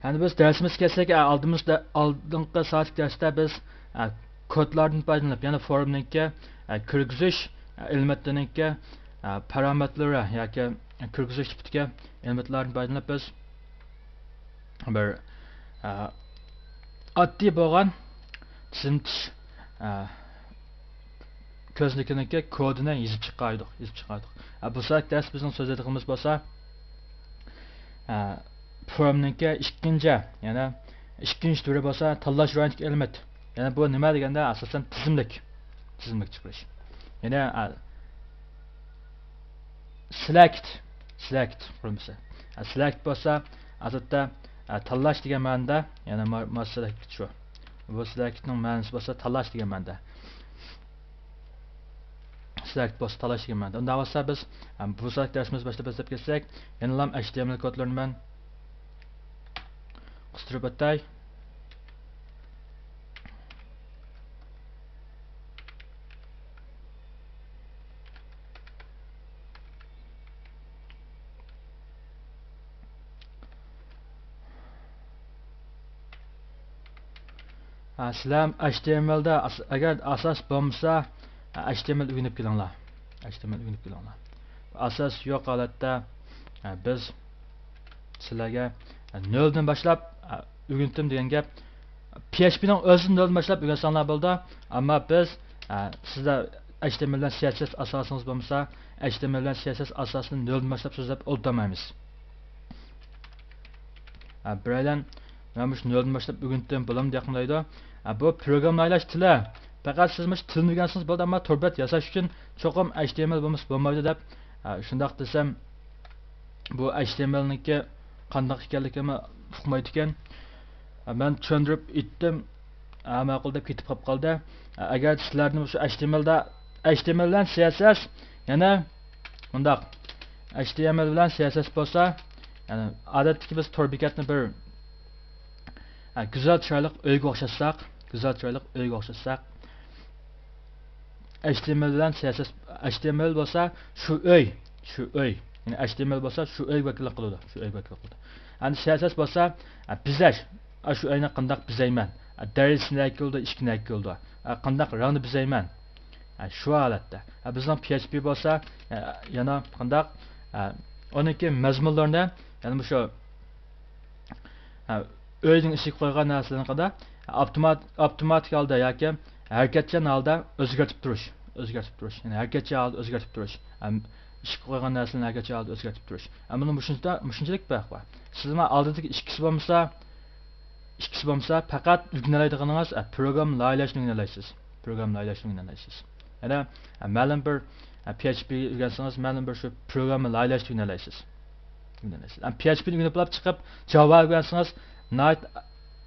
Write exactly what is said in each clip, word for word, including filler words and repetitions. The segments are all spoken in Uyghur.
ئەمدى بىز دەرسىمىزگە كەلسەك، ئە، ئالدىمىزدا، ئالدىنقى سائەتلىك دەرستە بىز، ئە، كودلاردىن پايدىلىنىپ، يەنى فورمنىڭكى، ئە، كىرگۈزۈش، ئە، ئېلېمېنتلىرىنىڭكى، ئە، پارامېتىرلىرى ياكى كىرگۈزۈش تىپىدىكى ئېلېمېنتلاردىن پايدىلىنىپ بىز بىر، ئە، ئاددىي بولغان تىزىملىتىش، ئە، كۆزنىكىنىڭكى كودىنى يېزىپ چىقايدۇق، يېزىپ چىقايدۇق. ئە، بۇ سائەتلىك دەرس بىزنىڭ سۆزلەيدىغىنىمىز بولسا، ئە، فورمنىڭكى ئىككىنچى، يەنى ئىككىنچى تۈرى بولسا تاللاش رايونىدىكى ئېلېمېنت. يەنى بۇ نېمە دېگەندە، ئاساسەن تىزىملىك، تىزىملىك چىقىرىش. يەنى، ئە، سېلېكت، سېلېكت قۇرۇلمىسى. ئە، سېلېكت بولسا، ئادەتتە، ئە، تاللاش دېگەن مەنىدە، يەنى ما-، ما سېلېكت شۇ. بۇ سېلېكتنىڭ مەنىسى بولسا تاللاش دېگەن مەنىدە. سېلېكت بولسا تاللاش دېگەن مەنىدە. ئۇنداق بولسا بىز، ئە، بۇ سېلېكت دەرسىمىز باشلاپ باشلاپ كەتسەك، يەنىلا ئەچ تى ئېم ئېل كودلىرىنى مەن قىستۇرۇپ ئۆتەي. ھە، سىلەر ئەچ تى ئېم ئېلدا ئاس-، ئەگەر ئاساس بولمىسا، ئەچ تى ئېم ئېل ئۆگىنىپ كېلىڭلار. ئەچ تى ئېم ئېل ئۆگىنىپ كېلىڭلار. ئاساس يوق ھالەتتە، ھە، بىز سىلەرگە، ھە، نۆلدىن باشلاپ، ھە، ئۆگىنىتتىم دېگەن گەپ. پي ئېچ پىنىڭ ئۆزىدىن نۆلدىن باشلاپ ئۆگەنسەڭلار بولىدۇ. ئەمما بىز، ئە، سىزلەر ئەچ تى ئېم ئېل بىلەن سى ئېس ئېس ئاساسىڭىز بولمىسا، ئەچ تى ئېم ئېل بىلەن سى ئېس ئېس ئاساسىنى نۆلدىن باشلاپ سۆزلەپ ئولتۇرمايمىز. ئە، بىرەيلەن، مەن مۇشۇ نۆلدىن باشلاپ ئۆگىنىتتىم، بولامدۇ ياقمىدى دەيدۇ. ئە، بۇ پروگراممىلاش تىلى. پەقەت سىز مۇشۇ تىلنى ئۆگەنسىڭىز بولدى، ئەمما تور بەت ياساش ئۈچۈن چوقۇم ئەچ تى ئېم ئېل بولمىسا بولمايدۇ دەپ، ئە، شۇنداق دېسەم، بۇ ئەچ تى ئېم ئېلنىڭكى قانداق ئىكەنلىكىنى ئۇقمايدىكەن. مەن چۈشەندۈرۈپ ئېيتتىم، ھە، ماقۇل دەپ كېتىپ قاپ قالدى. ئەگەر سىلەرنى شۇ ئەچ تى ئېم ئېلدا، ئەچ تى ئېم ئېل بىلەن سى ئېس ئېس، يەنە مۇنداق، ئەچ تى ئېم ئېل بىلەن سى ئېس ئېس بولسا، يەنى ئادەتتىكى بىز تور بېكەتنى بىر، ھە، گۈزەل چىرايلىق ئۆيگە ئوخشاتساق، گۈزەل چىرايلىق ئۆيگە ئوخشاتساق، ئەچ تى ئېم ئېل بىلەن سى ئېس ئېس، ئەچ تى ئېم ئېل بولسا شۇ ئۆي، شۇ ئۆي. يەنى ئەچ تى ئېم ئېل بولسا شۇ ئۆيگە ۋەكىللىك قىلىدۇ، شۇ ئۆيگە ۋەكىللىك قىلىدۇ. ئەمدى سى ئېس ئېس بولسا، ئە، بېزەش. ئە، شۇ ئۆينى قانداق بېزەيمەن؟ ئە، دېرىزىسى نەگە كېلىدۇ، ئىشىكى نەگە كېلىدۇ؟ ئە، قانداق رەڭنى بېزەيمەن؟ ئە، شۇ ھالەتتە. ئە، بىزنىڭ پي ئېچ پى بولسا، ئە، يەنە قانداق؟ ئە، ئۇنىڭكى مەزمۇنلىرىنى، يەنى مۇشۇ ھە، ئۆينىڭ ئىچىگە قويغان نەرسىلەرنى قانداق ئاپتومات-، ئاپتوماتىك ھالدا ياكى ھەرىكەتچان ھالدا ئۆزگەرتىپ تۇرۇش، ئۆزگەرتىپ تۇرۇش. يەنى ھەرىكەتچان ھالدا ئۆزگەرتىپ تۇرۇش. ھەم ئىشىككە قويغان نەرسىلەرنى ھەرىكەتچان ھالدا ئۆزگەرتىپ تۇرۇش. ھەم بۇنىڭ مۇشۇنچە-، مۇشۇنچىلىك پەرق بار. سىز مانا ئالدىدىكى ئىككىسى بولمىسا، ئىككىسى بولمىسا، پەقەت ئۆگىنەلەيدىغىنىڭىز، ئە، پروگرامما لايىھەلەشنى ئۆگىنەلەيسىز. پروگرامما لايىھەلەشنى ئۆگىنەلەيسىز. يەنە، ئە، مەلۇم بىر، ئە، پي ئېچ پى ئۆگەنسىڭىز، مەلۇم بىر شۇ پروگرامما لايىھەلەشنى ئۆگىنەلەيسىز. ئۆگىنەلەيسىز. ئەمما پي ئېچ پىنى ئۆگىنىپ بولۇپ چىقىپ، جاۋا ئۆگەنسىڭىز، ناھايىتى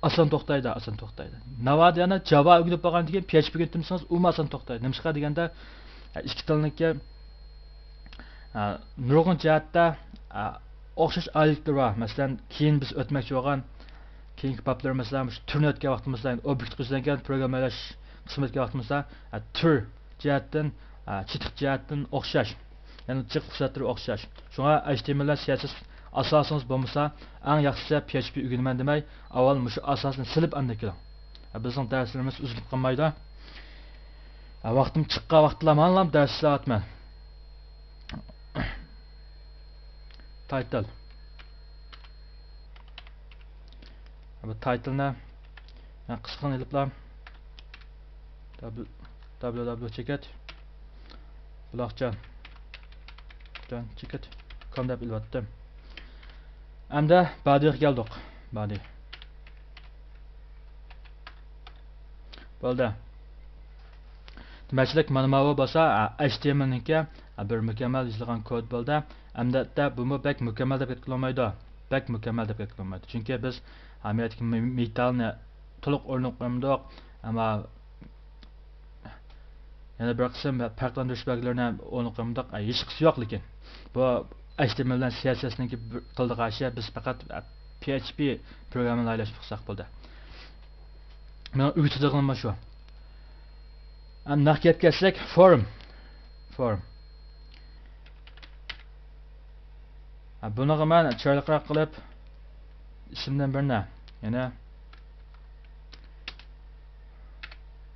ئاسان توختايدۇ، ئاسان توختايدۇ. ناۋادا يەنە جاۋا ئۆگىنىپ بولغاندىن كېيىن پي ئېچ پى ئۆگىنىپ تۇرسىڭىز، ئۇمۇ ئاسان توختايدۇ. نېمىشقا دېگەندە، ئە، ئىككى تىلنىڭكى، ئە، نۇرغۇن جەھەتتە، ئە، ئوخشاش ئايرىقلىرى بار. مەسىلەن، كېيىن بىز ئۆتمەكچى بولغان كېيىنكى بابلىرى، مەسىلەن، مۇشۇ تۈرنى ئۆتكەن ۋاقتىمىزدا، يەنى ئوبيېكتقا يۈزلەنگەن پروگرامما يازىش قىسمىنى ئۆتكەن ۋاقتىمىزدا، ئە، تۈر جەھەتتىن، ئە، چېتىق جەھەتتىن ئوخشاش، يەنى جىق خۇسلەتلىرى ئوخشاش. شۇڭا ئەچ تى ئېم ئېل بىلەن سى ئېس ئېس ئاساسىڭىز بولمىسا، ئەڭ ياخشىسى پي ئېچ پى ئۆگىنىمەن دېمەي، ئاۋۋال مۇشۇ ئاساسنى سېلىپ ئاندىن كېلىڭ. بىزنىڭ دەرسلىرىمىز ئۈزۈلۈپ قالمايدۇ. ۋاقتىم چىققان ۋاقىتلا مانا دەرس ئىشلەۋاتىمەن. تايتىل. بۇ تايتىلنى قىسقىغىنە ئېلىپلا، دابليۇ دابليۇ دابليۇ چېكىت بۇلاقجان جان چېكىت كوم دەپ ئېلىۋەتتىم. ئەمدى بادىغا كەلدۇق. بادى. بولدى. دېمەكچىلىك، مانا ماۋۇ بولسا، ئەچ تى ئېم ئېلنىڭكى بىر مۇكەممەل يېزىلغان كود بولدى. ئەمدى بۇمۇ بەك مۇكەممەل دەپ گەپ قىلالمايدۇ. بەك مۇكەممەل دەپ گەپ قىلالمايدۇ. چۈنكى بىز ئەمەلىيەتتىكى مې-، مېتالنى تولۇق ئورنىغا قويمىدۇق. ئەمما يەنە بىر قىسىم پەرقلەندۈرۈش بەلگىلىرىنى ئورنىغا قويمىدۇق. ئە، ھېچقىسى يوق، لېكىن بۇ ئەچ تى ئېم ئېل بىلەن سى ئېس ئېسنىڭكى بىر قىلىدىغان ئىشى، بىز پەقەت، ئە، پي ئېچ پى پروگراممىنى لايىھەلەشنى قىلساق بولدى. مېنىڭ ئۆگىتىدىغىنىم شۇ. ئەمدى نەق گەپكە كەلسەك، فورم. فورم. ھە، بۇنىڭغا مەن چىرايلىقراق قىلىپ، ئىسىمدىن بىرنى، يەنى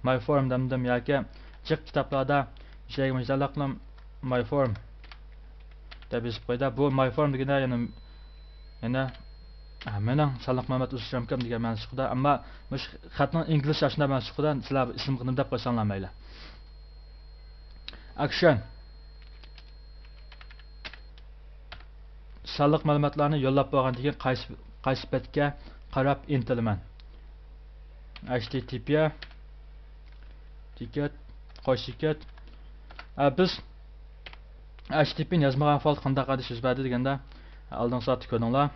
my form دەمدىم ياكى جىق كىتابلاردا شەيگە مۇشۇنداقلا my form دەپ يېزىپ قويدى. بۇ my form دېگەندە يەنە، يەنە، ئە، مېنىڭ سانلىق مەلۇمات ئۆسۈش رامكام دېگەن مەنىسى چىقىدۇ. ئەمما مۇشۇ خەتنىڭ ئىنگلىزچە ئاشۇنداق مەنىسى چىقىدۇ. سىلەر ئىسىمغا نېمە دەپ قويساڭلار مەيلى. ئاكشن. سانلىق مەلۇماتلارنى يوللاپ بولغاندىن كېيىن قايسى، قايسى بەتكە قاراپ ئىنتىلىمەن؟ H T T P، تىكەت، قوش تىكەت. ئە، بىز H T T P نى يازمىغان فايل قانداق ئادرېس يۈز بەردى دېگەندە، ئالدىنقى سائەتتە كۆردۈڭلار.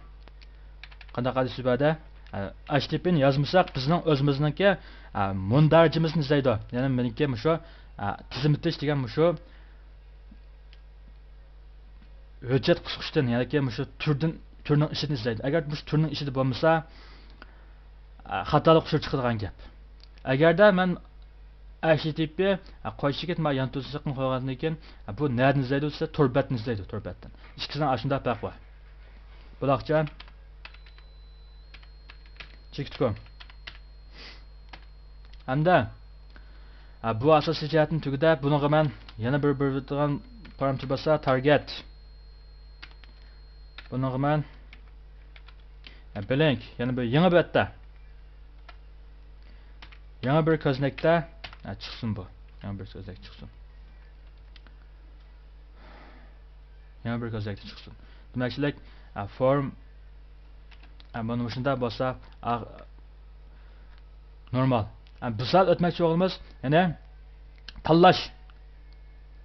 قانداق ئادرېس يۈز بەردى؟ ئە، H T T P نى يازمىساق، بىزنىڭ ئۆزىمىزنىڭكى، ئە، مۇندەرىجىمىزنى ئىزدەيدۇ. يەنى مېنىڭكى مۇشۇ، ئە، تىزىملىتىش دېگەن مۇشۇ ھۆججەت قىسقۇچتىن ياكى مۇشۇ تۈردىن، تۈرنىڭ ئىچىدىن ئىزدەيدۇ. ئەگەر مۇشۇ تۈرنىڭ ئىچىدە بولمىسا، ئە، خاتالىق ئۇچۇرى چىقىدىغان گەپ. ئەگەردە مەن H T T P، ئە، قوش تىكەت مانا يان تۈرسىكىنى قويغاندىن كېيىن، ئە، بۇ نەدىن ئىزدەيدۇ دېسە، تور بەتتىن ئىزدەيدۇ، تور بەتتىن. ئىككىسىنىڭ ئاشۇنداق پەرقى بار. بۇلاقچان. چېكىتكوم. ھەمدە، ھە، بۇ ئاساسىي جەھەتنى تۈگىدە، بۇنىڭغا مەن يەنە بىر بېرىدىغان پارامېتىر بولسا تارگېت. بۇنىڭغا مەن، ھە، بلېنك، يەنە بىر يېڭى بەتتە. يېڭى بىر كۆزنەكتە، ھە، چىقسۇن بۇ. يېڭى بىر كۆزنەك چىقسۇن. يېڭى بىر كۆزنەكتە چىقسۇن. دېمەكچىلىك، ئە، فورم، ئە، مانا مۇشۇنداق بولسا، ئا، نورمال. ئە، بىر سائەت ئۆتمەكچى بولغىنىمىز، يەنى تاللاش.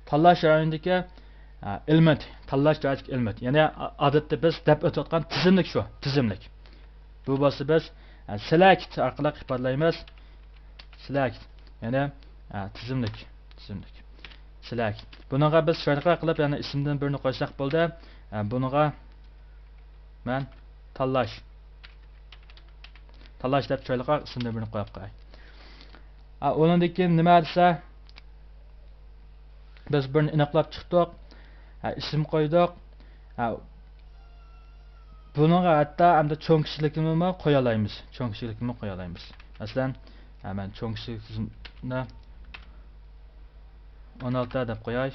تاللاش جەريانىدىكى، ئە، ئېلېمېنت. تاللاش جەريانىدىكى ئېلېمېنت. يەنى ئا-، ئادەتتە بىز دەپ ئۆتۈۋاتقان تىزىملىك شۇ، تىزىملىك. بۇ بولسا بىز، ئە، سېلېكت ئارقىلىق ئىپادىلەيمىز. سېلېكت، يەنى، ئە، تىزىملىك، تىزىملىك. سېلېكت. بۇنىڭغا بىز شۇنداق قىلىپ، يەنى ئىسىمدىن بىرنى قويساق بولدى. ئە، بۇنىڭغا مەن تاللاش. تاللاش دەپ چىرايلىقراق ئىسىمدىن بىرنى قويۇپ قوياي. ئە، ئۇنىڭدىن كېيىن نېمە دېسە، بىز بىرنى ئېنىقلاپ چىقتۇق. ئە، ئىسىم قويدۇق. ئە، بۇنىڭغا ھەتتا ئەمدى چوڭ كىچىكلىكنىمۇ قويالايمىز. چوڭ كىچىكلىكنىمۇ قويالايمىز. مەسىلەن، ئە، مەن چوڭ كىچىكلىكنى ئون ئالتە دەپ قوياي.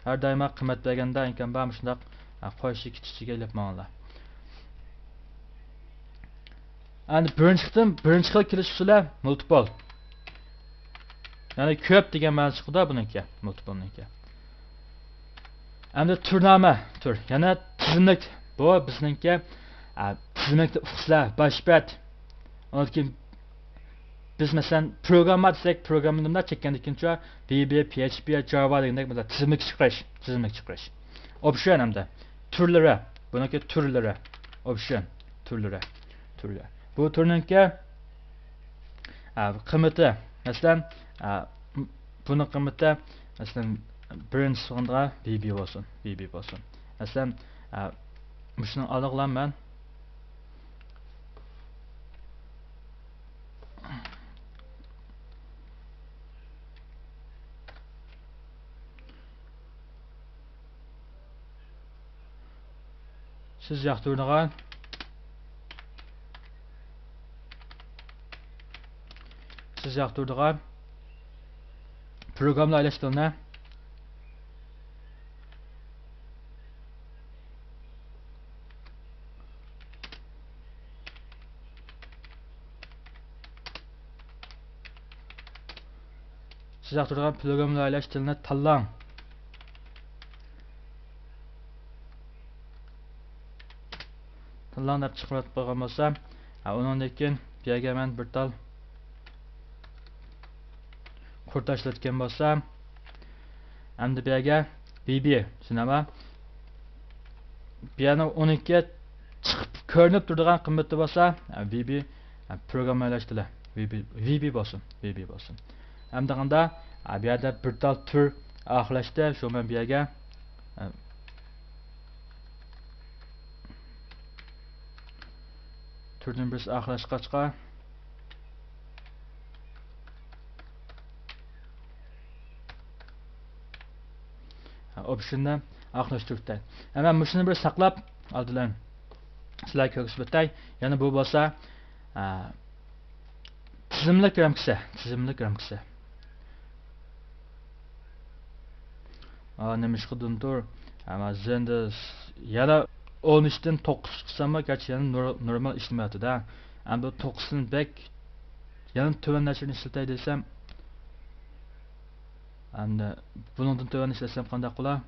ھەر دائىم قىممەت بەرگەندە ئىمكان بار مۇشۇنداق، ئە، قويۇشى كىچىكىگە ئېلىپ ماڭىڭلار. ئەمدى بىرىنچى قېتىم، بىرىنچى خىل كېلىش ئۇسۇلى مۇلتىپل. يەنى كۆپ دېگەن مەنىسى چىقىدۇ بۇنىڭكى، مۇلتىپلنىڭكى. ئەمدى تۈرنامە، تۈر، يەنى تىزىملىك. بۇ بىزنىڭكى، ئە، تىزىملىكتە ئۇقۇشلار، باش بەت. ئۇنىڭدىن كېيىن بىز، مەسىلەن، پروگرامما دېسەك، پروگراممىنى چەككەندىن كېيىنچۇ، ۋى بى، پى ئېچ پى، جاۋا دېگەندەك، مەسىلەن، تىزىملىك چىقىرىش، تىزىملىك چىقىرىش. ئوپشن ئەمدى. تۈرلىرى، بۇنىڭكى تۈرلىرى. ئوپشن، تۈرلىرى، تۈرلىرى. بۇ تۈرنىڭكى، ئە، قىممىتى، مەسىلەن، ئە، بۇنىڭ قىممىتى، مەسىلەن، بىرىنچى سىغىنغا ۋى بى بولسۇن، ۋى بى بولسۇن. مەسىلەن، ئە، مۇشۇنىڭ ئالدىغىلا مەن سىز ياقتۇرىدىغان، سىز ياقتۇرىدىغان پروگراممىنى ئايلاش تىلىنى. سىز ياقتۇرىدىغان پروگراممىنى ئايلاش تىلىنى تاللاڭ. تاللاڭ دەپ چىقىرىپ قويغان بولسا، ھە، ئۇنىڭدىن كېيىن بۇ يەرگە مەن بىر تال قۇر تاشلىۋەتكەن بولسام، ئەمدى بۇ يەرگە ۋى بى، چۈشىنەما؟ بۇ يەرنىڭ ئۇنىڭكى چىقىپ كۆرۈنۈپ تۇرىدىغان قىممىتى بولسا، ۋى بى، پروگرامما ئايلاش تىلى، ۋى بى، ۋى بى بولسۇن، ۋى بى بولسۇن. ئەمدى قاندا، بۇ يەردە بىر تال تۈر ئاخىرلاشتى، شۇ مەن بۇ يەرگە، تۈردىن بىرسى ئاخىرلاشقاچقا، ئوپشننى ئاخىرلاشتۇرۇپتۇ. ھەممە مۇشۇنى بىر ساقلاپ ئالدىلەن. سىلەرگە كۆرسىتىپ ئۆتەي. يەنە بۇ بولسا، ئە، تىزىملىك رامكىسى، تىزىملىك رامكىسى. ئا، نېمىشقا دۇندۇر؟ ئەمما زېندىس يەنە ئون ئۈچتىن توققۇز چىقساممۇ، گەرچە يەنە نور-، نورمال ئىشلىمەيۋاتىدۇ. ئەمدى توققۇزدىن بەك يەنە تۆۋەن نەچچىنى ئىشلىتەي دېسەم، ئەمدى بۇنىڭدىن تۆۋەن ئىشلەتسەم قانداق بولا؟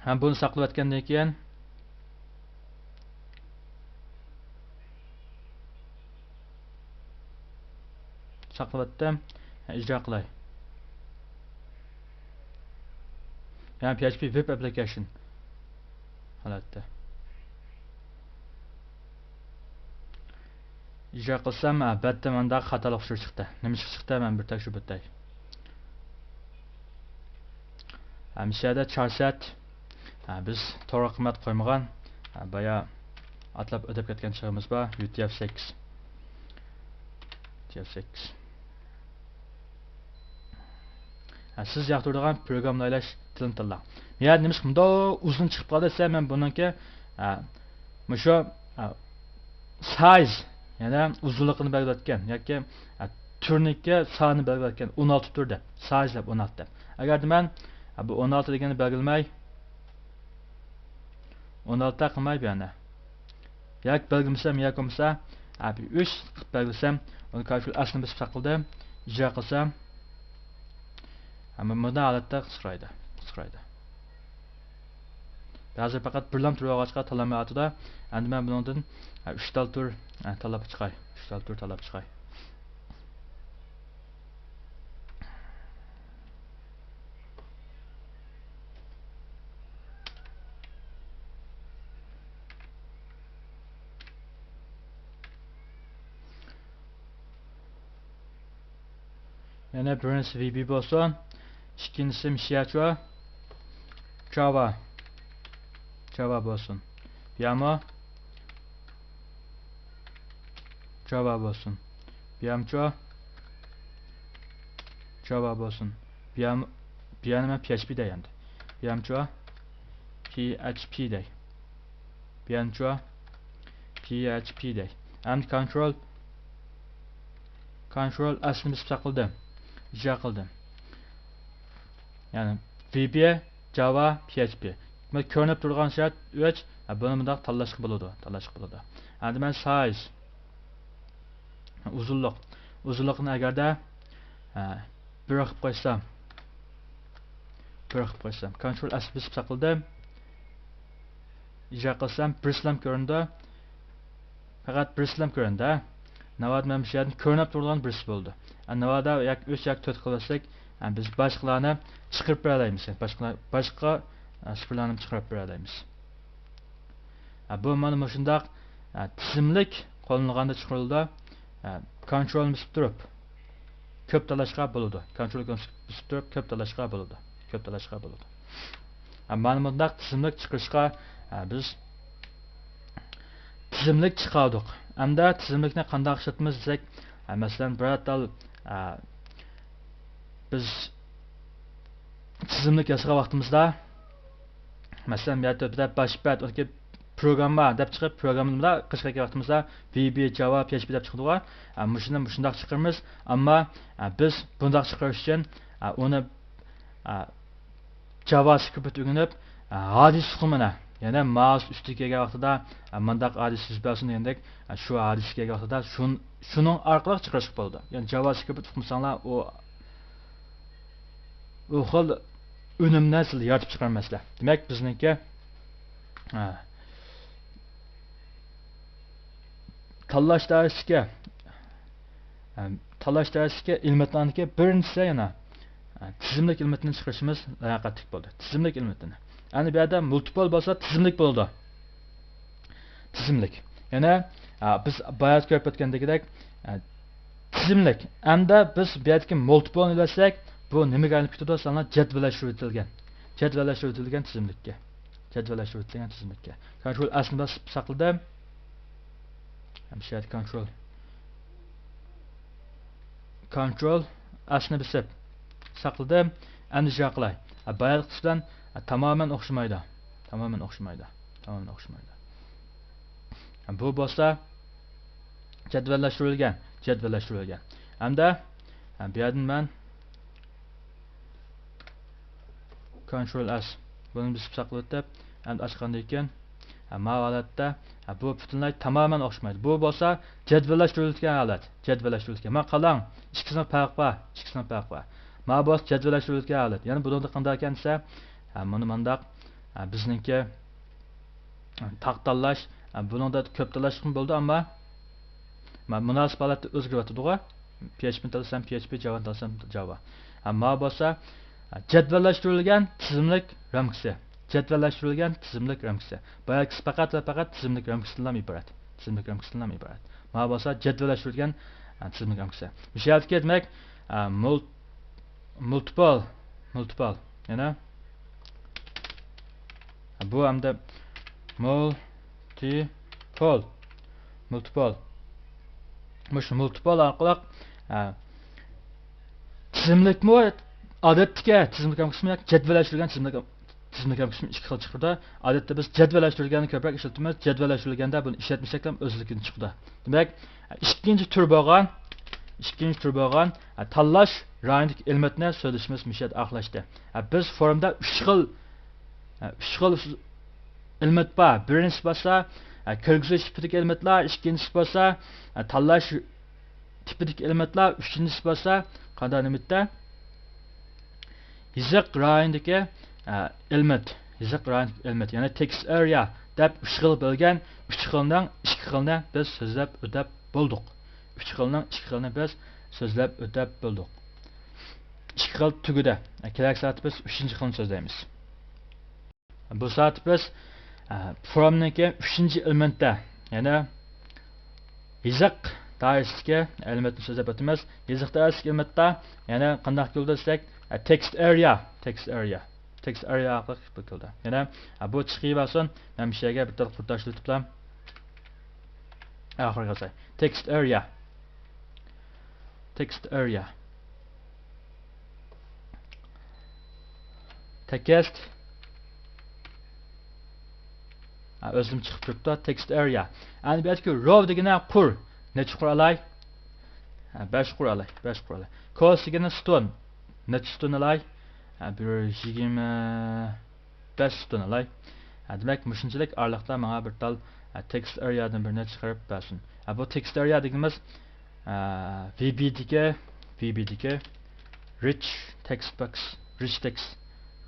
ھەم بۇنى ساقلىۋەتكەندىن كېيىن، ساقلىۋەتتىم. ھە، ئىجرا قىلاي. يەنى پي ئەچ پى ۋېب ئەپلىكەيشن ھالەتتە. ئىجرا قىلسام، ھە، بەتتە مانداق خاتالىق ئۇچۇرى چىقتى. نېمە ئىش چىقتى؟ مەن بىر تەكشۈرۈپ ئۆتەي. ھە، مۇشۇ يەردە چارسەت. ھە، بىز تورغا قىممەت قويمىغان. ھە، بايا ئاتلاپ ئۆتۈپ كەتكەن چېغىمىز بار. يۇ تى ئېف سەككىز. يۇ تى ئېف سەككىز. ھە، سىز ياقتۇرىدىغان پروگراممىنى ئايلاش تىلىنى تاللاڭ. يا نېمىشقا مۇنداق ئۇزۇن چىقىپ قالدى دېسە، مەن بۇنىڭكى، ھە، مۇشۇ، ھە، سايز، يەنى ئۇزۇنلۇقىنى بەلگىلەتكەن ياكى، ھە، تۈرنىڭكى سانىنى بەلگىلەتكەن، ئون ئالتە تۈر دەپ، سايز دەپ ئون ئالتە دەپ. ئەگەردە مەن، ھە، بۇ ئون ئالتە دېگەننى بەلگىلىمەي، ئون ئالتە قىلماي بۇ يەردە. ياكى بەلگىلىمىسەم ياكى بولمىسا، ھە، بىر ئۈچ قىلىپ بەلگىلىسەم، ئۇنى كونترول ئېسنى بېسىپ ساقلىدىم، ئىجرا قىلسام، ھە، مۇنداق ھالەتتە قىسقىرايدۇ، قىسقىرايدۇ. ھازىر پەقەت بىرلام تۈر بولغاچقا تاللانمايۋاتىدۇ. ئەمدى مەن بۇنىڭدىن، ھە، ئۈچ تال تۈر، ھە، تاللاپ چىقاي. ئۈچ تال تۈر تاللاپ چىقاي. يەنە بىرىنچىسى ۋى بى بولسۇن. ئىككىنچىسى مىشياچۇ. جاۋا. جاۋا بولسۇن. بۇيامۇ جاۋا بولسۇن. بۇيامچۇ جاۋا بولسۇن. بۇيام-، بۇيانى مەن پي ئەچ پى دەي ئەمدى. بۇيامچۇ پي ئەچ پى دەي. بۇيانچۇ پي ئەچ پى دەي. ئەمدى كونترول، كونترول ئېسنى بېسىپ ساقلىدىم. ئىجرا قىلدىم. يەنى ۋى بى، جاۋا، پي ئەچ پى. دېمەك، كۆرۈنۈپ تۇرغان شەرت ئۈچ. ھە، بۇنى مۇنداق تاللاشقا بولىدۇ، تاللاشقا بولىدۇ. ئەمدى مەن سايز، ئۇزۇنلۇق، ئۇزۇنلۇقنى ئەگەردە، ھە، بىر قىلىپ قويسام، بىر قىلىپ قويسام، كونترول ئېس بېسىپ ساقلىدىم. ئىجرا قىلسام، بىرسىلام كۆرۈندى. پەقەت بىرسىلام كۆرۈندى، ھە؟ ناۋادا مەن مۇشۇ يەردىن كۆرۈنۈپ تۇرىدىغان بىرسى بولىدۇ. ئە، ناۋادا ياكى ئۈچ ياكى تۆت قىلىۋەتسەك، ئە، بىز باشقىلارنى چىقىرىپ بېرەلەيمىز. باشقىلار، باشقا، ئە، سۇپىلارنى چىقىرىپ بېرەلەيمىز. ئە، بۇ مانا مۇشۇنداق، ئە، تىزىملىك قوللىنىلغاندا چىقىرىلىدۇ. ئە، كونترولنى بېسىپ تۇرۇپ، كۆپ تاللاشقا بولىدۇ. كونترول بېسىپ تۇرۇپ كۆپ تاللاشقا بولىدۇ. كۆپ تاللاشقا بولىدۇ. ھە، مانا مۇنداق تىزىملىك چىقىرىشقا، ھە، بىز تىزىملىك چىقاردۇق. ئەمدى تىزىملىكنى قانداق ئىشلىتىمىز دېسەك، ھە، مەسىلەن، بىرەر تال، ھە، بىز تىزىملىك ياسىغان ۋاقتىمىزدا، مەسىلەن، بۇ يەردە تۆپىدە باش پەت، ئۇنىڭكى پروگرامما دەپ چىقىپ، پروگرامما قىلىشقا كەلگەن ۋاقتىمىزدا، ۋى بى، جاۋا، پي ئېچ پى دەپ چىقىدىغۇ. ئە، مۇشۇنى مۇشۇنداق چىقىرىمىز. ئەمما، ئە، بىز بۇنداق چىقىرىش ئۈچۈن، ئە، ئۇنى، ئە، جاۋاسكرىپت ئۆگىنىپ، ئە، ھادىسە ئۇقۇمىنى، يەنى مائۇس ئۈستىگە كەلگەن ۋاقتىدا، ئە، مۇنداق ھادىسە يۈز بەرسۇن دېگەندەك، ئە، شۇ ھادىسىگە كەلگەن ۋاقتىدا شۇن-، شۇنىڭ ئارقىلىق چىقىرىشقا بولىدۇ. يەنى جاۋاسكرىپت ئۇقمىساڭلار، ئۇ ئۇ خىل ئۈنۈمنى سىلەر يارىتىپ چىقارماسلار. دېمەك، بىزنىڭكى، ھە، تاللاش دائىرىسىدىكى، ھە، تاللاش دائىرىسىدىكى ئېلېمېنتلارنىڭكى بىرىنچىسى يەنە، ھە، تىزىملىك ئېلېمېنتىنى چىقىرىشىمىز لاياقەتلىك بولدى. تىزىملىك ئېلېمېنتىنى. ئەمدى بۇ يەردە مۇلتىپل بولسا تىزىملىك بولىدۇ. تىزىملىك. يەنى، ئا، بىز بايا كۆرۈپ ئۆتكەندىكىدەك، ئا، تىزىملىك. ئەمدى بىز بۇ يەردىكى مۇلتىپلنى ئىلەتسەك، بۇ نېمىگە ئايلىنىپ كېتىدۇ؟ سانلار جەدۋەللەشتۈرۈۋېتىلگەن. جەدۋەللەشتۈرۈۋېتىلگەن تىزىملىككە. جەدۋەللەشتۈرۈۋېتىلگەن تىزىملىككە. كونترول ئېسنى بېسىپ ساقلىدىم. مۇشۇ يەردە كونترول، كونترول ئەسنى بېسىپ ساقلىدىم. ئەمدى ئىجرا قىلاي. بايىقىسى بىلەن تامامەن ئوخشىمايدۇ. تامامەن ئوخشىمايدۇ. تامامەن ئوخشىمايدۇ. بۇ بولسا جەدۋەللەشتۈرۈلگەن، جەدۋەللەشتۈرۈلگەن. ھەمدە بۇ يەردىن مەن كونترول ئەس، بۇنى بېسىپ ساقلىۋېتىپ، ئەمدى ئاچقاندىن كېيىن، ھە، ماۋۇ ھالەتتە، ھە، بۇ پۈتۈنلەي تامامەن ئوخشىمايدۇ. بۇ بولسا جەدۋەللەشتۈرۈلگەن ھالەت، جەدۋەللەشتۈرۈلگەن. مانا قاراڭ، ئىككىسىنىڭ پەرقى بار، ئىككىسىنىڭ پەرقى بار. ماۋۇ بولسا جەدۋەللەشتۈرۈلگەن ھالەت. يەنى بۇنىڭدا قانداق ئىكەن دېسە، ھە، مانا مانداق، ھە، بىزنىڭكى تاغ تاللاش، ھە، بۇنىڭدا كۆپ تاللاشمۇ بولىدۇ، ئەمما مۇناسىپ ھالەتتە ئۆزگىرىۋاتىدىغۇ. پي ئېچ پىنى تاللىسام پي ئېچ پى، جاۋانى تاللىسام جاۋا. ھە، ماۋۇ بولسا، ھە، جەدۋەللەشتۈرۈلگەن تىزىملىك رامكىسى. جەدۋەللەشتۈرۈلگەن تىزىملىك رامكىسى. باياقىسى پەقەت ۋە پەقەت تىزىملىك رامكىسىدىنلا ئىبارەت. تىزىملىك رامكىسىدىنلا ئىبارەت. ماۋۇ بولسا جەدۋەللەشتۈرۈلگەن، ھە، تىزىملىك رامكىسى. مۇشۇ يەردىكى دېمەك، ھە، مۇل-، مۇلتىپل، مۇلتىپل. يەنە بۇ ئەمدى مۇلتىپل، مۇلتىپل. مۇشۇ مۇلتىپل ئارقىلىق، ئە، تىزىملىكمۇ ئادەتتىكى تىزىملىك رامكىسىمۇ ياكى جەدۋەللەشتۈرۈلگەن تىزىملىك، تىزىملىك رامكىسىمۇ ئىككى خىل چىقىدۇ. ئادەتتە بىز جەدۋەللەشتۈرۈلگەننى كۆپرەك ئىشلىتىمىز. جەدۋەللەشتۈرۈلگەندە بۇنى ئىشلەتمىسەكلا ئۆزلۈكىدىن چىقىدۇ. دېمەك، ئىككىنچى تۈر بولغان، ئىككىنچى تۈر بولغان، ئە، تاللاش رايونىدىكى ئېلېمېنتنى سۆزلىشىمىز مۇشۇ يەردە ئاخىرلاشتى. ئە، بىز فورمدا ئۈچ خىل، ئە، ئۈچ خىل ئېلېمېنت بار. بىرىنچىسى بولسا، ئە، كىرگۈزۈش تىپىدىكى ئېلېمېنتلار، ئىككىنچىسى بولسا، ئە، تاللاش تىپىدىكى ئېلېمېنتلار، ئۈچىنچىسى بولسا، قانداق ئېلېمېنتتە؟ يېزىق رايونىدىكى، ئە، ئېلېمېنت، يېزىق رايونىدىكى ئېلېمېنت، يەنى تېكىست ئارېيا دەپ ئۈچ خىل بۆلگەن، ئۈچ خىلنىڭ ئىككى خىلىنى بىز سۆزلەپ ئۆتەپ بولدۇق. ئۈچ خىلنىڭ ئىككى خىلىنى بىز سۆزلەپ ئۆتەپ بولدۇق. ئىككى خىل تۈگىدى. كېلەر سائەتتە بىز ئۈچىنچى خىلنى سۆزلەيمىز. بۇ سائەتتە بىز، ئە، فورمنىڭكى ئۈچىنچى ئېلېمېنتتا، يەنى يېزىق دائىرىسىدىكى ئېلېمېنتنى سۆزلەپ ئۆتىمىز. يېزىق دائىرىسىدىكى ئېلېمېنتتا يەنە قانداق كېلىدۇ دېسەك، ئە، تېكىست ئارېيا، تېكىست ئارېيا، تېكىست ئارېيا ئارقىلىق كېلىدۇ. يەنە، ئە، بۇ چىقىۋالسۇن، مەن مۇشۇ يەرگە بىر تال قۇر تاشلىۋېتىپلا ئاخىرىغا يازاي. تېكىست ئارېيا. تېكىست ئارېيا. تېكىست. ھە، ئۆزۈم چىقىپ تۇرۇپتۇ. تېكىست ئارېيا. ئەنە بۇ يەردىكى روۋ دېگىنى قۇر. نەچچە قۇر ئالاي؟ ھە، بەش قۇر ئالاي. بەش قۇر ئالاي. كولوم دېگىنى ستون. نەچچە ستون ئالاي؟ ھە، بىر يىگىرمە بەش ستون ئالاي. ھە، دېمەك، مۇشۇنچىلىك ئارىلىقتا ماڭا بىر تال، ھە، تېكىست ئارېيادىن بىرنى چىقىرىپ بەرسۇن. ھە، بۇ تېكىست ئارېيا دېگىنىمىز، ھە، ۋى بى دىكى، ۋى بى دىكى رىچ تېكىست بوكس، رىچ تېكىست،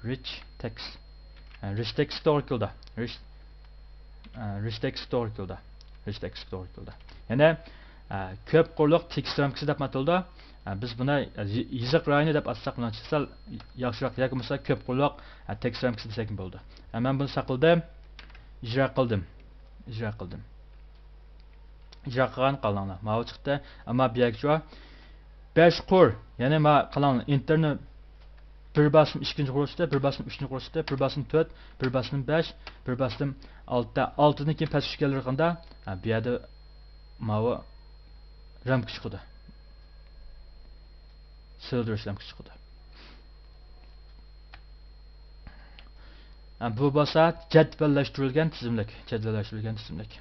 رىچ تېكىست. ھە، رىچ تېكىست توغرا كېلىدۇ. رىچ، ھە، رىچ تېكىست توغرا كېلىدۇ. رىچ تېكىست توغرا كېلىدۇ. يەنى، ھە، كۆپ قۇرلۇق تېكىست رامكىسى دەپ ئاتىلىدۇ. ھە، بىز بۇنى، ھە، يې-، يېزىق رايونى دەپ ئاتىساق، مېنىڭچە سەل ياخشىراق، ياكى بولمىسا كۆپ قۇرلۇق، ھە، تېكىست رامكىسى دېسەكمۇ بولىدۇ. ھە، مەن بۇنى ساقلىدىم، ئىجرا قىلدىم، ئىجرا قىلدىم. ئىجرا قىلغان قاراڭلار، ماۋۇ چىقتى. ئەمما بۇ يەرگىچۇ بەش قۇر، يەنى ما قاراڭلار، ئېنتېرنى بىر باسسام ئىككىنچى قۇر چىقتى، بىر باسسام ئۈچىنچى قۇر چىقتى، بىر باسسام تۆت، بىر باسسام بەش، بىر باسسام ئالتە. ئالتىدىن كېيىن پەس چۈشكەنلىرى قاندا؟ ھە، بۇ يەردە ماۋۇ رامكا چىقىدۇ. سىلدۇرۇش رامكا چىقىدۇ. ھە، بۇ بولسا جەدۋەللەشتۈرۈلگەن تىزىملىك، جەدۋەللەشتۈرۈلگەن تىزىملىك.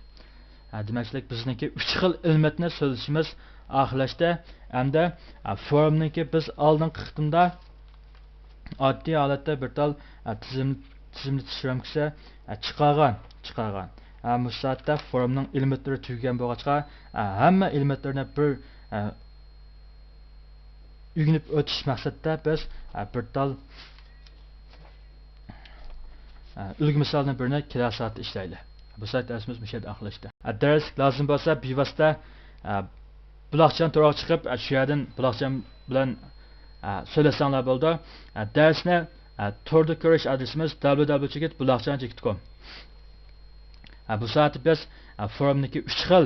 ھە، دېمەكچىلىك، بىزنىڭكى ئۈچ خىل ئېلېمېنتنى سۆزلىشىمىز ئاخىرلاشتى. ئەمدى، ھە، فورمنىڭكى بىز ئالدىنقى قېتىمدا ئاددىي ھالەتتە بىر تال، ھە، تىزىم-، تىزىملىتىش رامكىسى، ھە، چىقارغان، چىقارغان. ھە، مۇشۇ سائەتتە فورمنىڭ ئېلېمېنتلىرى تۈگىگەن بولغاچقا، ھە، ھەممە ئېلېمېنتلىرىنى بىر، ھە، ئۆگىنىپ ئۆتۈش مەقسەتتە بىز، ئە، بىر تال، ئە، ئۈلگە مىسالنىڭ بىرىنى كېلەر سائەتتە ئىشلەيلى. بۇ سائەت دەرسىمىز مۇشۇ يەردە ئاخىرلاشتى. ئە، دەرسلىك لازىم بولسا بىۋاسىتە، ئە، بۇلاقجان تورىغا چىقىپ، ئە، شۇ يەردىن بۇلاقجان بىلەن، ئە، سۆزلەشسەڭلار بولىدۇ. ئە، دەرسنى، ئە، توردا كۆرۈش ئادرېسىمىز دابليۇ دابليۇ دابليۇ چېكىت بۇلاقجان چېكىت كوم. ئە، بۇ سائەتتە بىز، ئە، فورمنىڭكى ئۈچ خىل،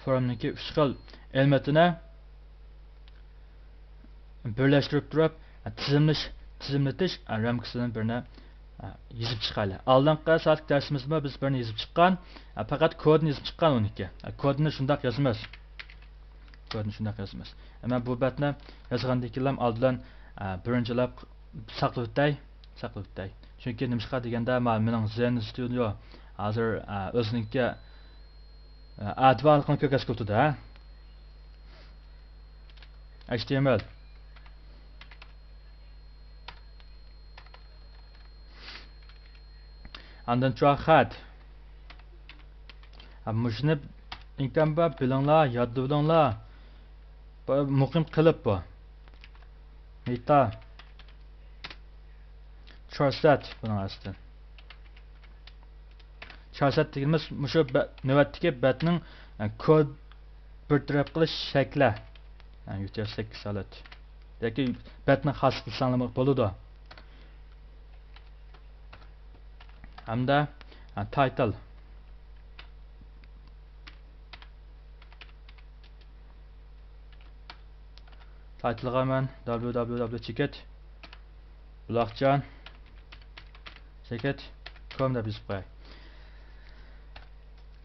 فورمنىڭكى ئۈچ خىل ئېلېمېنتىنى بىرلەشتۈرۈپ تۇرۇپ، تىزىملىش-، تىزىملىتىش رامكىسىدىن بىرنى يېزىپ چىقايلى. ئالدىنقى سائەتلىك دەرسىمىزدىمۇ بىز بىرنى يېزىپ چىققان، پەقەت كودىنى يېزىپ چىققان ئون ئىككى. كودىنى شۇنداق يازىمىز. كودنى شۇنداق يازىمىز. مەن بۇ بەتنى يازغاندىن كېيىنلا ئالدى بىلەن، ئە، بىرىنچىلەپ ساقلىۋېتەي، ساقلىۋېتەي. چۈنكى نېمىشقا دېگەندە، مانا مېنىڭ زېن ستۇدىيو ھازىر، ئە، ئۆزىنىڭكى، ئە، ئەتىۋارلىقىنى كۆرگەزكە ئۆتىدۇ، ھە؟ ئەچ تى ئېم ئېل. ئاندىن چوڭ خەت. ھە، مۇشۇنى ئىمكان بار بىلىڭلار، يادلىۋېلىڭلار. بۇ مۇقىم قېلىپ بۇ. مېتا. چارسەت بۇنىڭ ئاستى. چارسەت دېگىنىمىز مۇشۇ بە-، نۆۋەتتىكى بەتنىڭ، ئە، كود بىر تەرەپ قىلىش شەكلى. يەنى يۇ تى ئېف سەككىز ھالەت. ياكى بەتنى خاس قىلساڭلارمۇ بولىدۇ. ھەمدە، ھە، تايتىل. تايتىلغا مەن دابليۇ دابليۇ دابليۇ چېكىت بۇلاقجان چېكىت كوم دەپ يېزىپ قوياي.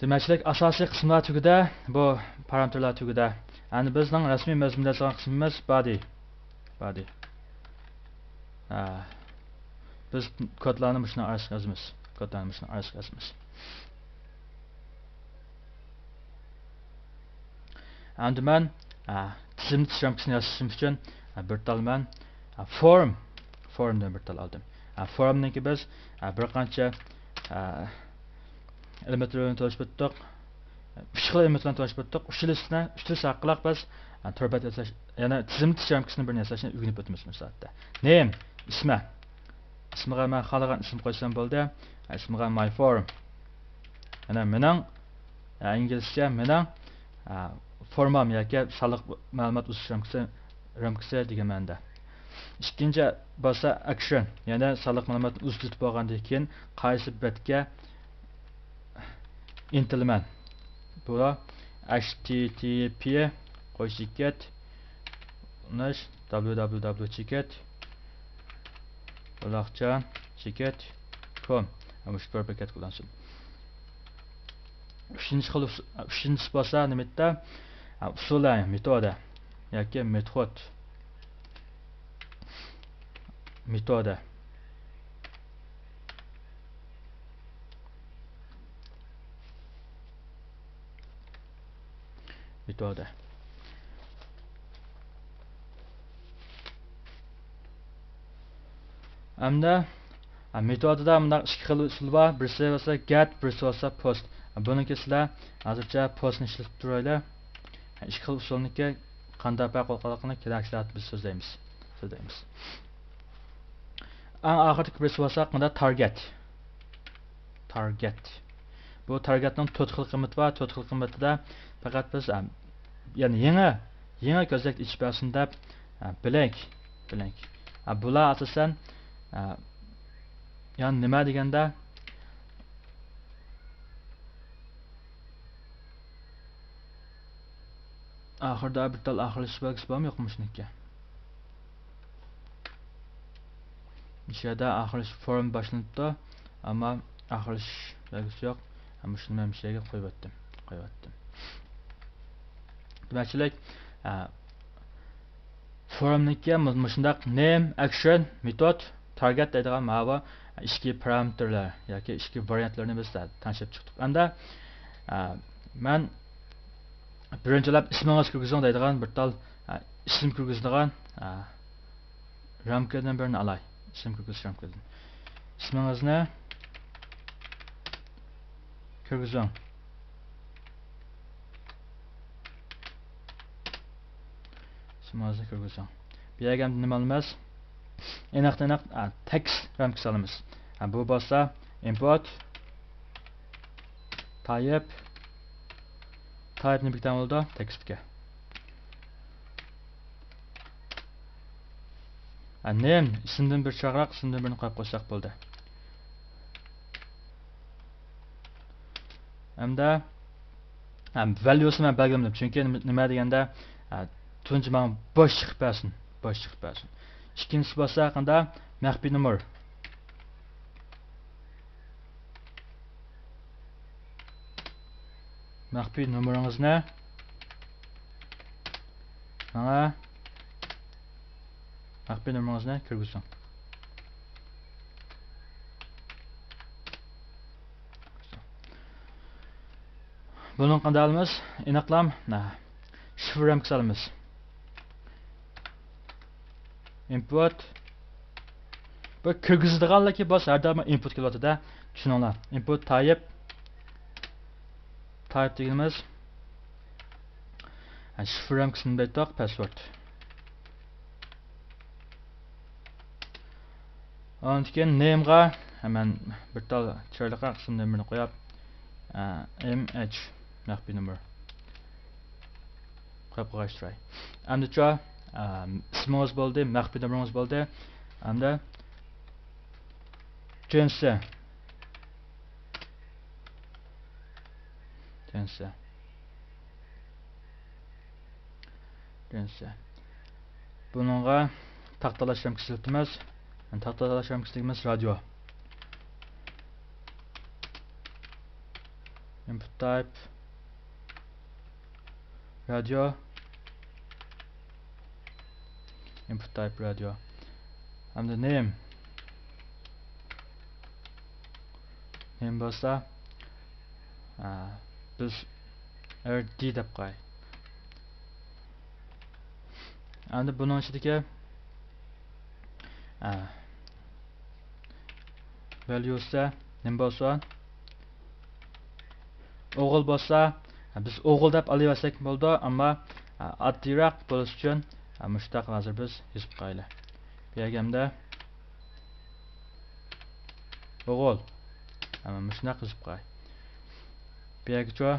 دېمەكچىلىك، ئاساسىي قىسىملار تۈگىدى، بۇ پارامېتىرلار تۈگىدى. ئەمدى بىزنىڭ رەسمىي مەزمۇندا يازغان قىسمىمىز بادى. بادى. ھە. بىز كودلارنى مۇشۇنىڭ ئارىسىغا يازىمىز. كودلارنى مۇشۇنىڭ ئارىسىغا يازىمىز. ئەمدى مەن، ئە، تىزىملىتىش رامكىسىنى ياسىشىم ئۈچۈن، ئە، بىر تال مەن، ئە، فورم، فورمدىن بىر تال ئالدىم. ئە، فورمنىڭكى بىز، ئە، بىر قانچە، ئە، ئېلېمېنتلىرىنى تونۇشتۇردۇق. ئۈچ خىل ئېلېمېنتلارنى تونۇشتۇردۇق. ئۈچىلىسىنى، ئۈچىلىسى ئارقىلىق بىز، ئە، تور بەت ياساش، يەنى تىزىملىتىش رامكىسىنى بىرنى ياساشنى ئۆگىنىپ ئۆتىمىز بۇ سائەتتە. نېم، ئىسمى. ئىسمىغا مەن خالىغان ئىسىم قويسام بولدى. ئىسمىغا ماي فورم. يەنى مېنىڭ، ئە، ئىنگلىزچە مېنىڭ، ئە، فورمام ياكى سانلىق مەلۇمات ئۇزىتىش رامكىسى، رامكىسى دېگەن مەنىدە. ئىككىنچى بولسا ئەكشن، يەنى سانلىق مەلۇماتنى ئۇزىتىپ بولغاندىن كېيىن قايسى بەتكە ئىنتىلىمەن. بۇ ئەچ تى تى پى قوش چېكىت، نەش، دابليۇ دابليۇ دابليۇ چېكىت، بۇلاقجان چېكىت، كوم. مۇشۇ تور بېكەت قوللانسۇن. ئۈچىنچى خىل ئۇس-، ئۈچىنچىسى بولسا نېمە دەيدۇ؟ ئۇسۇل، مېتودا ياكى مېتود. مېتودا. مېتودا. ئەمدى، ھە، مېتودىدا مۇنداق ئىككى خىل ئۇسۇل بار. بىرسى بولسا گەت، بىرسى بولسا پوست. بۇنىڭكى سىلەر ھازىرچە پوستنى ئىشلىتىپ تۇرايلى. ئىككى خىل ئۇسۇلنىڭكى قانداق پەرق بولغانلىقىنى كېلەر سائەت بىز سۆزلەيمىز. سۆزلەيمىز. ئەڭ ئاخىرىدىكى بىرسى بولسا قانداق تارگەت. تارگەت. بۇ تارگەتنىڭ تۆت خىل قىممىتى بار. تۆت خىل قىممىتىدە پەقەت بىز، ئە، يەنى يېڭى، يېڭى كۆزنەكنى ئېچىپ بەرسۇن دەپ، ئە، بلەنك، بلەنك. ئە، بۇلار ئاساسەن، ئە، يەنى نېمە دېگەندە، ئاخىرىدا بىر تال ئاخىرلىشىش بەلگىسى بارمۇ يوقمۇ شۇنىڭكى؟ مۇشۇ يەردە ئاخىرلىشىش فورم باشلىنىپتۇ، ئەمما ئاخىرلىشىش بەلگىسى يوق. مۇشۇنى مەن مۇشۇ يەرگە قويۇۋەتتىم، قويۇۋەتتىم. دېمەكچىلىك، ئە، فورمنىڭكى مۇ-، مۇشۇنداق نېم، ئەكشن، مېتود، تارگېت دەيدىغان ماۋۇ ئىچكى پارامېتىرلار ياكى ئىچكى ۋارىيانتلىرىنى بىز تەڭشەپ چىقتۇق. ئەمدى، ئە، مەن بىرىنچىلەپ ئىسمىڭىزنى كىرگۈزۈڭ دەيدىغان بىر تال، ئە، ئىسىم كىرگۈزىدىغان، ئە، رامكىدىن بىرنى ئالاي. ئىسىم كىرگۈزۈش رامكىدىن. ئىسمىڭىزنى كىرگۈزۈڭ. ئىسمىڭىزنى كىرگۈزۈڭ. بۇ يەرگە ئەمدى نېمە ئالىمىز؟ ئېنىقتىن ئېنىق، ئا، تېكىست رامكىسى ئالىمىز. ئا، بۇ بولسا ئىمپورت تايپ. تايپ نېمە بېكىتىدىغان بولىدۇ؟ تېكىستكە. ئا، نېم، ئىسىمدىن بىر چوڭراق، ئىسىمدىن بىرنى قويۇپ قويساق بولدى. ھەمدە، ھەم، ۋەليۇسىنى مەن بەلگىلىمىدىم، چۈنكى نېمە، نېمە دېگەندە، ئە، تۇنجى ماڭا بوش چىقىپ بەرسۇن، بوش چىقىپ بەرسۇن. ئىككىنچىسى بولسا قانداق؟ مەخپىي نومۇر. مەخپىي نومۇرىڭىزنى ماڭا، مەخپىي نومۇرىڭىزنى كىرگۈزۈڭ. بۇنىڭ قانداق ئالىمىز؟ ئېنىقلام، شىفىر رامكىسى ئالىمىز. ئىنپۇت. بۇ كىرگۈزىدىغانلىكى بولسا ھەر دائىم ئىنپۇت كېلىۋاتىدۇ. چۈشىنىڭلار. ئىنپۇت تايپ. تايپ دېگىنىمىز، ھە، شىفىر رامكىسىنى دەيتتۇق، پاسۋورد. ئاندىن كېيىن نېمغا، ھە، مەن بىر تال چىرايلىقراق ئىسىمدىن بىرنى قوياپ، ئە، ئېم ئېيچ، مەخپىي نومۇر. قويۇپ قويغاچ تۇراي. ئەمدىچۇ، ئە، ئىسمىڭىز بولدى، مەخپىي نومۇرىڭىز بولدى. ئەمدى جىنسى. جىنسى. جىنسى. بۇنىڭغا تاختا تاللاش رامكىسى ئىشلىتىمىز. تاختا تاللاش رامكىسى دېگىنىمىز رادىيو. ئىنپۇت تايپ. رادىيو. ئىنپۇت تايپ رادىيو. ئەمدى نېم. نېم بولسا، ئە، بىز ئېر دى دەپ قوياي. ئەمدى بۇنىڭ ئىچىدىكى، ئە، ۋەليۇسى نېمە بولسۇن؟ ئوغۇل بولسا، بىز ئوغۇل دەپ ئالىۋەرسەك بولىدۇ، ئەمما ئاددىيراق بولۇش ئۈچۈن مۇشۇنداق ھازىر بىز يېزىپ قويايلى. بۇ يەرگە ئەمدى ئوغۇل. ئەمما مۇشۇنداق يېزىپ قوياي. بۇ يەرگىچۇ،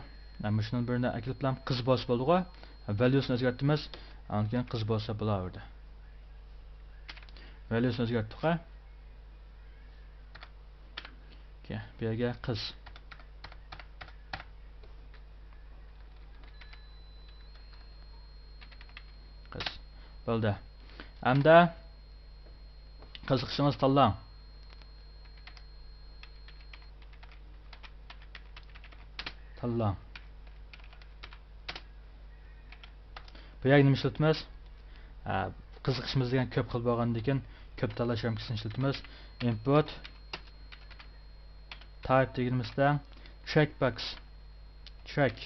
مۇشۇنىڭ بىرىنى ئەكېلىپلا قىز بولسا بولىدىغۇ. ۋەليۇسىنى ئۆزگەرتىمىز. ئاندىن كېيىن قىز بولسا بولاۋېرىدۇ. ۋەليۇسىنى ئۆزگەرتتۇق. ئوكەي، بۇ يەرگە قىز. قىز. بولدى. ئەمدى قىزىقىشىڭىزنى تاللاڭ. تاللاڭ. بۇ يەرگە نېمە ئىشلىتىمىز؟ ئە، قىزىقىشىمىز دېگەن كۆپ خىل بولغاندىكىن كۆپ تاللاش رامكىسىنى ئىشلىتىمىز. ئىنپۇت تايپ دېگىنىمىزدە چېك باكس. چېك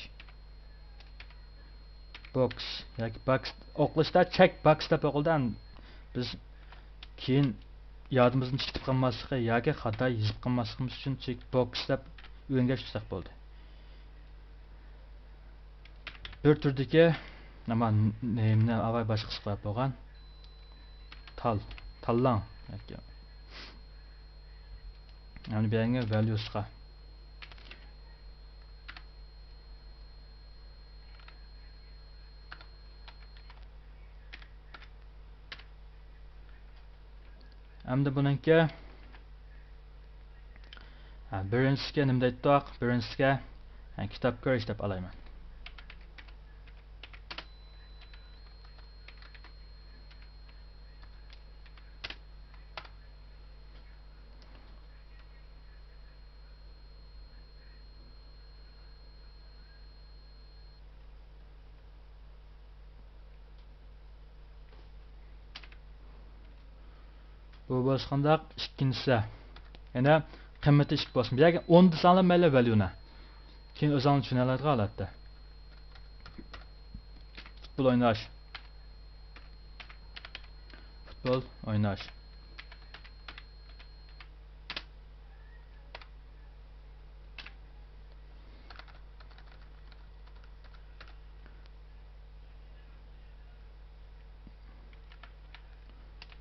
بوكس ياكى باكس ئوقلىشتا چېك باكس دەپ ئوقۇلدى. بىز كېيىن يادىمىزدىن چىقىپ قالماسلىقى ياكى خاتا يېزىپ قالماسلىقىمىز ئۈچۈن چېك بوكس دەپ ئۆگەنگەچ تۇرساق بولدى. بىر تۈردىكى، ئەمما نېمىنى ئاۋاي باشقىسى قويۇپ بولغان. تال، تاللاڭ. يەنى بۇ يەرگە ۋەليۇسقا. ئەمدى بۇنىڭكى، ھە، بىرىنچىسىگە نېمە دەيتتۇق؟ بىرىنچىسىگە، ھە، كىتاب كۆرۈش دەپ ئالايمەن. بۇ بولسا قانداق؟ ئىككىنچىسى. يەنە قىممىتى ئىككى بولسۇن. بۇ يەرگە ئون دېسەڭلار مەيلى ۋەليۇنى. كېيىن ئۆزۈڭلار چۈشىنەلەيدىغان ھالەتتە. پۇتبول ئويناش. پۇتبول ئويناش.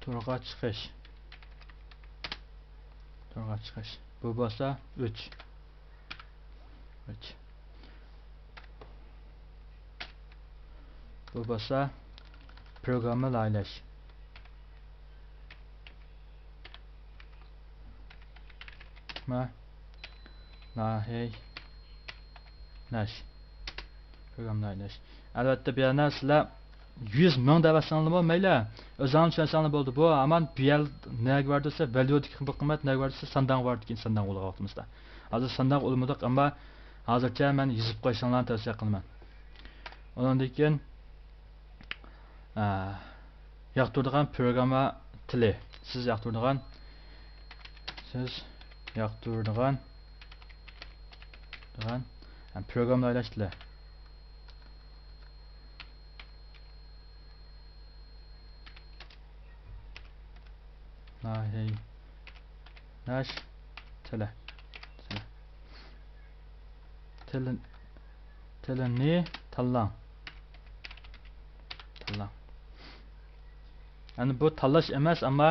تورغا چىقىش. تورغا چىقىش. بۇ بولسا ئۈچ. ئۈچ. بۇ بولسا پروگرامما لايىھەلەش. ما لايىھەلەش. پروگرامما لايىھەلەش. ئەلۋەتتە، بۇ يەردە سىلەر يۈز مىڭ دەۋەتسەڭلارمۇ مەيلى، ئۆزۈڭلار چۈشەنسەڭلار بولدى. بۇ ھامان بۇ يەر نەگە بارىدۇ دېسە، ۋەليۇدىكى بىر قىممەت نەگە بارىدۇ دېسە، ساندانغا بارىدۇ. كېيىن ساندانغا ئۇلىغان ۋاقتىمىزدا. ھازىر ساندانغا ئۇلىمىدۇق، ئەمما ھازىرچە مەن يېزىپ قويۇشۇڭلارنى تەۋسىيە قىلىمەن. ئۇنىڭدىن كېيىن، ئە، ياقتۇرىدىغان پروگرامما تىلى. سىز ياقتۇرىدىغان، سىز ياقتۇرىدىغان، دېگەن، ئە، پروگرامما ئويلاش تىلى. ناھىيەلەش تىلى. تىلى. تىلى، تىلىنى تاللاڭ. تاللاڭ. يەنى بۇ تاللاش ئەمەس، ئەمما،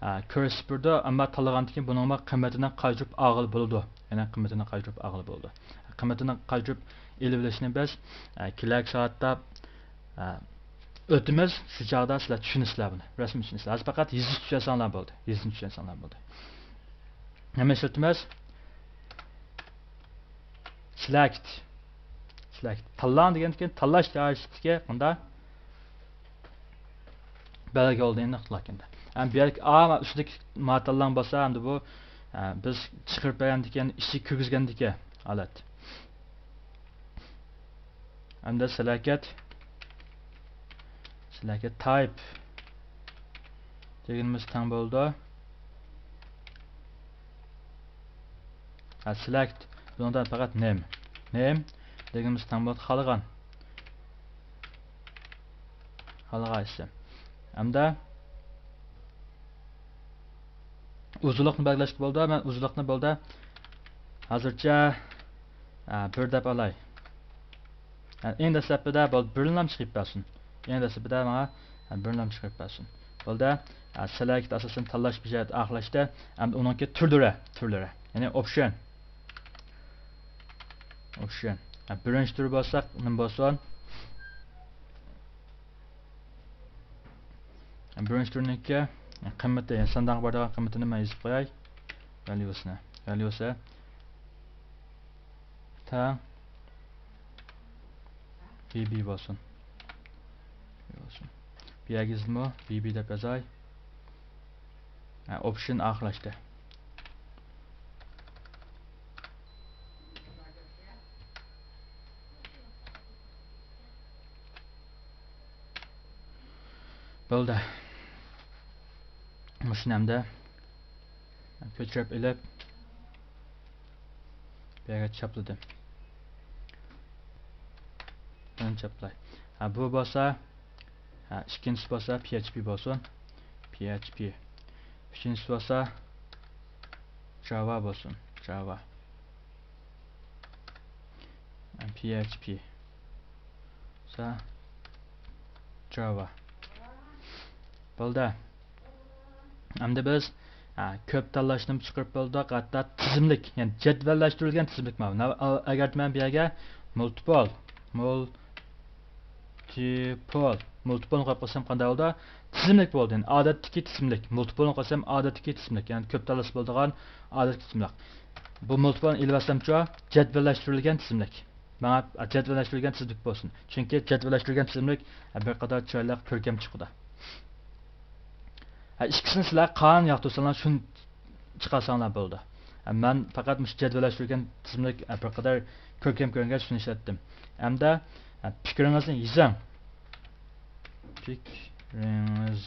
ئە، كۆرسىتىپ بېرىدۇ، ئەمما تاللىغاندىن كېيىن بۇنىڭمۇ قىممىتىنى قايتۇرۇپ ئالغىلى بولىدۇ. يەنى قىممىتىنى قايتۇرۇپ ئالغىلى بولىدۇ. قىممىتىنى قايتۇرۇپ ئېلىۋېلىشنى بىز، ئە، كېلەركى سائەتتە، ئە، ئۆتىمىز. شۇ چاغدا سىلەر چۈشىنىسىلەر بۇنى. رەسمىي چۈشىنىسىلەر. ھازىر پەقەت يېزىشنى چۈشەنسەڭلار بولدى. يېزىشنى چۈشەنسەڭلار بولدى. نېمە ئىشلىتىمىز؟ سېلېكت. سېلېكت. تاللاڭ دېگەندىن كېيىن تاللاش دائىرىسىدىكى قانداق؟ بەلگە بولدى ئېنىق. ئەمدى بۇ يەردىكى ئا ئۈستىدىكى ما تاللاڭ بولسا، ئەمدى بۇ، ئە، بىز چىقىرىپ بەرگەندىكىن، ئىچىگە كىرگۈزگەندىكى ھالەت. ئەمدى سېلېكت، سېلېكت تايپ دېگىنىمىز تەڭ بولىدۇ. ھە، سېلېكت، بۇنىڭدا پەقەت نېم. نېم دېگىنىمىز تەڭ بولىدۇ خالىغان. خالىغان ئىسىم. ئەمدى ئۇزۇنلۇقنى بەلگىلەشكە بولىدۇ. مەن ئۇزۇنلۇقنى بولدى ھازىرچە، ئە، بىر دەپ ئالاي. ئەڭ دەسلەپتە بولدى، بىرنىلا چىقىپ بەرسۇن. ئەڭ دەسلەپتە ماڭا، ئە، بىرنىلا چىقىرىپ بەرسۇن. بولدى. ئە، سېلېكت ئاساسەن تاللاش بىر جەھەت ئاخىرلاشتى. ئەمدى ئۇنىڭكى تۈرلىرى، تۈرلىرى. يەنى ئوپشن. ئوپشن. ئە، بىرىنچى تۈر بولسا نېمە بولسۇن؟ بىرىنچى تۈرنىڭكى قىممىتى، يەنى ساندانغا بارىدىغان قىممىتىنى مەن يېزىپ قوياي. ۋاليۇسىنى. ۋاليۇسى تەڭ ۋي بى بولسۇن. بولسۇن. بۇ يەرگە يېزىلمۇ ۋي بى دەپ يازاي. ھە، ئوپشن ئاخىرلاشتى. بولدى. مۇشۇنى ئەمدى كۆچۈرۈپ ئېلىپ، بۇ يەرگە چاپلىدىم. بۇنى چاپلاي. ھە، بۇ بولسا، ھە، ئىككىنچىسى بولسا پي ئېچ پى بولسۇن. پي ئېچ پى. ئۈچىنچىسى بولسا جاۋا بولسۇن. جاۋا. پي ئېچ پى. سا-، جاۋا. بولدى. ئەمدى بىز، ھە، كۆپ تاللاشنىمۇ چىقىرىپ بولدۇق. ھەتتا تىزىملىك، يەنى جەدۋەللەشتۈرۈلگەن تىزىملىك ماۋۇ. ئەگەر مەن بۇ يەرگە مۇلتىپل، مۇلتىپل، مۇلتىپلنى قويۇپ قويسام قانداق بولىدۇ؟ تىزىملىك بولدى. يەنى ئادەتتىكى تىزىملىك. مۇلتىپلنى قويسام ئادەتتىكى تىزىملىك. يەنى كۆپ تاللىسا بولىدىغان ئادەتتىكى تىزىملىك. بۇ مۇلتىپلنى ئېلىۋەتسەمچۇ؟ جەدۋەللەشتۈرۈلگەن تىزىملىك. ماڭا جەدۋەللەشتۈرۈلگەن تىزىملىك بولسۇن. چۈنكى جەدۋەللەشتۈرۈلگەن تىزىملىك، ئە، بىر قەدەر چىرايلىق، كۆركەم چىقىدۇ. ئە، ئىككىسىنى سىلەر قانچە ياقتۇرساڭلار شۇنى چىقارساڭلار بولىدۇ. ئە، مەن پەقەت مۇشۇ جەدۋەللەشتۈرۈلگەن تىزىملىك، ئە، بىر قەدەر كۆركەم كۆرۈنگەچ شۇنى ئىشلەتتىم. ئەمدى، ئە، پىكرىڭىزنى يېزىڭ. پىكرىڭىزنى،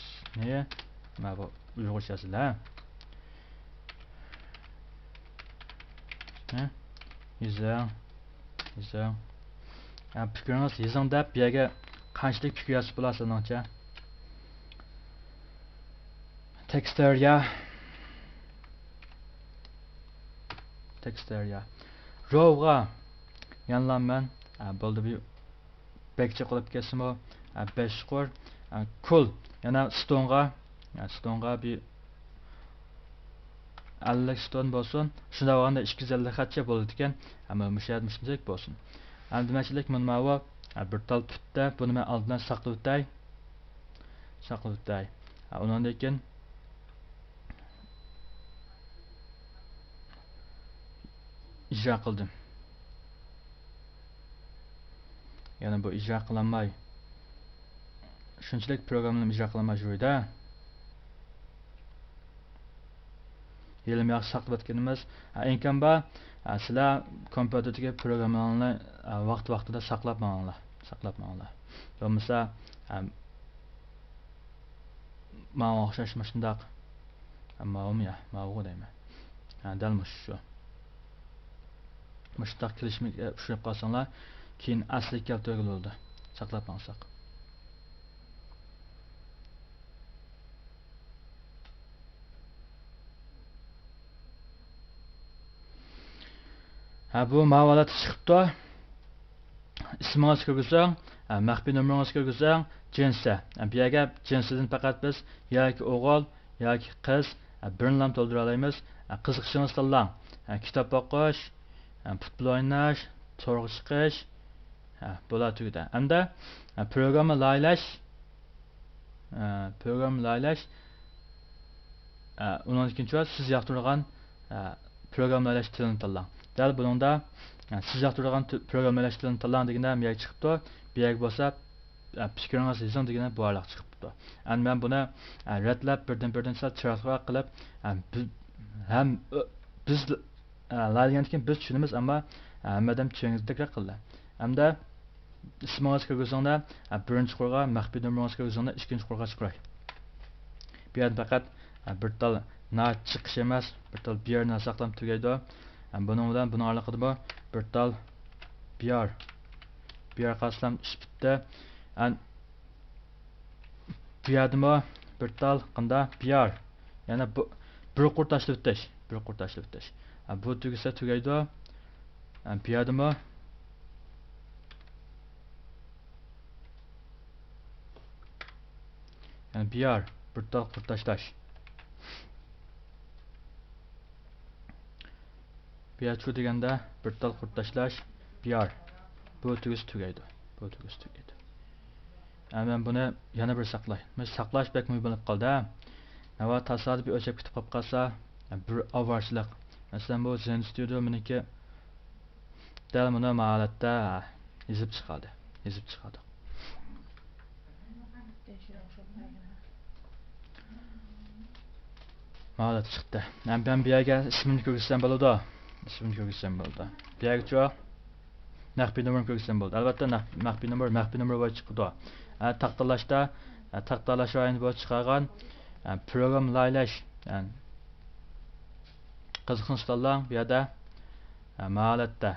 مانا بۇ ئۇيغۇرچە يازىلا. ھە؟ يېزىڭ. يېزىڭ. ھە، پىكرىڭىز يېزىڭ دەپ، بۇ يەرگە قانچىلىك پىكىر يازسا بولار سىزنىڭچە؟ تېكىست ئېرىيا. تېكىست ئېرىيا. روغا يەنىلا مەن، ھە، بولدى، بۇ بەك جىق بولۇپ كەتسىمۇ، ئە، بەش چوقۇر، ئە، كۇل، يەنە ستونغا، ئە، ستونغا بىر ئەللىك ستون بولسۇن. شۇنداق بولغاندا ئىككى يۈز ئەللىك خەتچە بولىدىكەن. ئەمما مۇشۇ يەردە مۇشۇندەك بولسۇن. ئەمدى دېمەكچىلىك مۇنۇ ماۋۇ، ئە، بىر تال پۈتتى. بۇنى مەن ئالدىن ساقلىۋېتەي. ساقلىۋېتەي. ئە، ئۇنىڭدىن كېيىن ئىجرا قىلدىم. يەنە بۇ ئىجرا قىلالماي، شۇنچىلىك پروگراممىنى ئىجرا قىلالماي يۈرىدۇ. ھېلىمۇ ياخشى ساقلاۋەتكىنىمىز. ھە، ئىمكان بار، ئە، سىلەر كومپيۇتېردىكى پروگراممىلارنى، ئە، ۋاقتى ۋاقتىدا ساقلاپ ماڭىڭلار. ساقلاپ ماڭىڭلار. بولمىسا، ئە، ماڭا ئوخشاش مۇشۇنداق. ئە، ماۋۇمۇ يا، ماۋۇغۇ دەيمەن. ئە، دەل مۇشۇ شۇ. مۇشۇنداق كېلىشمەي، ئە، ئۇچراپ قالساڭلار، كېيىن ئەسلىگە كەلتۈرگىلى بولىدۇ. ساقلاپ ماڭساق. ھە، بۇ ماۋۇ ھالەتتە چىقىپتۇ. ئىسمىڭىز كىرگۈزۈڭ، ھە، مەخپىي نومۇرىڭىز كىرگۈزۈڭ، جىنسى. ھە، بۇ يەرگە جىنسىدىن پەقەت بىز ياكى ئوغۇل، ياكى قىز، ھە، بىرنىلا تولدۇرالايمىز. ھە، قىزىقىشىڭىزنى تاللاڭ. ھە، كىتاب ئوقۇش، ھە، پۇتبول ئويناش، تورغا چىقىش. ھە، بۇلار تۈگىدى. ئەمدى، ھە، پروگرامما لايىھىلەش. ئە، پروگرامما لايىھىلەش. ئە، ئۇنىڭدىن كېيىن سىز ياقتۇرىدىغان، ئە، پروگرامما لايىھىلەش تىلىنى تاللاڭ. دەل بۇنىڭدا، ئە، سىز ياقتۇرىدىغان تۈ-، پروگرامما لايىھىلەش تىلىنى تاللاڭ دېگەندە، بۇ يەرگە چىقىپتۇ. بۇ يەرگە بولسا، ئە، پىكرىڭىزنى يېزىڭ دېگەندە، بۇ ئارىلىق چىقىپتۇ. ئەمدى مەن بۇنى، ئە، رەتلەپ، بىردىن-بىردىن سەل چىرايلىقراق قىلىپ، ئە، بىز، ھەم، ئۆ-، بىز، ئە، لايىھە دېگەندىن كېيىن بىز چۈشىنىمىز، ئەمما، ئە، ھەممە ئادەم چۈشەنگۈدەكرەك قىلدى. ئەمدى ئىسمىڭىز كىرگۈزۈڭلار، بىرىنچى قۇرغا، مەخپىي نومۇرىڭىز كىرگۈزۈڭلار، ئىككىنچى قۇرغا چىقىراي. بۇ يەردە پەقەت بىر تال نا چىقىش ئەمەس، بىر تال بىيار نا ساقلام تۈگەيدۇ. بۇنىڭ بىلەن بۇنىڭ ئارىلىقىدىمۇ بىر تال بىيار، بىيار قالسام ئىش پۈتتى. ئەن بۇ يەردىمۇ بىر تال قاندا بىيار. يەنە بۇ، بىر قۇر تاشلىۋېتىش، بىر قۇر تاشلىۋېتىش. ھە، بۇ تۈگىسە تۈگەيدۇ. ھە، بۇ يەردىمۇ. يەنە بىيار، بىر تال قۇر تاشلاش. بىياچۇ دېگەندە بىر تال قۇر تاشلاش، بىيار. بۇ تۈگىسە تۈگەيدۇ. بۇ تۈگىسە تۈگەيدۇ. ئە، مەن بۇنى يەنە بىر ساقلاي. مۇشۇ ساقلاش بەك مۇھىم بولۇپ قالدى، ھە؟ ناۋا تاسادىپىي ئۆچەپ كېتىپ قاپ قالسا، بىر ئاۋارىچىلىق. مەسىلەن، بۇ زېن ستۇدىيو مېنىڭكى دەل مۇنۇ ھالەتتە يېزىپ چىقاردى. يېزىپ چىقاردۇق. ماۋۇ ھالەتتە چىقتى. ھەم مەن بۇ يەرگە ئىسمىنى كىرگۈزسەم بولىدۇ. ئىسمىنى كىرگۈزسەم بولىدۇ. بۇ يەرگىچۇ مەخپىي نومۇرنى كىرگۈزسەم بولىدۇ. ئەلۋەتتە، نەق-، مەخپىي نومۇر، مەخپىي نومۇر بويىچە چىقىدۇ. ھە، تاختىلاشتا، ھە، تاختىلاش رايونى بويىچە چىقارغان، ھە، پروگرامما لايىھىلەش، ھە، قىزىقسىڭىز تاللاڭ بۇ يەردە. ھە، ماۋۇ ھالەتتە،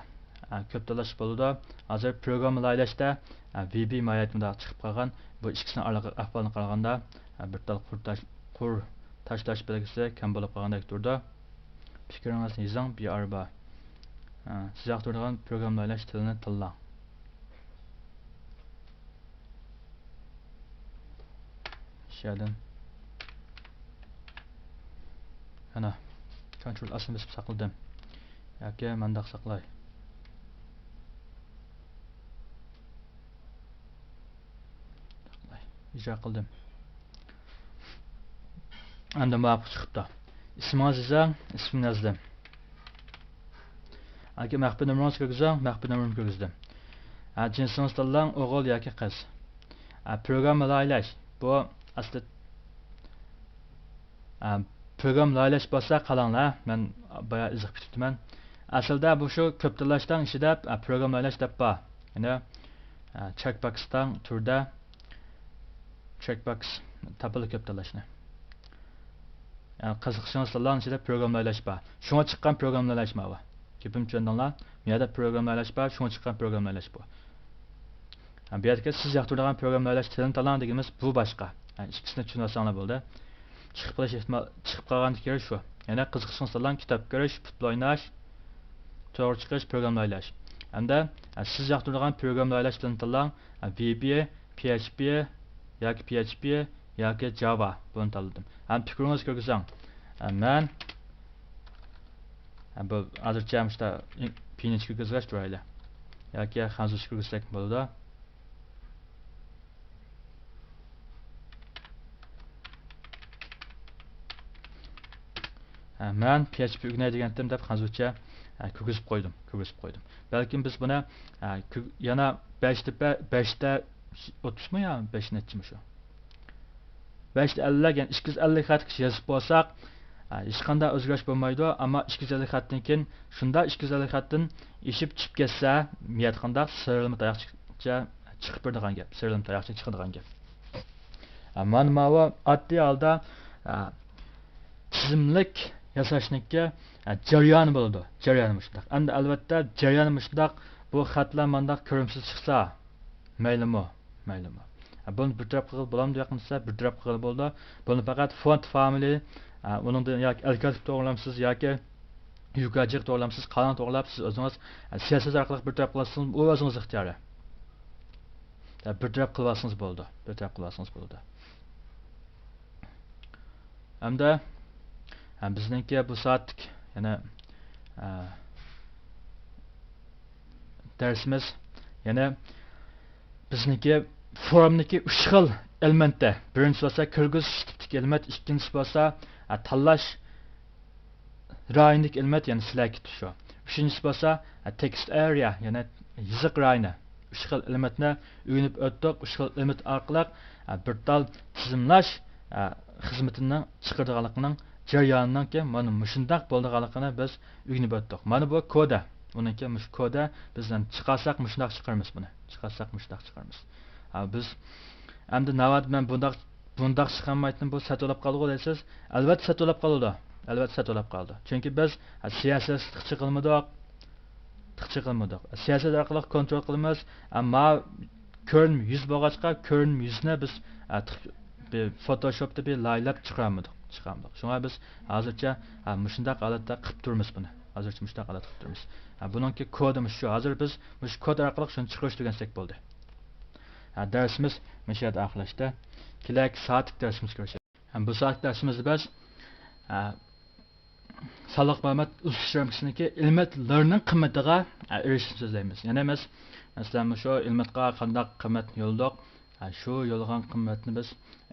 ھە، كۆپ تاللاش بولىدۇ. ھازىر پروگرامما لايىھىلەشتە، ھە، ۋى بى ماھىيەتى مۇنداق چىقىپ قالغان. بۇ ئىككىسىنىڭ ئارىلىق ئەھۋالىنى قارىغاندا، ھە، بىر تال قۇر تاش-، قۇر تاشلاش بەلگىسى كەم بولۇپ قالغاندەك تۇرىدۇ. پىكرىڭىزنى يېزىڭ، بى ئار بار. ھە، سىز ياقتۇرىدىغان پروگرامما لايىھىلەش تىلىنى تاللاڭ. شۇ يەردىن. ئەنە، كونترول ئاسنى بېسىپ ساقلىدىم. ياكى مانداق ساقلاي. ساقلاي. ئىجرا قىلدىم. ئەمدى مۇۋاپىق چىقىپتۇ. ئىسمىڭىزنى يېزىڭ، ئىسمىنى يازدىم. ياكى مەخپىي نومۇرىڭىزنى كىرگۈزۈڭ، مەخپىي نومۇرۇمنى كىرگۈزدۈم. ھە، جىنسىڭىزنى تاللاڭ، ئوغۇل ياكى قىز. ھە، پروگرامما لايىھىلەش. بۇ ئەسلى، ھە، پروگرامما لايىھىلەش بولسا قالاڭلار، مەن بايا ئېزىقىپ كېتىپتىمەن. ئەسلىدە بۇ شۇ كۆپ تاللاشنىڭ ئىچىدە، ھە، پروگرامما لايىھىلەش دەپ بار. يەنە، ھە، چېك باكسنىڭ تۈرىدە چېك باكس تاپىلا كۆپ تاللاشنى. يەنى قىزىقىشىڭىز تاللاڭ ئىچىدە پروگرامما لايىھىلەش بار. شۇڭا چىققان پروگرامما لايىھىلەش ماۋۇ. گېپىمنى چۈشەندىڭلار؟ بۇ يەردە پروگرامما لايىھىلەش بار، شۇڭا چىققان پروگرامما لايىھىلەش بۇ. ھە، بۇ يەردىكى سىز ياقتۇرىدىغان پروگرامما لايىھىلەش تىلىنى تاللاڭ دېگىنىمىز بۇ باشقا. ھە، ئىككىسىنى چۈشىنىۋالساڭلار بولدى. چىقىپ قېلىش ئېھتىمال، چىقىپ قالغاندىكى يېرى شۇ. يەنى قىزىقىشىڭىز تاللاڭ، كىتاب كۆرۈش، پۇتبول ئويناش، تورغا چىقىش، پروگرامما لايىھىلەش. ھەمدە، ھە، سىز ياقتۇرىدىغان پروگرامما لايىھىلەش تىلىنى تاللاڭ. ھە، ۋى بى، پى ئېچ پى ياكى پى ئېچ پى ياكى جاۋا، بۇنى تاللىدىم. ھەم پىكرىڭىزنى كىرگۈزۈڭ. ھە، مەن، ھە، بۇ ھازىرچە مۇشتا پىنىچ كىرگۈزگەچ تۇرايلى. ياكى خەنزۇچە كىرگۈزسەك بولىدۇ. ھە، مەن پى ئېچ پى ئۆگىنەي دېگەنتىم دەپ خەنزۇچە، ھە، كىرگۈزۈپ قويدۇم، كىرگۈزۈپ قويدۇم. بەلكىم بىز بۇنى، ھە، كۆ-، يەنە بەشتە بە-، بەشتە ئوتتۇزمۇ يا بەش نەچچىمۇ شۇ؟ بەشتە ئەللىك، يەنى ئىككى يۈز ئەللىك خەتكىچە يېزىپ بولساق، ھېچقانداق ئۆزگىرىش بولمايدۇ، ئەمما ئىككى يۈز ئەللىك خەتتىن كېيىن شۇنداق ئىككى يۈز ئەللىك خەتتىن ئېشىپ چۈشۈپ كەتسە، مىيەت قانداق سىرلىما تاياقچە چىقىپ بېرىدىغان گەپ، سىرلىما تاياقچە چىقىدىغان گەپ. مانا ماۋۇ ئاددىي ھالدا تىزىملىك ياساشنىڭكى جەريانى بولىدۇ. جەريانى مۇشۇنداق. ئەمدى ئەلۋەتتە جەريانى مۇشۇنداق، بۇ خەتلەر مانداق كۆرۈمسىز چىقسا، مەيلىمۇ؟ مەيلىمۇ؟ بۇنى بىر تەرەپ قىلغىلى بولامدۇ ياقىمىسا، بىر تەرەپ قىلغىلى بولىدۇ. بۇنى پەقەت فونت فامىلى، ئۇنىڭدىن ياكى ئەلكاتىپ توغرىلامسىز ياكى يۇكاجىغا توغرىلاپ، سىز قالاڭ توغرىلاپ، سىز ئۆزىڭىز سىياسەت ئارقىلىق بىر تەرەپ قىلىۋالسىڭىز، ئۇ ئۆزىڭىز ئىختىيارى. بىر تەرەپ قىلىۋالسىڭىز بولىدۇ. بىر تەرەپ قىلىۋالسىڭىز بولىدۇ. ھەمدە، ھە، بىزنىڭكى بۇ سائەتلىك يەنە، ھە، دەرسىمىز يەنە بىزنىڭكى فورمدىكى ئۈچ خىل ئېلېمېنتتە. بىرىنچىسى بولسا كىرگۈزۈش تىپتىكى ئېلېمېنت، ئىككىنچىسى بولسا، ھە، تاللاش رايونىدىكى ئېلېمېنت، يەنى سېلېكت شۇ. ئۈچىنچىسى بولسا، تېكىست ئارېيا، يەنى يېزىق رايونى. ئۈچ خىل ئېلېمېنتنى ئۆگىنىپ ئۆتتۇق. ئۈچ خىل ئېلېمېنت ئارقىلىق بىر تال تىزىملاش خىزمىتىنىڭ چىقىرىدىغانلىقىنىڭ جەريانىنىڭكى مانا مۇشۇنداق بولىدىغانلىقىنى بىز ئۆگىنىپ ئۆتتۇق. مانا بۇ كودا. ئۇنىڭكى مۇشۇ كودا بىز چىقارساق مۇشۇنداق چىقىرىمىز بۇنى. چىقارساق مۇشۇنداق چىقىرىمىز. ھە، بىز ئەمدى ناۋادا مەن بۇنداق بۇنداق چىقارمايتتىم، بۇ سەت بولاپ قالدىغۇ دەيسىز. ئەلۋەتتە سەت بولاپ قالىدۇ. ئەلۋەتتە سەت بولاپ قالىدۇ. چۈنكى بىز، ھە، سىياسەت تىقچى قىلمىدۇق. تىقچى قىلمىدۇق. سىياسەت ئارقىلىق كونترول قىلىمىز. ئەمما كۆرۈنمە يۈز بولغاچقا، كۆرۈنمە يۈزنى بىز، ھە، تىق-، بىر فوتوشوپتا بىر لايىھەلەپ چىقارالمىدۇق. چىقارالمىدۇق. شۇڭا بىز ھازىرچە، ھە، مۇشۇنداق ھالەتتە قىلىپ تۇرىمىز بۇنى. ھازىرچە مۇشۇنداق ھالەتتە قىلىپ تۇرىمىز. ھە، بۇنىڭكى كودىمىز شۇ. ھازىر بىز مۇشۇ كود ئارقىلىق شۇنى چىقىرىشنى ئۆگەنسەك بولدى. ھە، دەرسىمىز مۇشۇ يەردە ئاخىرلاشتى. كېلەركى سائەتلىك دەرسىمىزگە كۆرۈشەيلى. ھەم بۇ سائەتلىك دەرسىمىزدە بىز، ھە، سانلىق مەلۇمات ئۆسۈش رامكىسىدىكى ئېلېمېنتلىرىنىڭ قىممىتىغا، ھە، ئېرىشىشنى سۆزلەيمىز. يەنە ئەمەس، مەسىلەن، مۇشۇ ئېلېمېنتقا قانداق قىممەتنى يوللىدۇق، ھە، شۇ يوللىغان قىممەتنى بىز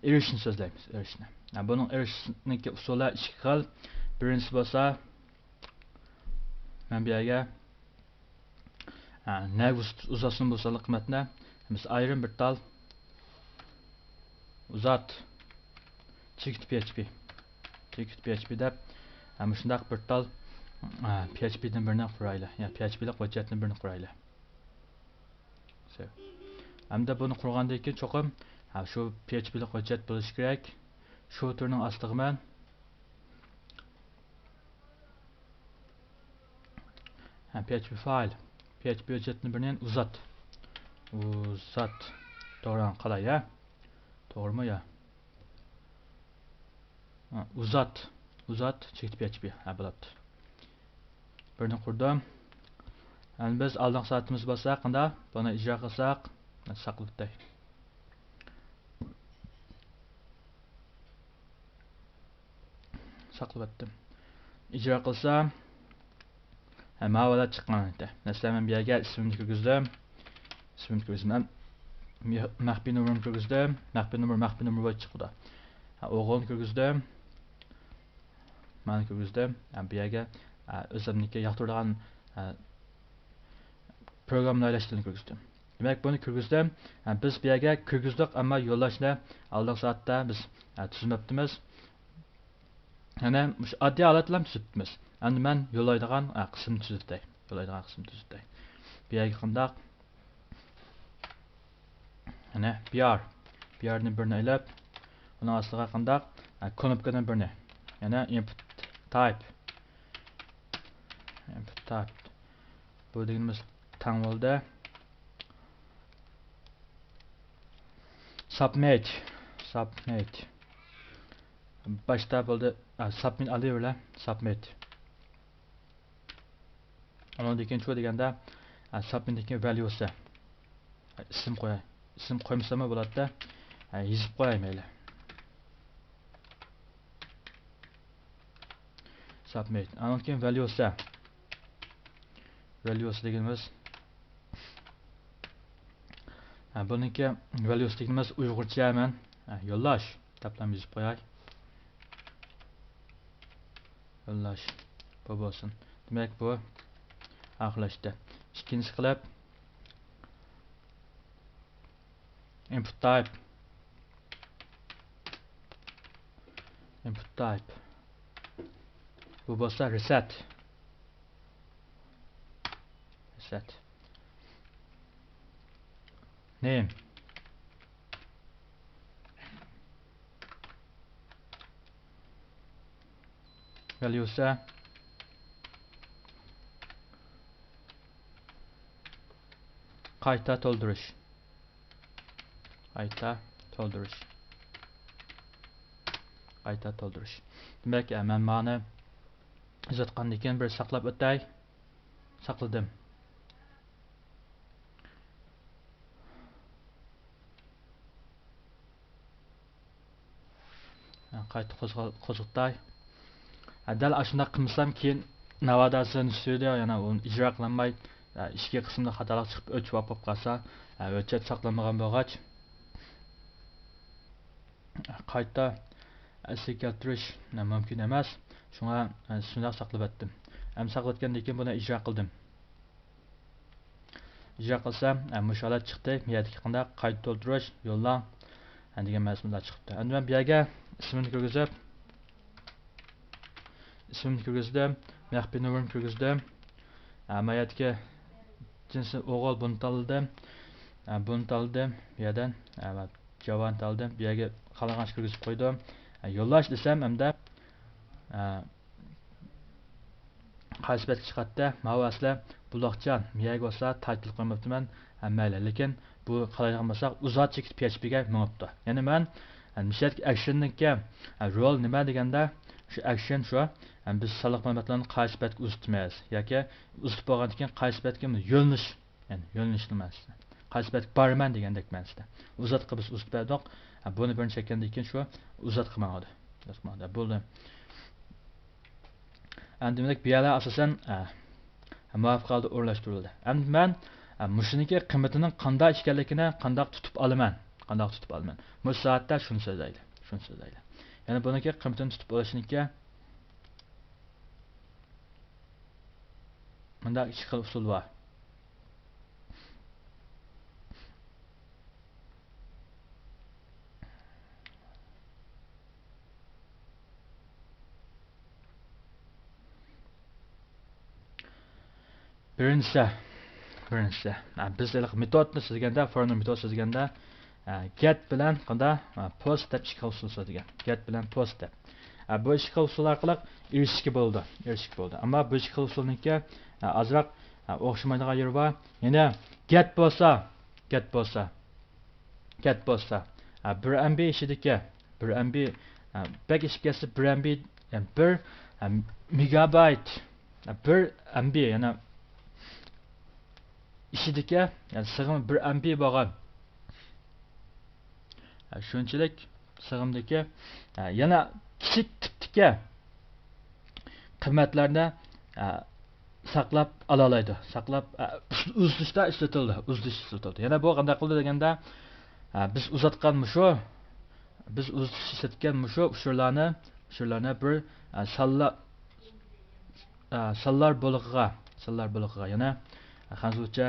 ئېرىشىشنى سۆزلەيمىز، ئېرىشىشنى. ھە، بۇنىڭ ئېرىشىشنىڭكى ئۇسۇلى ئىككى خىل. بىرىنچىسى بولسا، مەن بۇ يەرگە ھە، نەگە ئۇز-، ئۇزاتسىمۇ بولسا قىممەتنى، بىز ئايرىم بىر تال ئۇزات، چېكىت پي ئېچ پى، چېكىت پي ئېچ پى دەپ، ھە، مۇشۇنداق بىر تال، ھە، پي ئېچ پى دىن بىرنى قۇرايلى. يا پي ئېچ پى لىق ھۆججەتتىن بىرنى قۇرايلى. سۆ. ھەمدە بۇنى قۇرغاندىن كېيىن چوقۇم، ھە، شۇ پي ئېچ پى لىق ھۆججەت بولۇشى كېرەك. شۇ تۈرنىڭ ئاستىغا مەن ھە، پي ئېچ پى فايل. پي ئېچ پى ھۆججەتنى بىرنى ئۇزات. ئۇزات. توغرا قالاي، يا؟ توغرىمۇ، يا؟ ھە، ئۇزات. ئۇزات، چېكىت پي ئېچ پى. ھە، بولاتتى. بىرنى قۇردۇم. ئەمدى بىز ئالدىنقى سائىتىمىز بولسا، قانداق؟ بۇنى ئىجرا قىلساق، ساقلىتاي. ساقلىۋەتتىم. ئىجرا قىلسام، ھە، ماۋۇلار چىققان. مەسىلەن، مەن بۇ يەرگە ئىسمىمنى كىرگۈزدۈم. ئىسمىمنى كىرگۈزدۈم. مەخ-، مەخپىي نومۇرۇمنى كىرگۈزدۈم. مەخپىي نومۇر، مەخپىي نومۇر بويىچە چىقىدۇ. ھە، ئوغۇلنى كىرگۈزدۈم. مانا كىرگۈزدۈم. ھە، بۇ يەرگە، ھە، ئۆزۈمنىڭكى ياقتۇرىدىغان، ھە، پروگراممىنى ئايلاشتۇرۇشنى كىرگۈزدۈم. دېمەك، بۇنى كىرگۈزدۈم. ھە، بىز بۇ يەرگە كىرگۈزدۇق، ئەمما يوللاشنى ئالدىنقى سائەتتە بىز، ھە، تۈزمەپتىمىز. يەنە مۇشۇ ئاددىي ھالەتلەرنى تۈزۈپتىمىز. ئەمدى مەن يوللايدىغان، ھە، قىسمىنى تۈزىتەي. يوللايدىغان قىسمىنى تۈزىتەي. بۇ يەرگە قانداق؟ يەنە بىئار. بىئاردىن بىرنى ئېلىپ، ئۇنىڭ ئاستىغا قانداق؟ ھە، كۇنۇپكىدىن بىرنى. يەنە ئىنپۇت تايپ. ئىنپۇت تايپ. بۇ دېگىنىمىز تەڭ بولدى. سابمىت. سابمىت. باشتا بولدى. ھە، سابمىت ئالىۋېرە. سابمىت. ئۇنىڭدىن كېيىن شۇ دېگەندە، ھە، سابمىتنىڭكى ۋەليۇسى. ئىسىم قوياي. ئىسىم قويمىساممۇ بولاتتى. ھە، يېزىپ قوياي مەيلى. سابمىت. ئاندىن كېيىن ۋەليۇسى. ۋەليۇسى دېگىنىمىز، ھە، بۇنىڭكى ۋەليۇسى دېگىنىمىز ئۇيغۇرچە مەن، ھە، يوللاش دەپلا يېزىپ قوياي. يوللاش. بۇ بولسۇن. دېمەك، بۇ ئاخىرلاشتى. ئىككىنچىسى قىلىپ، ئىنپۇت تايپ. ئىنپۇت تايپ. بۇ بولسا رېسېت. رېسېت نېيم. ۋەليۇسى قايتا تولدۇرۇش. قايتا تولدۇرۇش. قايتا تولدۇرۇش. دېمەك، ئە، مەن مانى ئۇزاتقاندىن كېيىن بىر ساقلاپ ئۆتەي. ساقلىدىم. قايتا قوزغا-، قوزغىتاي. دەل ئاشۇنداق قىلمىسام، كېيىن ناۋادا سىلەرنى سۈيىدە يەنە ئۇنى ئىجرا قىلالماي، ئىچكى قىسمىدا خاتالىق چىقىپ، ئۆچۈپ بولۇپ قالسا، ھۆججەت ساقلانمىغان بولغاچ، قايتا ئەسلىگە كەلتۈرۈش مۇمكىن ئەمەس. شۇڭا شۇنداق ساقلىۋەتتىم. ئەمدى ساقلىۋەتكەندىن كېيىن بۇنى ئىجرا قىلدىم. ئىجرا قىلسام، ئە، مۇشۇ ھالەت چىقتى. بۇ يەردىكى قانداق؟ قايتا تولدۇرۇش، يوللاڭ، ئە، دېگەن مەزمۇندا چىقىپتۇ. ئەمدى مەن بۇ يەرگە ئىسمىمنى كىرگۈزۈپ، ئىسمىمنى كىرگۈزدۈم، مەخپىي نومۇرۇمنى كىرگۈزدۈم. ئە، ما يەردىكى جىنسى ئوغۇل، بۇنى تاللىدىم. ئە، بۇنى تاللىدىم. بۇ يەردىن، ئە، جاۋانى تاللىدىم. بۇ يەرگە خالىغانچە كىرگۈزۈپ قويدۇم. ئە، يوللاش دېسەم ئەمدى، ئە، قايسى بەتكە چىقاتتى؟ ماۋۇ ئەسلى بۇلاقچان، مىيەگە بولسا تايتىل قويماپتىمەن. ھە، مەيلى، لېكىن بۇ قارايدىغان بولساق، ئۇزات چېكىت پي ئېچ پىگە مېڭىپتۇ. يەنى مەن، ھە، مىشەتكە ئەكشننىڭكى، ھە، رول نېمە دېگەندە، شۇ ئەكشن شۇ، ھە، بىز سانلىق مەلۇماتلارنى قايسى بەتكە ئۇزىتىمىز ياكى ئۇزىتىپ بولغاندىن كېيىن قايسى بەتكە يۆنىلىش، يەنى يۆنىلىشنىڭ مەنىسىدە. قايسى بەتكە بارىمەن دېگەندەك مەنىسىدە. ئۇزاتقا بىز ئۇزىتىپ بەردۇق. ھە، بۇنى بىرىنچى چەككەندىن كېيىن شۇ ئۇزاتقا ماڭىدۇ. ئۇزاتقا ماڭىدۇ. بولدى. ئەمدى دېمەك، بۇ يەرلەر ئاساسەن، ئە، مۇۋاپىق ھالدا ئورۇنلاشتۇرۇلدى. ئەمدى مەن، ئە، مۇشۇنىڭكى قىممىتىنىڭ قانداق ئىكەنلىكىنى قانداق تۇتۇپ ئالىمەن؟ قانداق تۇتۇپ ئالىمەن؟ مۇشۇ سائەتتە شۇنى سۆزلەيلى. شۇنى سۆزلەيلى. يەنى بۇنىڭكى قىممىتىنى تۇتۇپ ئېلىشنىڭكى مۇنداق ئىككى خىل ئۇسۇل بار. بىرىنچىسى، بىرىنچىسى، ھە، بىز ھېلىقى مېتودنى سۆزلىگەندە، فورمنىڭ مېتودى سۆزلىگەندە، ھە، گەت بىلەن قانداق، ھە، پوست دەپ ئىككى خىل ئۇسۇل سۆزلىگەن. گەت بىلەن پوست دەپ. ھە، بۇ ئىككى خىل ئۇسۇل ئارقىلىق ئېرىشىشكە بولىدۇ، ئېرىشىشكە بولىدۇ. ئەمما بۇ ئىككى خىل ئۇسۇلنىڭكى، ھە، ئازراق، ھە، ئوخشىمايدىغان يېرى بار. يەنە گەت بولسا، گەت بولسا، گەت بولسا، ھە، بىر ئەم بى ئىچىدىكى، بىر ئەم بى، ھە، بەك ئېشىپ كەتسە، بىر ئەم بى، يەنى بىر، ھە، مېگابايت، ھە، بىر ئەم بى، يەنى ئىچىدىكى، يەنى سىغىمى بىر ئەم بى بولغان، ھە، شۇنچىلىك سىغىمدىكى، ھە، يەنە كىچىك تىپتىكى قىممەتلەرنى، ئە، ساقلاپ ئالالايدۇ. ساقلاپ، ئە، ئۇزىتىشتا ئىشلىتىلىدۇ. ئۇزىتىش ئىشلىتىلىدۇ. يەنە بۇ قانداق قىلىدۇ دېگەندە، ئە، بىز ئۇزاتقان مۇشۇ، بىز ئۇزىتىش ئىشلەتكەن مۇشۇ ئۇچۇرلارنى، ئۇچۇرلارنى بىر، ئە، سانلا-، ئە، سانلار بولىقىغا، سانلار بولىقىغا يەنە، ئە، خەنزۇچە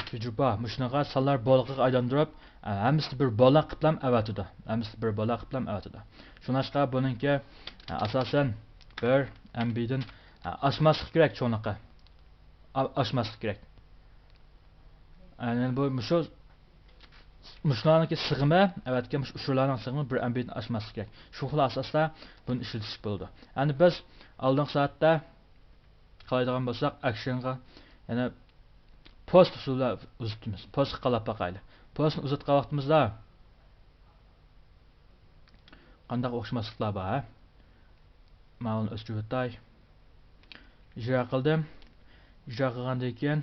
تۈجۈپا مۇشۇنىڭغا سانلار بولىقىغا ئايلاندۇرۇپ، ھەممىسىنى بىر بولاق قىپلام ئەۋەتىدۇ. ھەممىسىنى بىر بولاق قىپلام ئەۋەتىدۇ. شۇڭلاشقا بۇنىڭكى، ئاساسەن، بىر ئەم بىدىن ئاشماسلىقى كېرەك چوڭلۇقى. ئا-، ئاشماسلىقى كېرەك. يەنى بۇ مۇشۇ، مۇشۇلارنىڭكى سىغىمى، ئەۋەتكەن مۇشۇ ئۇچۇرلارنىڭ سىغىمى بىر ئەم بىدىن ئاشماسلىقى كېرەك. شۇ خىل ئاساستا بۇنى ئىشلىتىش بولىدۇ. يەنى بىز ئالدىنقى سائەتتە قارايدىغان بولساق، ئەكشنغا يەنە پوست ئۇسۇلى بىلەن ئۇزىتىمىز. پوستقا قاراپ باقايلى. پوستنى ئۇزاتقان ۋاقتىمىزدا قانداق ئوخشىماسلىقلار بار، ھە؟ ماۋۇنى ئۆچۈرۈۋېتاي. ئىجرا قىلدىم. ئىجرا قىلغاندىن كېيىن،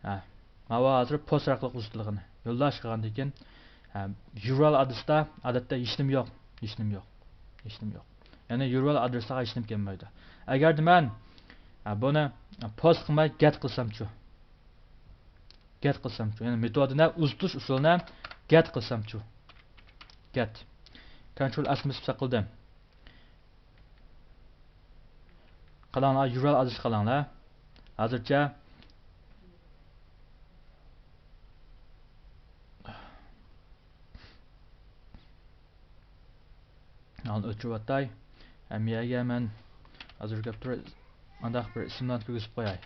ھە، ماۋۇ ھازىر پوست ئارقىلىق ئۇزىتىلغىنى. يوللاش قىلغاندىن كېيىن، ھە، يۇ ئار ئېل ئادرېستا ئادەتتە ھېچنېمە يوق. ھېچنېمە يوق. ھېچنېمە يوق. يەنى يۇ ئار ئېل ئادرېسىغا ھېچنېمە كەلمەيدۇ. ئەگەردە مەن، ھە، بۇنى پوست قىلماي گەت قىلسامچۇ؟ گەت قىلسامچۇ؟ يەنى مېتودىنى، ئۇزىتىش ئۇسۇلىنى گەت قىلسامچۇ؟ گەت. كونترول ئەس بېسىپ ساقلىدىم. قاراڭلار، يۇ ئار ئېل ئادرېسى قاراڭلار. ھازىرچە. ئۆچۈرۈۋاتاي. ھەم يەرگە مەن ھازىر كەپ تۇرۇپ مۇنداق بىر ئىسىملارنى كىرگۈزۈپ قوياي.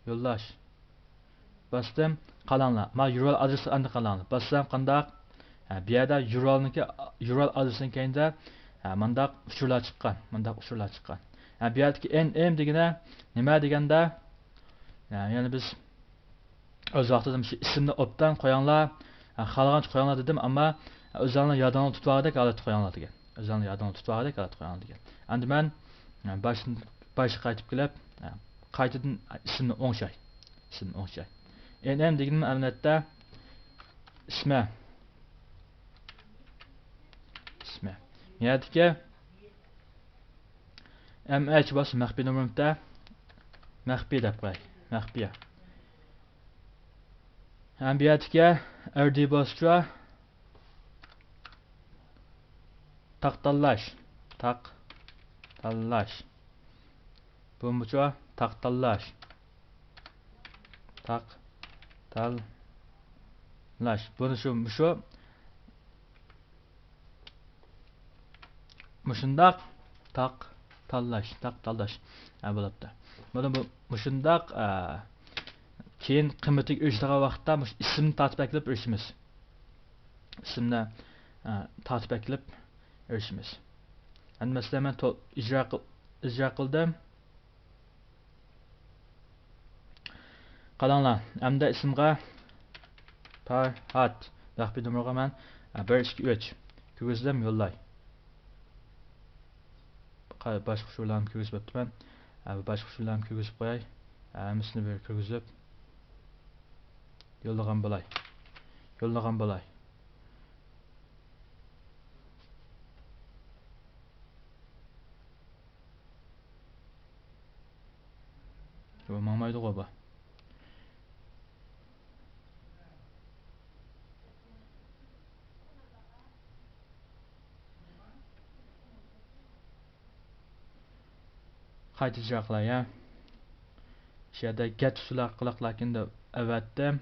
يوللاش. باستىم. قاراڭلار. ما يۇرال ئادرېسى ئەمدى قاراڭلار. باسسام قانداق؟ ھە، بۇ يەردە يۇرالنىڭكى، يۇرال ئادرېسىنىڭ كەينىدە، ھە، مۇنداق ئۇچۇرلار چىققان. مۇنداق ئۇچۇرلار چىققان. ھە، بۇ يەردىكى ئېن ئېم دېگىنە نېمە دېگەندە، ھە، يەنى بىز ئۆز ۋاقتىدا مۇشۇ ئىسىمنى ئوبدان قويۇڭلار، ھە، خالىغانچە قويۇڭلار دېدىم، ئەمما ئۆزۈڭلار يادىڭلاردا تۇتۇۋالغۇدەك ھالەتتە قويۇڭلار دېگەن. ئۆزۈڭلار يادىڭلاردا تۇتۇۋالغۇدەك ھالەتتە قويۇڭلار دېگەن. ئەمدى مەن، ھە، باشتىن، باشقا قايتىپ كېلىپ، ھە، قايتىدىن ئىسىمنى ئوڭشاي. ئىسىمنى ئوڭشاي. ئېن ئېم دېگىنىم ئەمەلىيەتتە ئىسمى. ئىسمى. نىھايەتتىكى ئەم ئەچ بولسا مەخپىي نومۇرمىتى. مەخپىي دەپ قوياي. مەخپىي. ھەم بۇ يەردىكى ئەر دى بولسىچۇ تاق تاللاش. تاق تاللاش. بۇمۇچۇ تاق تاللاش. تاق تاللاش. بۇنى شۇ، مۇشۇ مۇشۇنداق تاق تاللاش، تاق تاللاش. ھە، بولۇپتۇ. بۇنى بۇ، مۇشۇنداق، ئە، كېيىن قىممىتىگە ئېرىشىدىغان ۋاقىتتا مۇشۇ ئىسىمنى تارتىپ ئەكېلىپ ئېرىشىمىز. ئىسىمنى، ئە، تارتىپ ئەكېلىپ ئېرىشىمىز. ئەمدى مەسىلەن، مەن تو-، ئىجرا قىل-، ئىجرا قىلدىم. قاراڭلار، ئەمدى ئىسىمغا پەرھات، مەخپىي نومۇرغا مەن، ئە، بىر، ئىككى، ئۈچ كىرگۈزدۈم، يوللاي. قا-، باشقا ئۇچۇرلارنى كىرگۈزۈپ بېرىپتىمەن. ئە، باشقا ئۇچۇرلارنى كىرگۈزۈپ قوياي. ئە، ھەممىسىنى بىر كىرگۈزۈپ يوللىغان بولاي. يوللىغان بولاي. بۇ ماڭمايدىغۇ بۇ. قايتا ئىجرا قىلاي، ھە. شۇ يەردە گەت ئۇسۇلى ئارقىلىق لاكىن دەپ ئەۋەتتىم.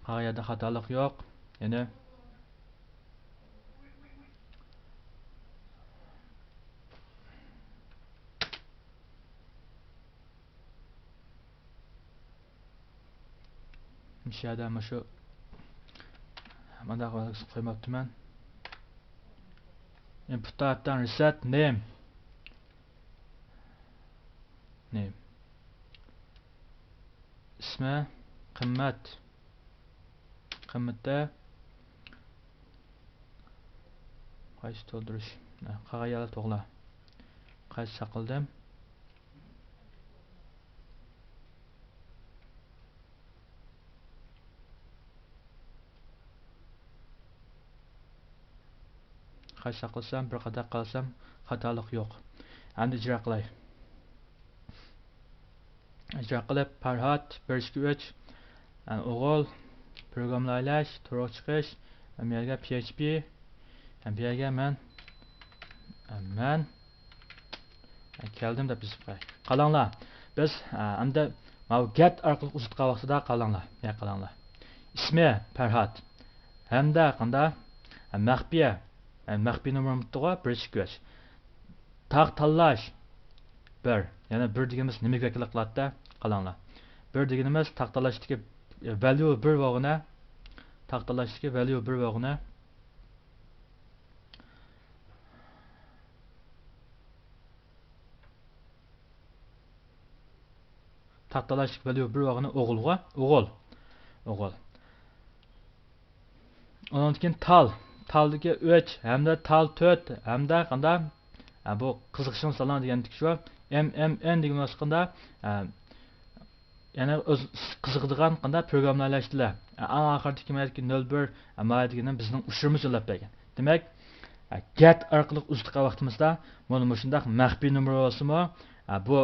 قالغان يەردە خاتالىق يوق. يەنە مۇشۇ يەردە مۇشۇ مۇنداق قويماپتىمەن. Input type دىن reset name. Name. ئىسمى، قىممەت. قىممىتى قايسى تولدۇرۇش؟ ھە، قالغان يەرلەر توغرا. قايسى ساقلىدىم؟ قايسى ساقلىسام، بىر قاتار قالسام، خاتالىق يوق. ئەمدى ئىجرا قىلاي. ئىجرا قىلىپ، پەرھات، بىر، ئىككى، ئۈچ، ئوغۇل، پروگراممىلاش، تورغا چىقىش، ئەمدى يەرگە پي ئېچ پى، ئەمدى يەرگە مەن، مەن كەلدىم دەپ يېزىپ قوياي. قاراڭلار، بىز، ئەمدى ماۋۇ گەت ئارقىلىق ئۇزاتقان ۋاقتىدا قاراڭلار، يا قاراڭلار. ئىسمى پەرھات ھەمدە قاندا، مەخپىيە، مەخپىي نومۇرمۇتتىغۇ، بىر، ئىككى، ئۈچ. تاق تاللاش بىر. يەنە بىر دېگىنىمىز نېمىگە ۋەكىللىك قىلاتتى؟ قاراڭلار. بىر دېگىنىمىز تاق تاللاشتىكى value بىر بولغىنى، تاق تاللاشتىكى value بىر بولغىنى. تاق تاللاشتىكى value بىر بولغىنى ئوغۇلغۇ، ئوغۇل. ئوغۇل. ئۇنىڭدىن كېيىن تال. تالدىكى ئۈچ ھەمدە تال تۆت ھەمدە قاندا، ھە، بۇ قىزىقىشىڭ سالان دېگەندىكى شۇ. ئېم ئېم ئېن دېگەن ۋاسىتە قاندا، ھە، يەنى ئۆز قىزىقىدىغان قاندا پروگراممىلاش تىلى. ھە، ئەڭ ئاخىرىدىكى مەيدىكى نۆل بىر، ھە، ما دېگىنى بىزنىڭ ئۇچۇرىمىز يوللاپ بەرگەن. دېمەك، ھە، گەت ئارقىلىق ئۇزىتىدىغان ۋاقتىمىزدا مانا مۇشۇنداق مەخپىي نومۇر بولسىمۇ، ھە، بۇ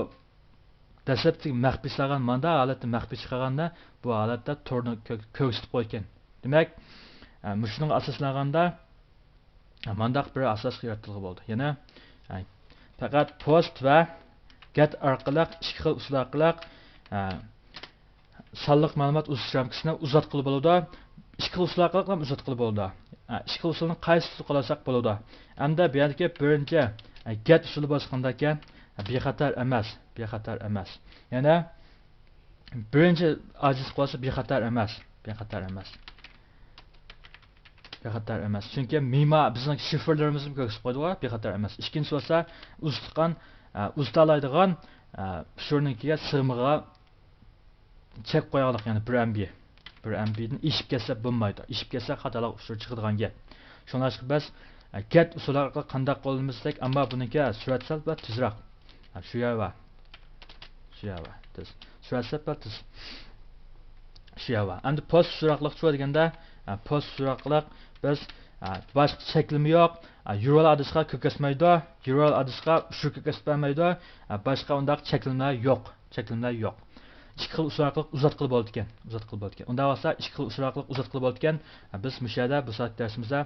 دەسلەپتىكى مەخپىي سالغان ماندا ھالەتتە مەخپىي چىقارغاندا، بۇ ھالەتتە تورنى كۆ-، كۆرسىتىپ قويغان. دېمەك، ئە، مۇشۇنىڭغا ئاساسلانغاندا، ئە، مانداق بىر ئاساسلىق يارىتىلغا بولدى. يەنە، ئە، پەقەت پوست ۋە گەت ئارقىلىق، ئىككى خىل ئۇسۇل ئارقىلىق، ئە، سانلىق مەلۇمات ئۇزىتىش رامكىسىنى ئۇزارتقىلى بولىدۇ. ئىككى خىل ئۇسۇل ئارقىلىق ھەم ئۇزارتقىلى بولىدۇ. ئىككى خىل ئۇسۇلنى قايسى ئۇسۇل قوللىساق بولىدۇ؟ ئەمدى بۇ يەردىكى بىرىنچى، ئە، گەت ئۇسۇلى بولسا قانداككەن؟ ئە، بىخەتەر ئەمەس، بىخەتەر ئەمەس. يەنە بىرىنچى ئاجىز قوللىسا بىخەتەر ئەمەس، بىخەتەر ئەمەس. بىخەتەر ئەمەس. چۈنكى مىما بىزنىڭ شىفىرلىرىمىزنى كۆرسىتىپ قويدىغۇ، بىخەتەر ئەمەس. ئىككىنچىسى بولسا ئۇستىخان، ئە، ئۇزىتالايدىغان، ئە، ئۇچۇرنىڭكىگە سىغمىغان چەك قويغانلىق، يەنى بىر ئەم بى. بىر ئەم بىدىن ئېشىپ كەتسە بولمايدۇ. ئېشىپ كەتسە خاتالىق ئۇچۇرى چىقىدىغان گەپ. شۇڭلاشقا بىز، ئە، گەت ئۇسۇلى ئارقىلىق قانداق قوللىنىمىز دېسەك، ئەمما بۇنىڭكى سۈرئەت سەل بىر تېزراق. ئە، شۇ يەر بار. شۇ يەر بار. تېز. سۈرئەت سەل بىر تېز. شۇ يەر بار. ئەمدى پوست ئۇسۇلى ئارقىلىقچۇ دېگەندە، ئە، پوست ئۇسۇلى ئارقىلىق بىز، ئە، باشقا چەكلىمە يوق. ئە، يۇرل ئادرېسقا كۆرگەزمەيدۇ. يۇرل ئادرېسقا ئۇچۇر كۆرگەزمەيدۇ. ئە، باشقا ئۇنداق چەكلىمىلەر يوق. چەكلىمىلەر يوق. ئىككى خىل ئۇسۇل ئارقىلىق ئۇزاتقىلى بولىدىكەن. ئۇزاتقىلى بولىدىكەن. ئۇنداق بولسا ئىككى خىل ئۇسۇل ئارقىلىق ئۇزاتقىلى بولىدىكەن. بىز مۇشۇ يەردە بۇ سائەت دەرسىمىزدە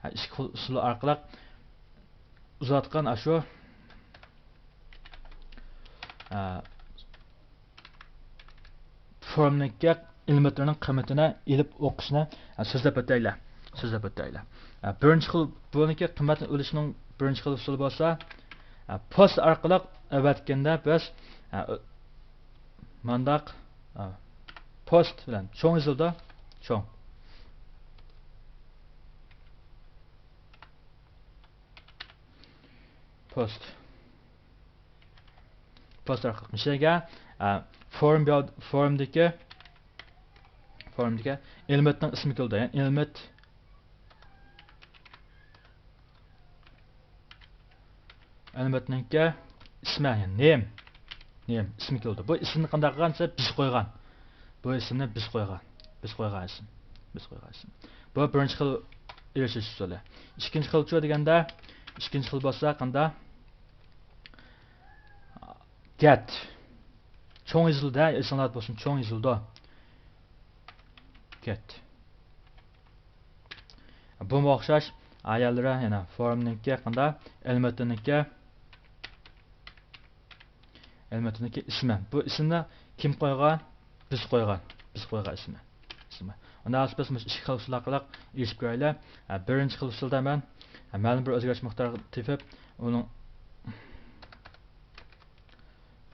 ئىككى خىل ئۇسۇل ئارقىلىق ئۇزاتقان ئاشۇ، ئە، فورمنىڭكى ئېلېمېنتلىرىنىڭ قىممىتىنى ئېلىپ ئوقۇشنى، ئە، سۆزلەپ ئۆتەيلى. سۆزلەپ ئۆتەيلى. ئە، بىرىنچى خىل، بۇنىڭكى قىممەتنى ئېلىشنىڭ بىرىنچى خىل ئۇسۇلى بولسا، ئە، پوست ئارقىلىق ئەۋەتكەندە بىز، ئە، مانداق، ئە، پوست بىلەن چوڭ يېزىلىدۇ. چوڭ. پوست. پوست ئارقىلىق مۇشۇ يەرگە، ئە، فورم بياۋ-، فورمدىكى، فورمدىكى ئېلېمېنتنىڭ ئىسمى كېلىدۇ. يەنى ئېلېمېنت، ئېلېمېنتنىڭكى ئىسمى، يەنى نېم. نېم ئىسمى كېلىدۇ. بۇ ئىسىمنى قانداق قىلغان دېسە، بىز قويغان. بۇ ئىسىمنى بىز قويغان. بىز قويغان ئىسىم. بىز قويغان ئىسىم. بۇ بىرىنچى خىل ئېرىشىش ئۇسۇلى. ئىككىنچى خىلچۇ دېگەندە، ئىككىنچى خىل بولسا قاندا؟ گەت. چوڭ يېزىلىدۇ، ھە، ئېسىڭلاردا بولسۇن، چوڭ يېزىلىدۇ. گەت. بۇمۇ ئوخشاش. ئايەللىرى يەنە فورمنىڭكى قاندا؟ ئېلېمېنتنىڭكى، ئېلېمېنتنىڭكى ئىسمى. بۇ ئىسىمنى كىم قويغان؟ بىز قويغان. بىز قويغان ئىسمى. ئىسمى. ئۇنداق بولسا بىز مۇشۇ ئىككى خىل ئۇسۇل ئارقىلىق ئېلىشىپ كۆرەيلى. ھە، بىرىنچى خىل ئۇسۇلدا مەن، ھە، مەلۇم بىر ئۆزگەرتىش مىقدارى تېپىپ، ئۇنىڭ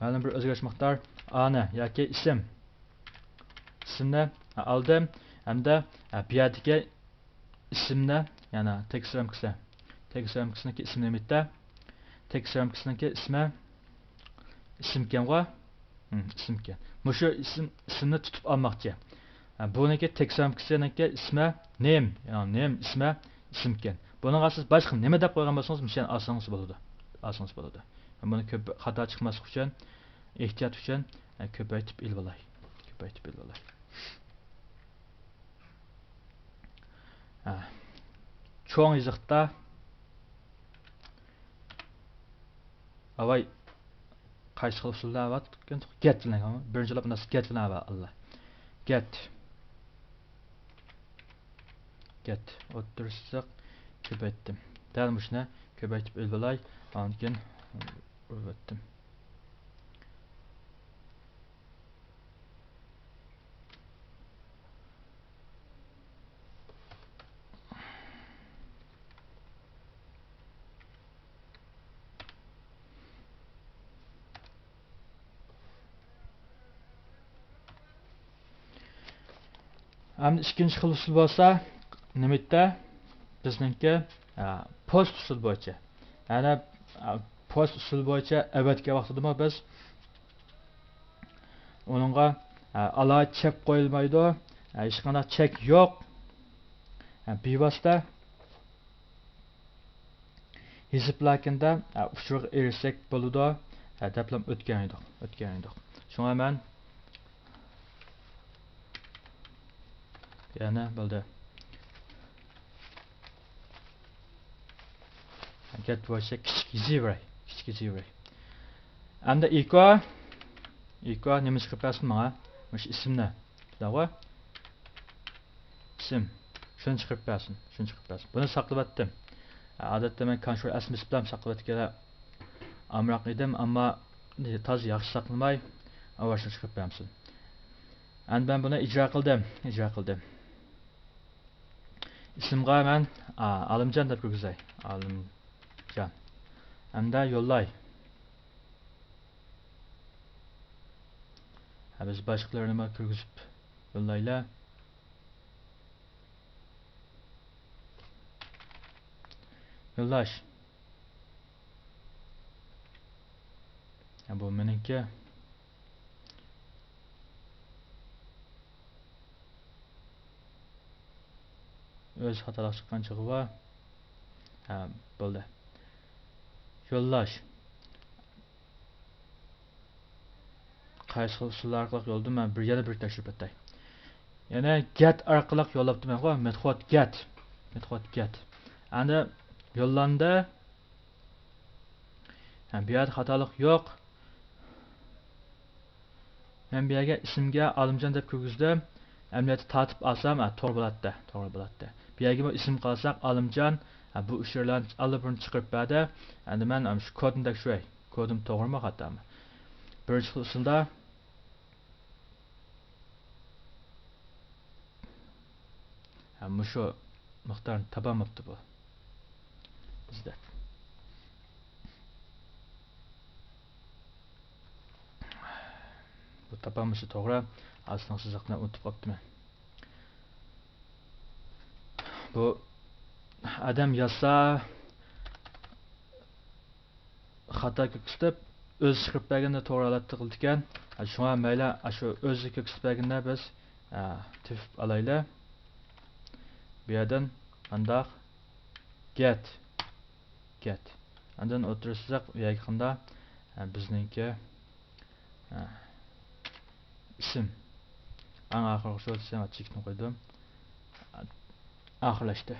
مەلۇم بىر ئۆزگەرتىش مىقدار ئانى ياكى ئىسىم. ئىسىمنى، ھە، ئالدىم ھەمدە، ھە، بۇ يەردىكى ئىسىمنى، يەنى تېكىست رامكىسى. تېكىست رامكىسىنىڭكى ئىسمى نېمىتتە؟ تېكىست رامكىسىنىڭكى ئىسمى ئىسىمكەنغۇ؟ ھىم، ئىسىمكەن. مۇشۇ ئىسىم، ئىسىمنى تۇتۇپ ئالماقچى. ھە، بۇنىڭكى تېكىست رامكىسىنىڭكى ئىسمى نېم، يەنى نېم ئىسمى ئىسىمكەن. بۇنىڭغا سىز باشقا نېمە دەپ قويغان بولسىڭىز، مۇشۇنى ئالسىڭىز بولىدۇ. ئالسىڭىز بولىدۇ. بۇنى كۆپ خاتا چىقماسلىق ئۈچۈن، ئېھتىيات ئۈچۈن، ھە، كۆپەيتىپ ئېلىۋالاي. كۆپەيتىپ ئېلىۋالاي. ھە. چوڭ يېزىقتا. ئاۋاي. قايسى خىل ئۇسۇلدا ئەۋەتكەن؟ گەت بىلەن. بىرىنچى لاپ ناس گەت بىلەن ئەۋەت. ئاللا. گەت. گەت. ئوتتۇرا سىزىق. كۆپەيتتىم. دەل مۇشۇنى كۆپەيتىپ ئېلىۋالاي. ئاندىن كېيىن ئۇرۇۋەتتىم. ئەمدى ئىككىنچى خىل ئۇسۇل بولسا نېمىتتە؟ بىزنىڭكى، ئە، پوست ئۇسۇلى بويىچە. يەنى، ئە، پوست ئۇسۇلى بويىچە ئەۋەتكەن ۋاقتىدىمۇ بىز ئۇنىڭغا، ئە، ئالاھىدە چەك قويۇلمايدۇ. ئە، ھېچقانداق چەك يوق. ئە، بىۋاسىتە ھېسابلاكىندا، ئە، ئۇچۇرغا ئېرىشسەك بولىدۇ، ئە، دەپلا ئۆتكەن ئىدۇق، ئۆتكەن ئىدۇق. شۇڭا مەن يەنە بولدى. گەت بويىچە كىچىك يېزىۋېرەي، كىچىك يېزىۋېرەي. ئەمدى ئېكو، ئېكو نېمە چىقىرىپ بەرسۇن ماڭا؟ مۇشۇ ئىسىمنى. شۇنداققۇ؟ ئىسىم. شۇنى چىقىرىپ بەرسۇن، شۇنى چىقىرىپ بەرسۇن. بۇنى ساقلىۋەتتىم. ئادەتتە مەن كونترول ئەس بېسىپلا ساقلىۋەتكىلى ئامراق ئىدىم، ئەمما تازا ياخشى ساقلىماي، ئاۋارىشنى چىقىرىپ بەرمىسۇن. ئەمدى مەن بۇنى ئىجرا قىلدىم، ئىجرا قىلدىم. ئىسىمغا مەن، ئا، ئالىمجان دەپ كىرگۈزەي. ئالىمجان. ھەمدە يوللاي. ھە، بىز باشقىلارنىمۇ كىرگۈزۈپ يوللايلى. يوللاش. ھە، بۇ مېنىڭكى. ئۆزى خاتالىق چىققان چېغى بار. ھە، بولدى. يوللاش. قايسى خىل ئۇسۇللار ئارقىلىق يوللىدىم؟ مەن بىر، يەنە بىر تەكشۈرۈپ ئۆتەي. يەنە گەت ئارقىلىق يوللاپتىمەنغۇ، مېتود گەت. مېتود گەت. ئەندى يوللاندى. ھە، بۇ يەردە خاتالىق يوق. مەن بۇ يەرگە ئىسىمگە ئالىمجان دەپ كىرگۈزدۈم. ئەمەلىيەتتە تارتىپ ئالسام، ھە، توغرا بولاتتى، توغرا بولاتتى. بۇ يەرگىمۇ ئىسىم قالساق، ئالىمجان، ھە، بۇ ئۇچۇرلارنى ئاللىبۇرۇن چىقىرىپ بەردى. ئەندى مەن، ئەم، شۇ كودنى تەكشۈرەي. كودۇم توغرىمۇ، خاتامۇ؟ بىرىنچى خىل ئۇسۇلدا، ھە، مۇشۇ مىقدارنى تاپالماپتۇ بۇ. بىزدە. بۇ تاپالمىسا توغرا، ئاستىنىڭ سىزىقنى ئۇنتۇپ قاپتىمەن. بۇ ئادەم يازسا، خاتا كۆرسىتىپ، ئۆزى چىقىرىپ بەرگەندە توغرا ھالەتتە قىلىدىكەن. شۇڭا مەيلى، ئاشۇ ئۆزى كۆرسىتىپ بەرگەندە بىز، ئە، تېپىپ ئالايلى. بۇ يەردىن مانداق گەت، گەت. ئاندىن ئوتتۇرىسىدا بۇ يەرگە قاندا، ئە، بىزنىڭكى، ئە، ئىسىم. ئەڭ ئاخىرقى شۇ دېسەم، چېكىتنى قويدۇم. ئاخىرلاشتى.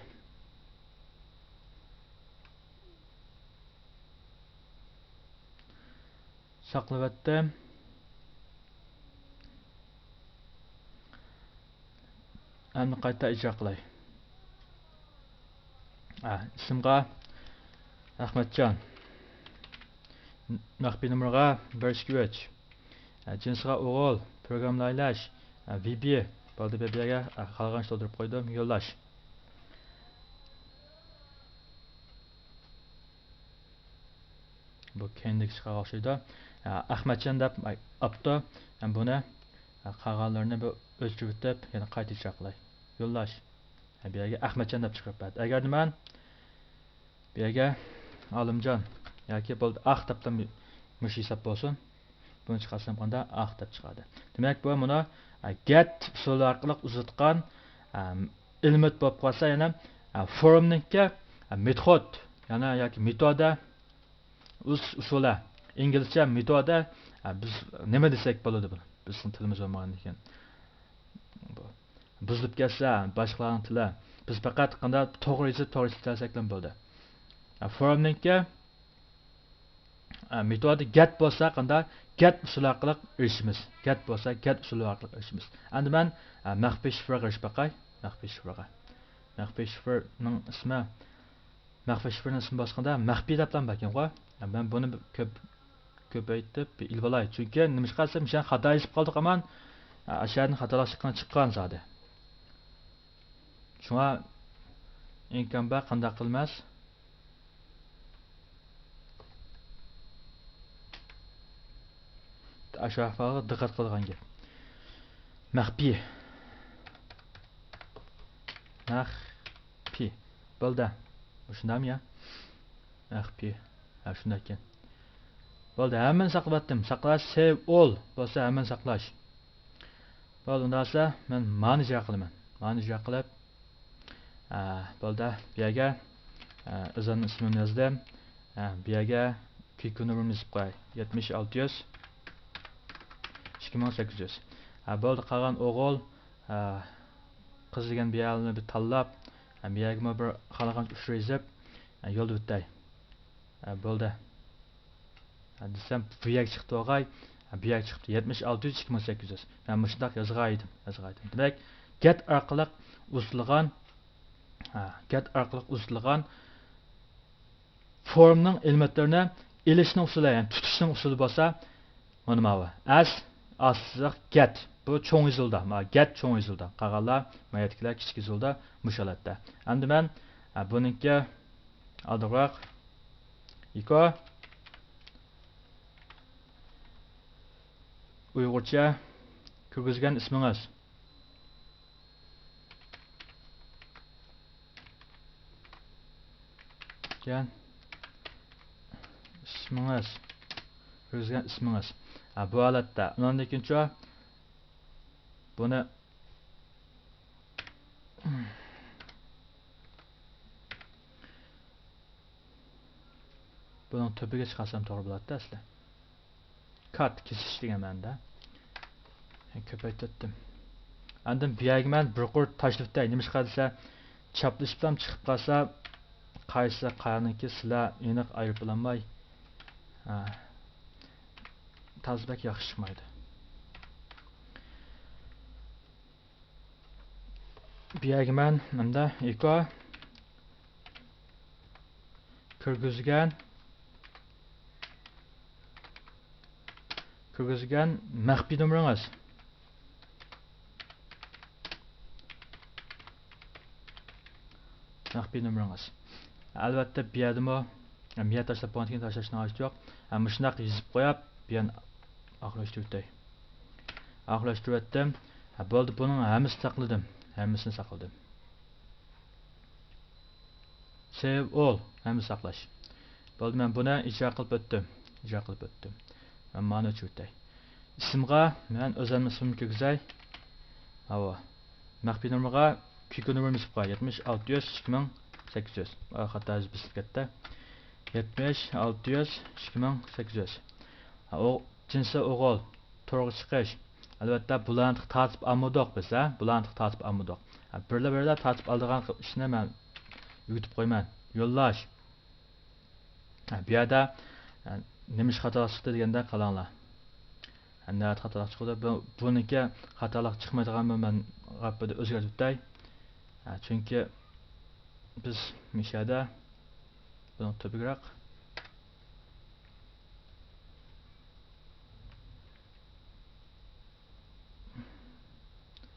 ساقلىۋەتتىم. ئەمدى قايتا ئىجرا قىلاي. ئە، ئىسىمغا ئەخمەتجان. مەخپىي نومۇرغا بىر ئىككى ئۈچ. ئە، جىنسىغا ئوغۇل، پروگراممىلايلاش، ئە، ۋىبى. بولدى، بۇ يەرگە، ئە، خالىغانچە تولدۇرۇپ قويدۇم، يوللاش. بۇ كەينىدىكى چىقارغا ئوخشايدۇ. ئە، ئەخمەتجان دەپ ئاپتۇ. بۇنى، ئە، قالغانلىرىنى بۇ ئۆچۈرۈۋېتىپ، يەنە قايتا ئىجرا قىلاي. يوللاش. ئە، بۇ يەرگە ئەخمەتجان دەپ چىقىرىپ بەردى. ئەگەردە مەن بۇ يەرگە ئالىمجان ياكى بولدى ئاخ دەپلا مۇشۇ ھېساب بولسۇن. بۇنى چىقارسام قاندا ئاخ دەپ چىقاردى. دېمەك، بۇ مانا، ئە، گەت ئۇسۇلى ئارقىلىق ئۇزىتىلغان، ئە، ئېلېمېنت بولۇپ قالسا يەنە، ئە، فورمنىڭكى، ئە، مېتود، يەنە ياكى مېتودا، ئۇس-، ئۇسۇلى، ئىنگلىزچە مېتودا، ئە، بىز نېمە دېسەك بولىدۇ بۇنى؟ بىزنىڭ تىلىمىز بولمىغاندىكىن. بۇ بۇزۇلۇپ كەتسە، باشقىلارنىڭ تىلى. بىز پەقەت قانداق توغرا يېزىپ، توغرا ئىشلىتەلىسەكلا بولدى. ئە، فورمنىڭكى، ئە، مېتودى گەت بولسا، قانداق گەت ئۇسۇلى ئارقىلىق ئېرىشىمىز. گەت بولسا، گەت ئۇسۇلى ئارقىلىق ئېرىشىمىز. ئەمدى مەن، ئە، مەخپىي شىفرغا ئېرىشىپ باقاي. مەخپىي شىفرغا. مەخپىي شىفرنىڭ ئىسمى، مەخپىي شىفرنىڭ ئىسمى باشقىدا مەخپىي دەپلا باركەنغۇ. مەن بۇنى بىر كۆپ، كۆپەيتىپ بىر ئېلىۋالاي. چۈنكى نېمىشقا دېسەم، مىشەن خاتا يېزىپ قالدۇق ئامان. ئاشۇ يەردىن خاتالىق چىققان، چىققان زادى. شۇڭا ئىمكان بار، قانداق قىلماس. ئاشۇ ئەھۋالغا دىققەت قىلىدىغان گەپ. مەخپىي. مەخپىي. بولدى. مۇشۇنداقمۇ يا؟ مەخپىي. ھە، شۇنداق ئىكەن. بولدى، ھەممىنى ساقلاۋەتتىم. ساقلاش، سېۋ ئول بولسا ھەممىنى ساقلاش. بولدى، ئۇنداق بولسا مەن مانى ئىجرا قىلىمەن. مانى ئىجرا قىلىپ، ئە، بولدى، بۇ يەرگە، ئە، ئۆزۈمنىڭ ئىسمىمنى يازدىم. ئە، بۇ يەرگە كۈيكۈ نومۇرۇمنى يېزىپ قوياي. يەتمىش ئالتە يۈز، ئىككى مىڭ سەككىز يۈز. ئە، بولدى، قالغان ئوغۇل، ئە، قىز دېگەن بۇ يەرنى بىر تاللاپ، ئە، بۇ يەرگىمۇ بىر خالىغان ئۇچۇر يېزىپ، ئە، يوللاپ ئۆتەي. ئە، بولدى. ئە، دېسەم، بۇ يەرگە چىقتى بولغاي. ئە، بۇ يەرگە چىقىپتۇ. يەتمىش ئالتە يۈز، ئىككى مىڭ سەككىز يۈز. مەن مۇشۇنداق يازغان ئىدىم، يازغان ئىدىم. دېمەك، گەت ئارقىلىق ئۇزىتىلغان، ئە، گەت ئارقىلىق ئۇزىتىلغان فورمنىڭ ئېلېمېنتلىرىنى ئېلىشنىڭ ئۇسۇلى، يەنى تۇتۇشنىڭ ئۇسۇلى بولسا، مانا ماۋۇ. ئەس، ئاستىسىغا گەت. بۇ چوڭ يېزىلىدۇ، مانا گەت چوڭ يېزىلىدۇ. قالغانلار، ما يەردىكىلەر كىچىك يېزىلىدۇ، مۇشۇ ھالەتتە. ئەمدى مەن، ئە، بۇنىڭكى ئالدىراق ئىكو ئۇيغۇرچە كىرگۈزگەن ئىسمىڭىز. كىرگۈزگەن ئىسمىڭىز. كىرگۈزگەن ئىسمىڭىز. ھە، بۇ ھالەتتە. ئۇنىڭدىن كېيىنچۇ؟ بۇنى، بۇنىڭ تۆپىگە چىقارسام توغرا بولاتتى ئەسلى. كات، كېسىش دېگەن مەنىدە. كۆپەيتىۋەتتىم. ئاندىن بۇ يەرگە مەن بىر قۇر تاشلىۋېتەي. نېمىشقا دېسە، چاپلىشىپلام چىقىپ قالسا، قايسى قايانىڭكى سىلەر ئېنىق ئايرىپ بولالماي. ھە. تازا بەك ياخشى چىقمايدۇ. بۇ يەرگە مەن مەندە ئىكو كىرگۈزگەن، كىرگۈزگەن مەخپىي نومۇرىڭىز. مەخپىي نومۇرىڭىز. ئەلۋەتتە، بۇ يەردىمۇ، بۇ يەر تاشلاپ بولغاندىن كېيىن تاشلاشنىڭ ھاجىتى يوق. ھە، مۇشۇنداق يېزىپ قويۇپ، بۇ يەرنى ئاخىرلاشتۇرۇۋېتەي. ئاخىرلاشتۇرۇۋەتتىم. ھە، بولدى، بۇنىڭ ھەممىسىنى ساقلىدىم. ھەممىسىنى ساقلىدىم. سېيۋ ئول، ھەممە ساقلاش. بولدى، مەن بۇنى ئىجرا قىلىپ ئۆتتۈم. ئىجرا قىلىپ ئۆتتۈم. مەن مانا ئۆچۈرۈۋېتەي. ئىسىمغا مەن ئۆزۈمنىڭ ئىسمىنى كىرگۈزەي. ئاۋۇ. مەخپىي نومۇرغا كۈيكۈ نومۇر مۇشۇ يەتمىش ئالتە يۈز ئىككى مىڭ سەككىز يۈز. ئا، خاتا يېزىپ بېسىلىپ كەتتى. يەتمىش ئالتە يۈز ئىككى مىڭ سەككىز يۈز. ھە، ئۇ جىنسى ئوغۇل. تورغا چىقىش. ئەلۋەتتە، بۇلارنى تارتىپ ئالمىدۇق بىز، ھە؟ بۇلارنى تارتىپ ئالمىدۇق. ھە، بىرلا-بىرلا تارتىپ ئالىدىغان ئىشنى مەن ئۆگىتىپ قويىمەن. يوللاش. ھە، بۇ يەردە، ھە، نېمە ئىش خاتالىق چىقتى دېگەندە قاراڭلار. ھە، نەدە خاتالىق چىقىدۇ؟ بۇ، بۇنىڭكى خاتالىق چىقمايدىغان بىر مەن غاپپىدە ئۆزگەرتىۋېتەي. ھە، چۈنكى بىز مۇشۇ يەردە بۇنىڭ تۆپىگىراق.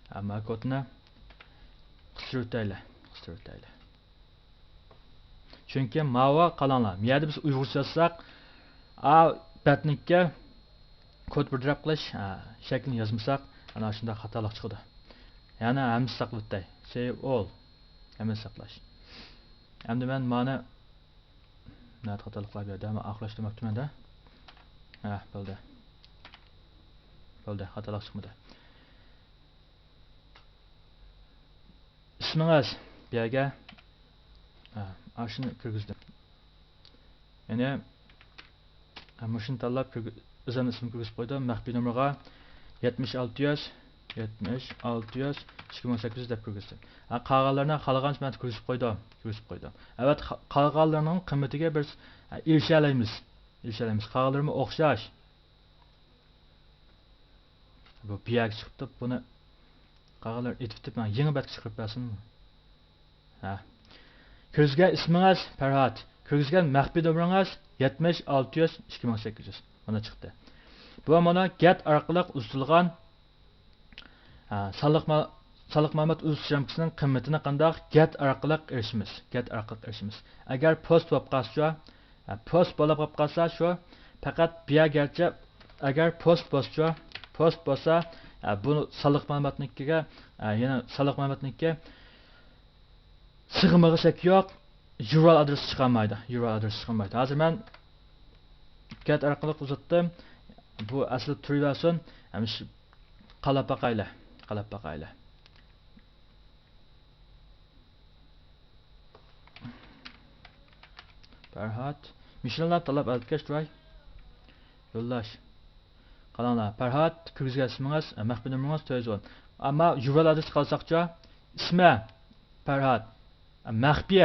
ئەمما كودنى قىستۇرۇۋېتەيلى، قىستۇرۇۋېتەيلى. چۈنكى ماۋۇ قاراڭلار، بۇ يەردە بىز ئۇيغۇرچە يازساق، ئا، بەتنىڭكى كود بىر تەرەپ قىلىش، ئا، شەكلىنى يازمىساق، ئانا شۇنداق خاتالىق چىقىدۇ. يەنە ھەممىسى ساقلىۋېتەي. سېيۋ ئول. ھەممىسى ساقلاش. ئەمدى مەن مانا نەدە خاتالىق بار بۇ يەردە؟ مەن ئاخىرلاشتۇرماپتىمەن-دە. ھە، بولدى. بولدى، خاتالىق چىقمىدى. ئىسمىڭىز بۇ يەرگە. ھە، ئاشۇنى كىرگۈزدۈم. يەنى، ھە، مۇشۇنى تاللاپ كىرگۈ-، ئۆزۈمنىڭ ئىسمىنى كىرگۈزۈپ قويدۇم. مەخپىي نومۇرغا يەتمىش ئالتە يۈز، يەتمىش ئالتە يۈز، ئىككى مىڭ سەككىز يۈز دەپ كىرگۈزدۈم. ھە، قالغانلىرىنى خالىغانچە مەن كىرگۈزۈپ قويدۇم، كىرگۈزۈپ قويدۇم. ئەلۋەتتە، خا-، قالغانلىرىنىڭ قىممىتىگە بىر، ھە، ئېرىشەلەيمىز. ئېرىشەلەيمىز. قالغانلىرىمۇ ئوخشاش. بۇ، بۇ يەرگە چىقىپتۇ. بۇنى قالغانلار ئېتىۋېتىپ، ماڭا يېڭى بەتكە چىقىرىپ بەرسۇن. ھە. كىرگۈزگەن ئىسمىڭىز پەرھات. كىرگۈزگەن مەخپىي نومۇرىڭىز يەتمىش ئالتە يۈز ئىككى مىڭ سەككىز يۈز. مانا چىقتى. بۇ مانا گەت ئارقىلىق ئۇزىتىلغان، ھە، سانلىق ما-، سانلىق مەلۇمات ئۇزىتىش رامكىسىنىڭ قىممىتىنى قانداق گەت ئارقىلىق ئېرىشىمىز؟ گەت ئارقىلىق ئېرىشىمىز. ئەگەر پوست بولۇپ قالسىچۇ، ھە، پوست بولۇپ قالسا شۇ، پەقەت بۇ يەرگىچە، ئەگەر پوست بولسىچۇ، پوست بولسا، ھە، بۇ سانلىق مەلۇماتنىڭكىگە، ھە، يەنە سانلىق مەلۇماتنىڭكى سىغىمىغا شەك يوق، يۇرل ئادرېسى چىقالمايدۇ، يۇرل ئادرېسى چىقالمايدۇ. ھازىر مەن گەت ئارقىلىق ئۇزاتتىم. بۇ ئەسلى تۇرۇۋەرسۇن، ھەم شۇ قالاپ باقايلى، قالاپ باقايلى. پەرھات. مىشېللا تاللاپ ئەلكەش تۇراي. يولداش. قاراڭلار. پەرھات، كىرگۈزگەن ئىسمىڭىز، مەخپىي نومۇرىڭىز تۆت يۈز ئون. ئەمما يۇرل ئادرېسى قالساقچۇ؟ ئىسمى پەرھات. مەخپىي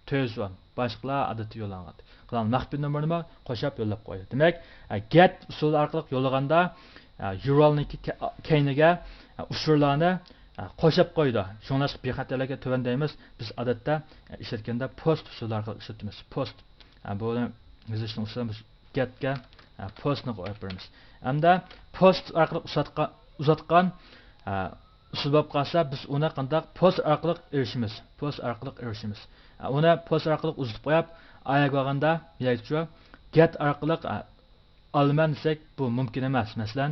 تۆت يۈز ئون. باشقىلار ئادەتتە يوللانغان. قاراڭلار، مەخپىي نومۇرنىمۇ قوشاپ يوللاپ قويدى. دېمەك، گەت ئۇسۇلى ئارقىلىق يوللىغاندا، يۇرلنىڭكى كەينىگە ئۇچۇرلارنى قوشاپ قويىدۇ. شۇڭلاشقا بىخەتەرلىككە تۆۋەن دەيمىز. بىز ئادەتتە ئىشلەتكەندە پوست ئۇسۇلى ئارقىلىق ئىشلىتىمىز. پوست. بۇنى يېزىشنىڭ ئۇسۇلى بىز گەتكە پوستنى قويۇپ بېرىمىز. ئەمدى پوست ئارقىلىق ئۇزاتقا-، ئۇزاتقان ئۇسۇل بولۇپ قالسا، بىز ئۇنى قانداق؟ پوست ئارقىلىق ئېرىشىمىز. پوست ئارقىلىق ئېرىشىمىز. ئۇنى پوست ئارقىلىق ئۇزىتىپ قويۇپ، ئاياغ بارغاندا يەيچۇ گەت ئارقىلىق ئالىمەن دېسەك، بۇ مۇمكىن ئەمەس. مەسىلەن،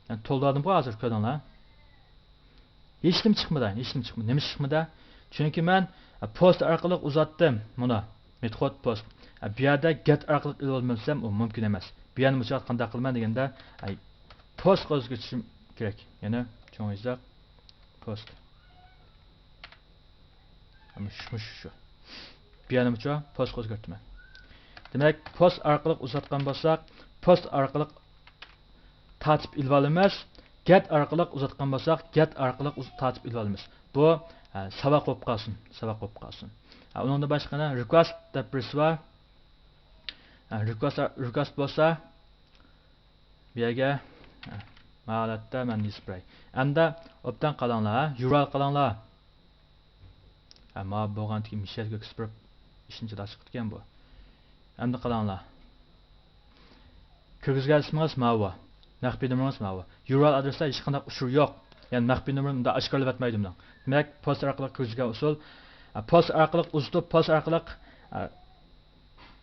يەنى تولدۇردۇمغۇ ھازىر، كۆردۈڭلار. ھېچنېمە چىقمىدى، ھېچنېمە چىقمىدى. نېمە چىقمىدى؟ چۈنكى مەن پوست ئارقىلىق ئۇزاتتىم مۇنى. مېتخود پوست. بۇ يەردە گەت ئارقىلىق ئېلىۋالمىسام، ئۇ مۇمكىن ئەمەس. بۇ يەردە مۇشۇ قانداق قىلىمەن دېگەندە، پوستقا ئۆزگەرتىشىم كېرەك. يەنە چوڭ يېزىق پوست. مۇشۇ، مۇشۇ، شۇ. بۇ يەرنىمۇچۇ پوستقا ئۆزگەرتىمەن. دېمەك، پوست ئارقىلىق ئۇزاتقان بولساق، پوست ئارقىلىق تارتىپ ئېلىۋالىمىز. گەت ئارقىلىق ئۇزاتقان بولساق، گەت ئارقىلىق ئۇز-، تارتىپ ئېلىۋالىمىز. بۇ، ھە، ساۋاق بولۇپ قالسۇن، ساۋاق بولۇپ قالسۇن. ھە، ئۇنىڭدىن باشقا يەنە رىكۋېست دەپ بىرسى بار. ھە، رىكۋېست، رىكۋېست بولسا، بۇ يەرگە، ھە، ما ھالەتتە مەن يېزىپ بېرەي. ئەمدى ئوبدان قاراڭلار، ھە، يۇرال قاراڭلار. ھە، ماۋۇ بولغاندىكىن مىشەلگە كۆكسۈپ بېرىپ ئىشىنچىدا چىقىپتىكەن بۇ. ئەمدى قاراڭلار. كىرگۈزگەن ئىسمىڭىز ماۋۇ. مەخپىي نومۇرىڭىز ماۋۇ. يۇرال ئادرېستا ھېچقانداق ئۇچۇر يوق. يەنى مەخپىي نومۇرنى ئۇنداق ئاشكارىلاپ ئەتمەيدۇ مۇنداق. دېمەك، پوست ئارقىلىق كىرگۈزگەن ئۇسۇل. ھە، پوست ئارقىلىق ئۇزىتىپ، پوست ئارقىلىق، ھە،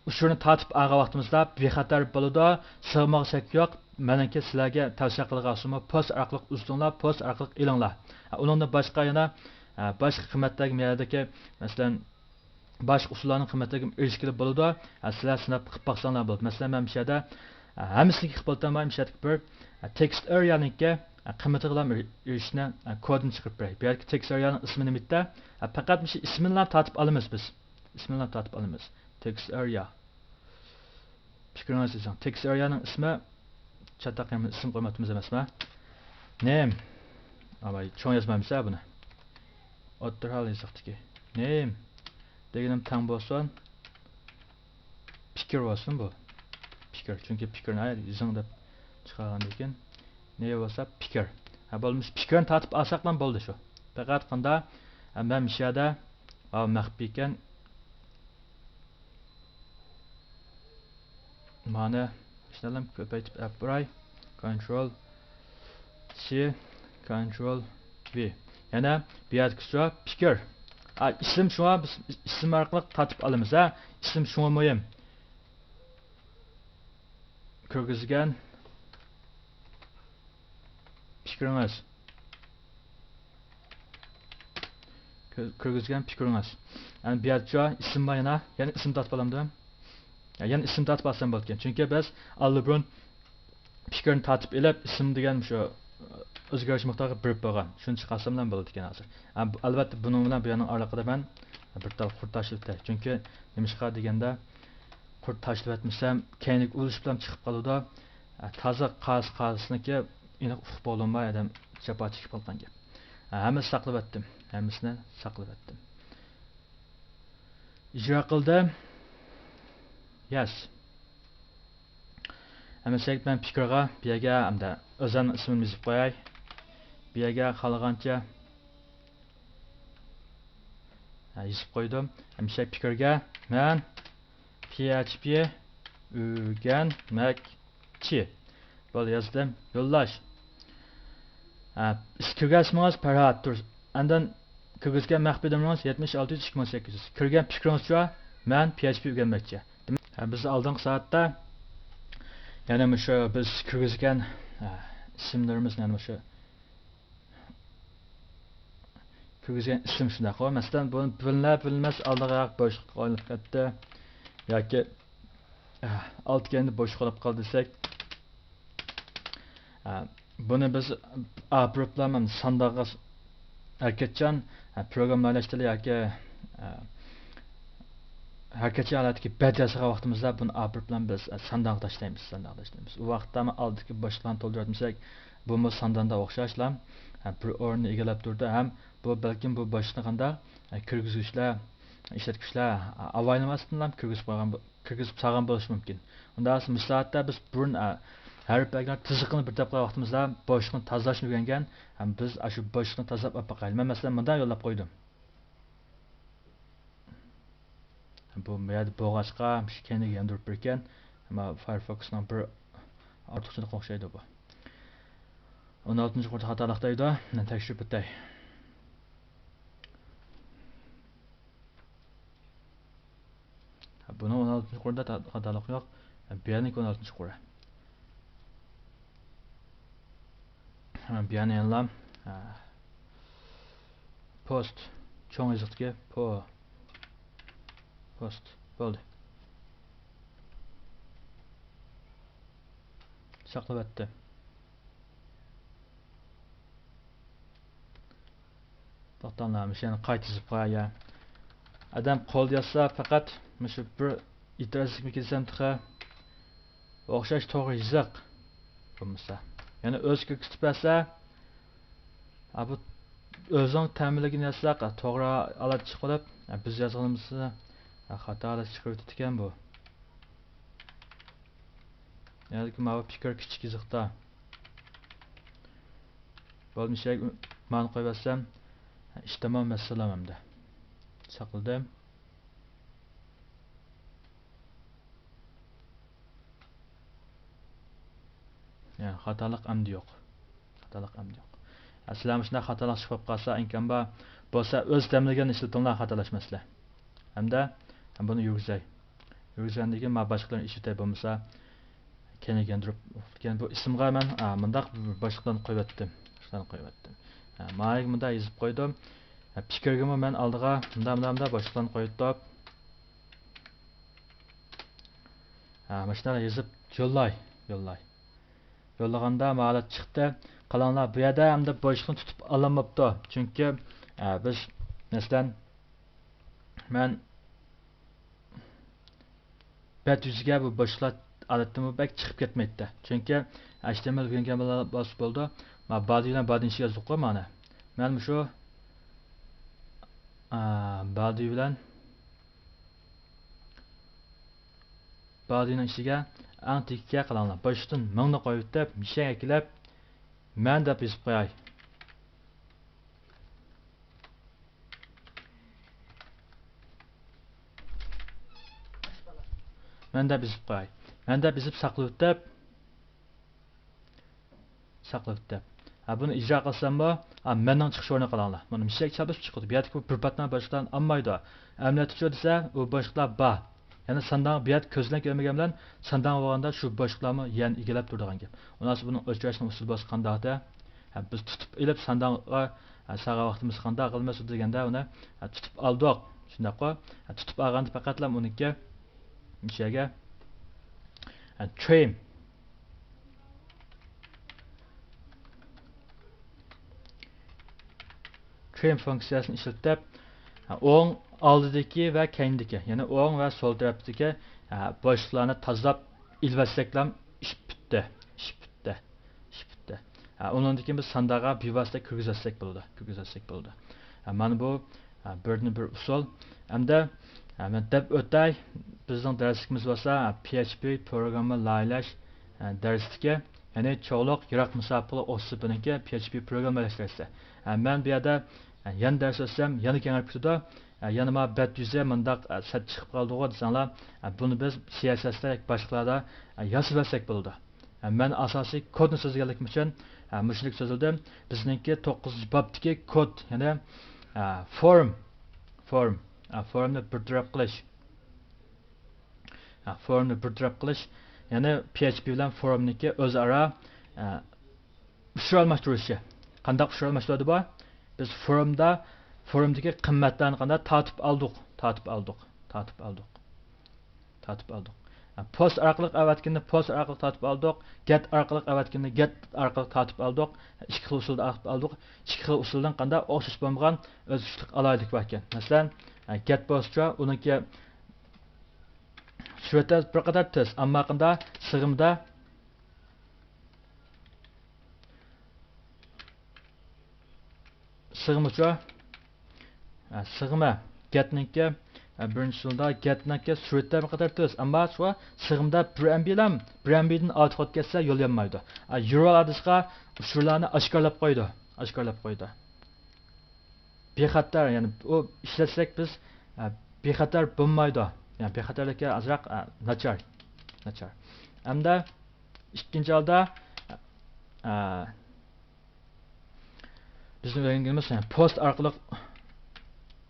ئۇچۇرنى تارتىپ ئالغان ۋاقتىمىزدا بىخەتەر بولىدۇ، سىغمىغا شەك يوق. مېنىڭكى سىلەرگە تەۋسىيە قىلىدىغان ئۇسۇلمۇ، پوست ئارقىلىق ئۇزىتىڭلار، پوست ئارقىلىق ئېلىڭلار. ئۇنىڭدىن باشقا يەنە، باشقا قىممەتلەرگە، مەسىلەن، باشقا ئۇسۇللارنىڭ قىممەتلىرىگە ئېرىشكىلى بولىدۇ. سىلەر سىناپ قىلىپ باقساڭلار بولىدۇ. مەسىلەن، مەن مۇشۇ يەردە، ھەممىسىنى قىلىپ بولۇۋاتالماي، مۇشۇ يەردىكى بىر تېكىست ئېرىيانىڭكى قىممىتىغىلا ئېرىشىشنى، كودىنى چىقىرىپ بېرەي. بۇ يەردىكى تېكىست ئېرىيانىڭ ئىسمى نېمە؟ پەقەت مۇشۇ ئىسمىنىلا تارتىپ ئالىمىز بىز. ئىسمىنى تارتىپ ئالىمىز. تېكىست ئېرىيا. پىكرىڭىز يېزىڭ. تېكىست ئېرىيانىڭ ئىسمى، چاتاق يەنە ئىسىم قويماپتىمىز ئەمەسمۇ؟ نېم. ئاۋاي، چوڭ يازمايمىز ھە بۇنى. ئوتتۇرا ھال يېزىقتىكى. نېم دېگىنىم تەڭ بولسۇن. پىكىر بولسۇن بۇ. پىكىر. چۈنكى پىكىرنى يېزىڭ دەپ چىقارغاندىن كېيىن، نېم بولسا پىكىر. ھە، بولمىسا پىكىرنى تارتىپ ئالساقلا بولدى شۇ. پەقەت قاندا، ھە، مەن مۇشۇ يەردە، ھە، مەخپىي ئىكەن. مانا، شۇنداقلا كۆپەيتىپ ئەپ بېرەي. كونترول سى، كونترول ۋى. يەنە بۇ يەردىكى پىكىر. ئا، ئىسىم شۇڭا بىز ئىسىم ئارقىلىق تارتىپ ئالىمىز، ھە؟ ئىسىم شۇڭا مۇھىم. كىرگۈزگەن پىكرىڭىز. كىر-، كىرگۈزگەن پىكرىڭىز. يەنى بۇ يەردىچۇ ئىسىم بار يەنە. يەنە ئىسىم تارتىپ ئالامدۇ؟ يا، يەنە ئىسىم تارتىپ ئالسام بولىدىكەن. چۈنكى بىز ئاللىبۇرۇن پىكىرنى تارتىپ ئېلىپ، ئىسىم دېگەن مۇشۇ ئۆزگىرىش مىقدارىغا بېرىپ بولغان. شۇنى چىقارساملا بولىدىكەن ھازىر. ئە، ئەلۋەتتە، بۇنىڭ بىلەن بۇ يەرنىڭ ئارىلىقىدا مەن بىر تال قۇر تاشلىۋېتەي. چۈنكى نېمىشقا دېگەندە، قۇر تاشلىۋەتمىسەم، كەينىگە ئۇلىشىپلا چىقىپ قالىدۇ. ئە، تازا قاس قاسنىكى ئېنىق ئۇقۇپ بولۇنماي، ئادەم جاپا چېكىپ قالغان گەپ. ئە، ھەممىسىنى ساقلىۋەتتىم. ھەممىسىنى ساقلىۋەتتىم. ئىجرا قىلدىم. يەس. ئەمەسەك مەن پىكىرغا بۇ يەرگە ئەمدى ئۆزۈمنىڭ ئىسمىمنى يېزىپ قوياي. بۇ يەرگە خالىغانچە يېزىپ قويدۇم. ئەمىسەك پىكىرگە مەن پي ئېچ پى ئۆگەنمەكچى. بولدى، يازدىم. يوللاش. ھە، كىرگەن ئىسمىڭىز پەرھات تۇرسۇن. ئاندىن كىرگۈزگەن مەخپىي نومۇرىڭىز يەتمىش ئالتە يۈز ئىككى مىڭ سەككىز يۈز. كىرگەن پىكرىڭىزچۇ؟ مەن پي ئېچ پى ئۆگەنمەكچى. ھە، بىز ئالدىنقى سائەتتە يەنە مۇشۇ بىز كىرگۈزگەن، ھە، ئىسىملىرىمىزنى يەنە مۇشۇ كىرگۈزگەن ئىسىم شۇنداق. مەسىلەن، بۇ بىلىنەر بىلىنمەس ئالدىغا بوشلۇققا ئايلىنىپ كەتتى. ياكى، ئە، ئالدى كەينىدە بوشلۇق بولۇپ قالدى دېسەك، ئە، بۇنى بىز ئاپىرىپلا ساندانغا ھەرىكەتچان، ئە، پروگراممىلاش تىلى ياكى، ئە، ھەرىكەتچان ھالەتتىكى بەت ياسىغان ۋاقتىمىزدا بۇنى ئاپىرىپلا بىز، ئە، ساندانغا تاشلايمىز، ساندانغا تاشلايمىز. ئۇ ۋاقىتتا ئالدىدىكى بوشلۇقلارنى تولدۇرۇۋەتمىسەك، بۇمۇ سانداندا ئوخشاشلا، ئە، بىر ئورۇننى ئىگىلەپ تۇرىدۇ ھەم بۇ بەلكىم بۇ بوشلۇقنى قانداق، ئە، كىرگۈزگۈچىلەر، ئىشلەتكۈچىلەر، ئە، ئاۋايلىماستىنلا كىرگۈزۈپ قويغان بو-، كىرگۈزۈپ سالغان بولۇشى مۇمكىن. ئۇنداق بولسا مۇشۇ سائەتتە بىز بۇرۇن، ئە، ھەرپ بەلگىلەر تىزىقىنى بىر دەپ قويغان ۋاقتىمىزدا بوشلۇقنى تازىلاشنى ئۆگەنگەن ھەم بىز ئاشۇ بوشلۇقنى تازىلاپ ئاپ باقايلى. مەن مەسىلەن مۇنداق يوللاپ قويدۇم. بۇ يەردە بولغاچقا، مۇشۇ كەينىگە ياندۇرۇپ بېرىكەن. ئەمما فايرفوكسنىڭ بىر ئارتۇقچىلىقىغا ئوخشايدۇ بۇ. ئون ئالتىنچى قۇردا خاتالىق دەيدۇ. مەن تەكشۈرۈپ ئۆتەي. بۇنىڭ ئون ئالتىنچى قۇردا تا-، خاتالىق يوق. بۇ يەرنىڭكى ئون ئالتىنچى قۇرى. بۇ يەرنى يەنىلا، ھە. پوست. چوڭ يېزىقتىكى پو. پوست. بولدى. ساقلىۋەتتىم. توختاڭلار، مۇشۇ يەرنى قايتا يېزىپ قوياي. ئادەم قولدا يازسا، پەقەت مۇشۇ بىر ئېتىراز يېزىپ كەتسەم تېخى. ئوخشاش توغرا يېزىق. بولمىسا. يەنە ئۆزى كۆرسىتىپ بەرسە، ھە، بۇ ئۆزۈڭ تەمىنلىگىنى يازساق، توغرا ئالات چىقىپ قېلىپ، ھە، بىز يازغىنىمىزنى، ھە، خاتا ئالات چىقىرىۋېتىدىكەن بۇ. يەنىكى ماۋۇ پىكىر كىچىك يېزىقتا. بولمىسا مانا قويۇۋەتسەم، ئىش تامام، ۋەسسالام ئەمدى. ساقلىدىم. يا، خاتالىق ئەمدى يوق. خاتالىق ئەمدى يوق. ئە، سىلەر مۇشۇنداق خاتالىق چىقىپ قالسا، ئىمكان بار. بولسا ئۆز تەمىنلىگەن ئىشلىتىڭلار، خاتالاشماسلار. ھەمدە بۇنى يۈرگۈزەي. يۈرگۈزگەندىن كېيىن مانا باشقىلارنى ئىشلىتەي بولمىسا. كەينىگە ياندۇرۇپ، بۇ ئىسىمغا مەن، ئا، مۇنداق باشلىقلارنى قويۇۋەتتىم. باشلىقلارنى قويۇۋەتتىم. ئا، مانا مۇنداق يېزىپ قويدۇم. ئا، پىكىرگىمۇ مەن ئالدىغا مۇنداق، مۇنداق، مۇنداق باشلىقلارنى قويۇۋېتىپ. ھە، مۇشۇنداق يېزىپ يوللاي، يوللاي. يوللىغاندا ماۋۇ ھالەت چىقتى. قاراڭلار، بۇ يەردە ئەمدى بوشلۇقنى تۇتۇپ ئالالماپتۇ. چۈنكى، ھە، بىز، مەسىلەن، مەن بەت يۈزىگە بۇ بوشلۇقلار ئادەتتىمۇ بەك چىقىپ كەتمەيتتى. چۈنكى، ھە، ئىچتىمال كۆرگەن بولسا بولىدۇ. ما بادى بىلەن بادىنى ئىچىگە يازدۇققۇ مانا. مەن مۇشۇ، ئا، بادى بىلەن بادىنىڭ ئىچىگە ئەڭ تېگىگە قاراڭلار. باشتىن مىڭنى قويۇۋېتىپ، مىشەگە ئەكېلىپ، مەن دەپ يېزىپ قوياي. مەن دەپ يېزىپ قوياي. مەن دەپ يېزىپ ساقلىۋېتىپ، ساقلىۋېتىپتۇ. ھە، بۇنى ئىجرا قىلساممۇ، ھە، مەننىڭ چىقىش ئورنىغا قاراڭلار. مانا مىشەك چاپلىشىپ چىقىدۇ. بۇ يەردىكى بۇ بىر پاتما باشلىقلارنى ئالمايدۇ. ئەمەلىيەتتىچۇ دېسە، ئۇ باشلىقلار بار. يەنى سانداڭ بۇ يەردە كۆز بىلەن كۆرمىگەن بىلەن سانداڭ بولغاندا شۇ باشلىقلارمۇ يەنە ئىگىلەپ تۇرىدىغان گەپ. ئۇنىڭ ئۈچۈن بۇنىڭ ئۆچۈرۈشنىڭ ئۇسۇلى بولسا قانداق دە؟ ھە، بىز تۇتۇپ ئېلىپ سانداڭغا، ھە، سالغان ۋاقتىمىزدا قانداق قىلىمىز دېگەندە ئۇنى، ھە، تۇتۇپ ئالدۇق. شۇنداققۇ؟ ھە، تۇتۇپ ئالغاندا پەقەتلا ئۇنىڭكى مۇشۇ يەرگە، ھە، ترىم. ترىم فۇنكسىيەسىنى ئىشلىتىپ، ھە، ئوڭ ئالدىدىكى ۋە كەينىدىكى، يەنى ئوڭ ۋە سول تەرەپتىكى، ھە، بوشلۇقلارنى تازىلاپ ئېلىۋەتسەكلا ئىش پۈتتى. ئىش پۈتتى. ئىش پۈتتى. ھە، ئۇنىڭدىن كېيىن بىز سانداغا بىۋاسىتە كىرگۈزەتسەك بولىدۇ. كىرگۈزەتسەك بولىدۇ. ھە، مانا بۇ، ھە، بىردىن بىر ئۇسۇل. ئەمدى، ھە، مەن دەپ ئۆتەي، بىزنىڭ دەرسلىكىمىز بولسا، ھە، پي ئېچ پى پروگرامما لايىھەلەش، ھە، دەرسلىكى، يەنى چوغلۇق يىراق مۇساپىلىك ئوقۇتۇشىنىڭكى پي ئېچ پى پروگرامما لايىھەلەش دەرسى. ھە، مەن بۇ يەردە، ھە، يەنە دەرس ئۆتسەم، يەنە كېڭىيىپ كېتىدۇ. ھە، يەنە ما بەت يۈزى مۇنداق، ھە، سەت چىقىپ قالدىغۇ دېسەڭلار، ھە، بۇنى بىز سى ئېس ئېستا ياكى باشقىلاردا، ھە، ياسىۋەرسەك بولىدۇ. مەن ئاساسىي كودنى سۆزلىگەنلىكىم ئۈچۈن، ھە، مۇشۇنى سۆزلىدىم. بىزنىڭكى توققۇزىنچى بابتىكى كود، يەنى، ھە، فورم، فورم، ھە، فورمنى بىر تەرەپ قىلىش. ھە، فورمنى بىر تەرەپ قىلىش، يەنى پي ئېچ پى بىلەن فورمنىڭكى ئۆزئارا، ھە، ئۇچۇر ئالماشتۇرۇشى. قانداق ئۇچۇر ئالماشتۇرىدۇ بۇ؟ بىز فورمدا، فورمدىكى قىممەتلەرنى قانداق تارتىپ ئالدۇق، تارتىپ ئالدۇق، تارتىپ ئالدۇق. تارتىپ ئالدۇق. پوست ئارقىلىق ئەۋەتكىنىنى پوست ئارقىلىق تارتىپ ئالدۇق. گەت ئارقىلىق ئەۋەتكىنىنى گەت ئارقىلىق تارتىپ ئالدۇق. ئىككى خىل ئۇسۇلدا تارتىپ ئالدۇق. ئىككى خىل ئۇسۇلدىن قانداق ئوخشاش بولمىغان ئۆزگىچىلىك ئالاھىدىلىك باركەن. مەسىلەن، گەت بويىچە ئۇنىڭكى سۈرئىتى بىر قەدەر تېز، ئەمما قانداق سىغىمدا سىغمىچۇ؟ ھە، سىغمە. گەتنىڭكى، ھە، بىرىنچى ئۇسۇلدا گەتنىڭكى سۈرئىتى بىر قەدەر تېز. ئەمما شۇ سىغمىدا بىر ئەمبىلام، بىر ئەمبىدىن ئارتۇق ئۆتكەچسە يول يانمايدۇ. ھە، يۇرۋال ئادرېسقا ئۇچۇرلارنى ئاشكارىلاپ قويىدۇ. ئاشكارىلاپ قويىدۇ. بىخەتەر، يەنى ئۇ ئىشلەتسەك بىز، ئە، بىخەتەر بولمايدۇ. يەنى بىخەتەرلىكى ئازراق، ئە، ناچار. ناچار. ھەمدە ئىككىنچى ھالدا، ئە، بىزنىڭ ئۆگەنگىنىمىز، يەنى پوست ئارقىلىق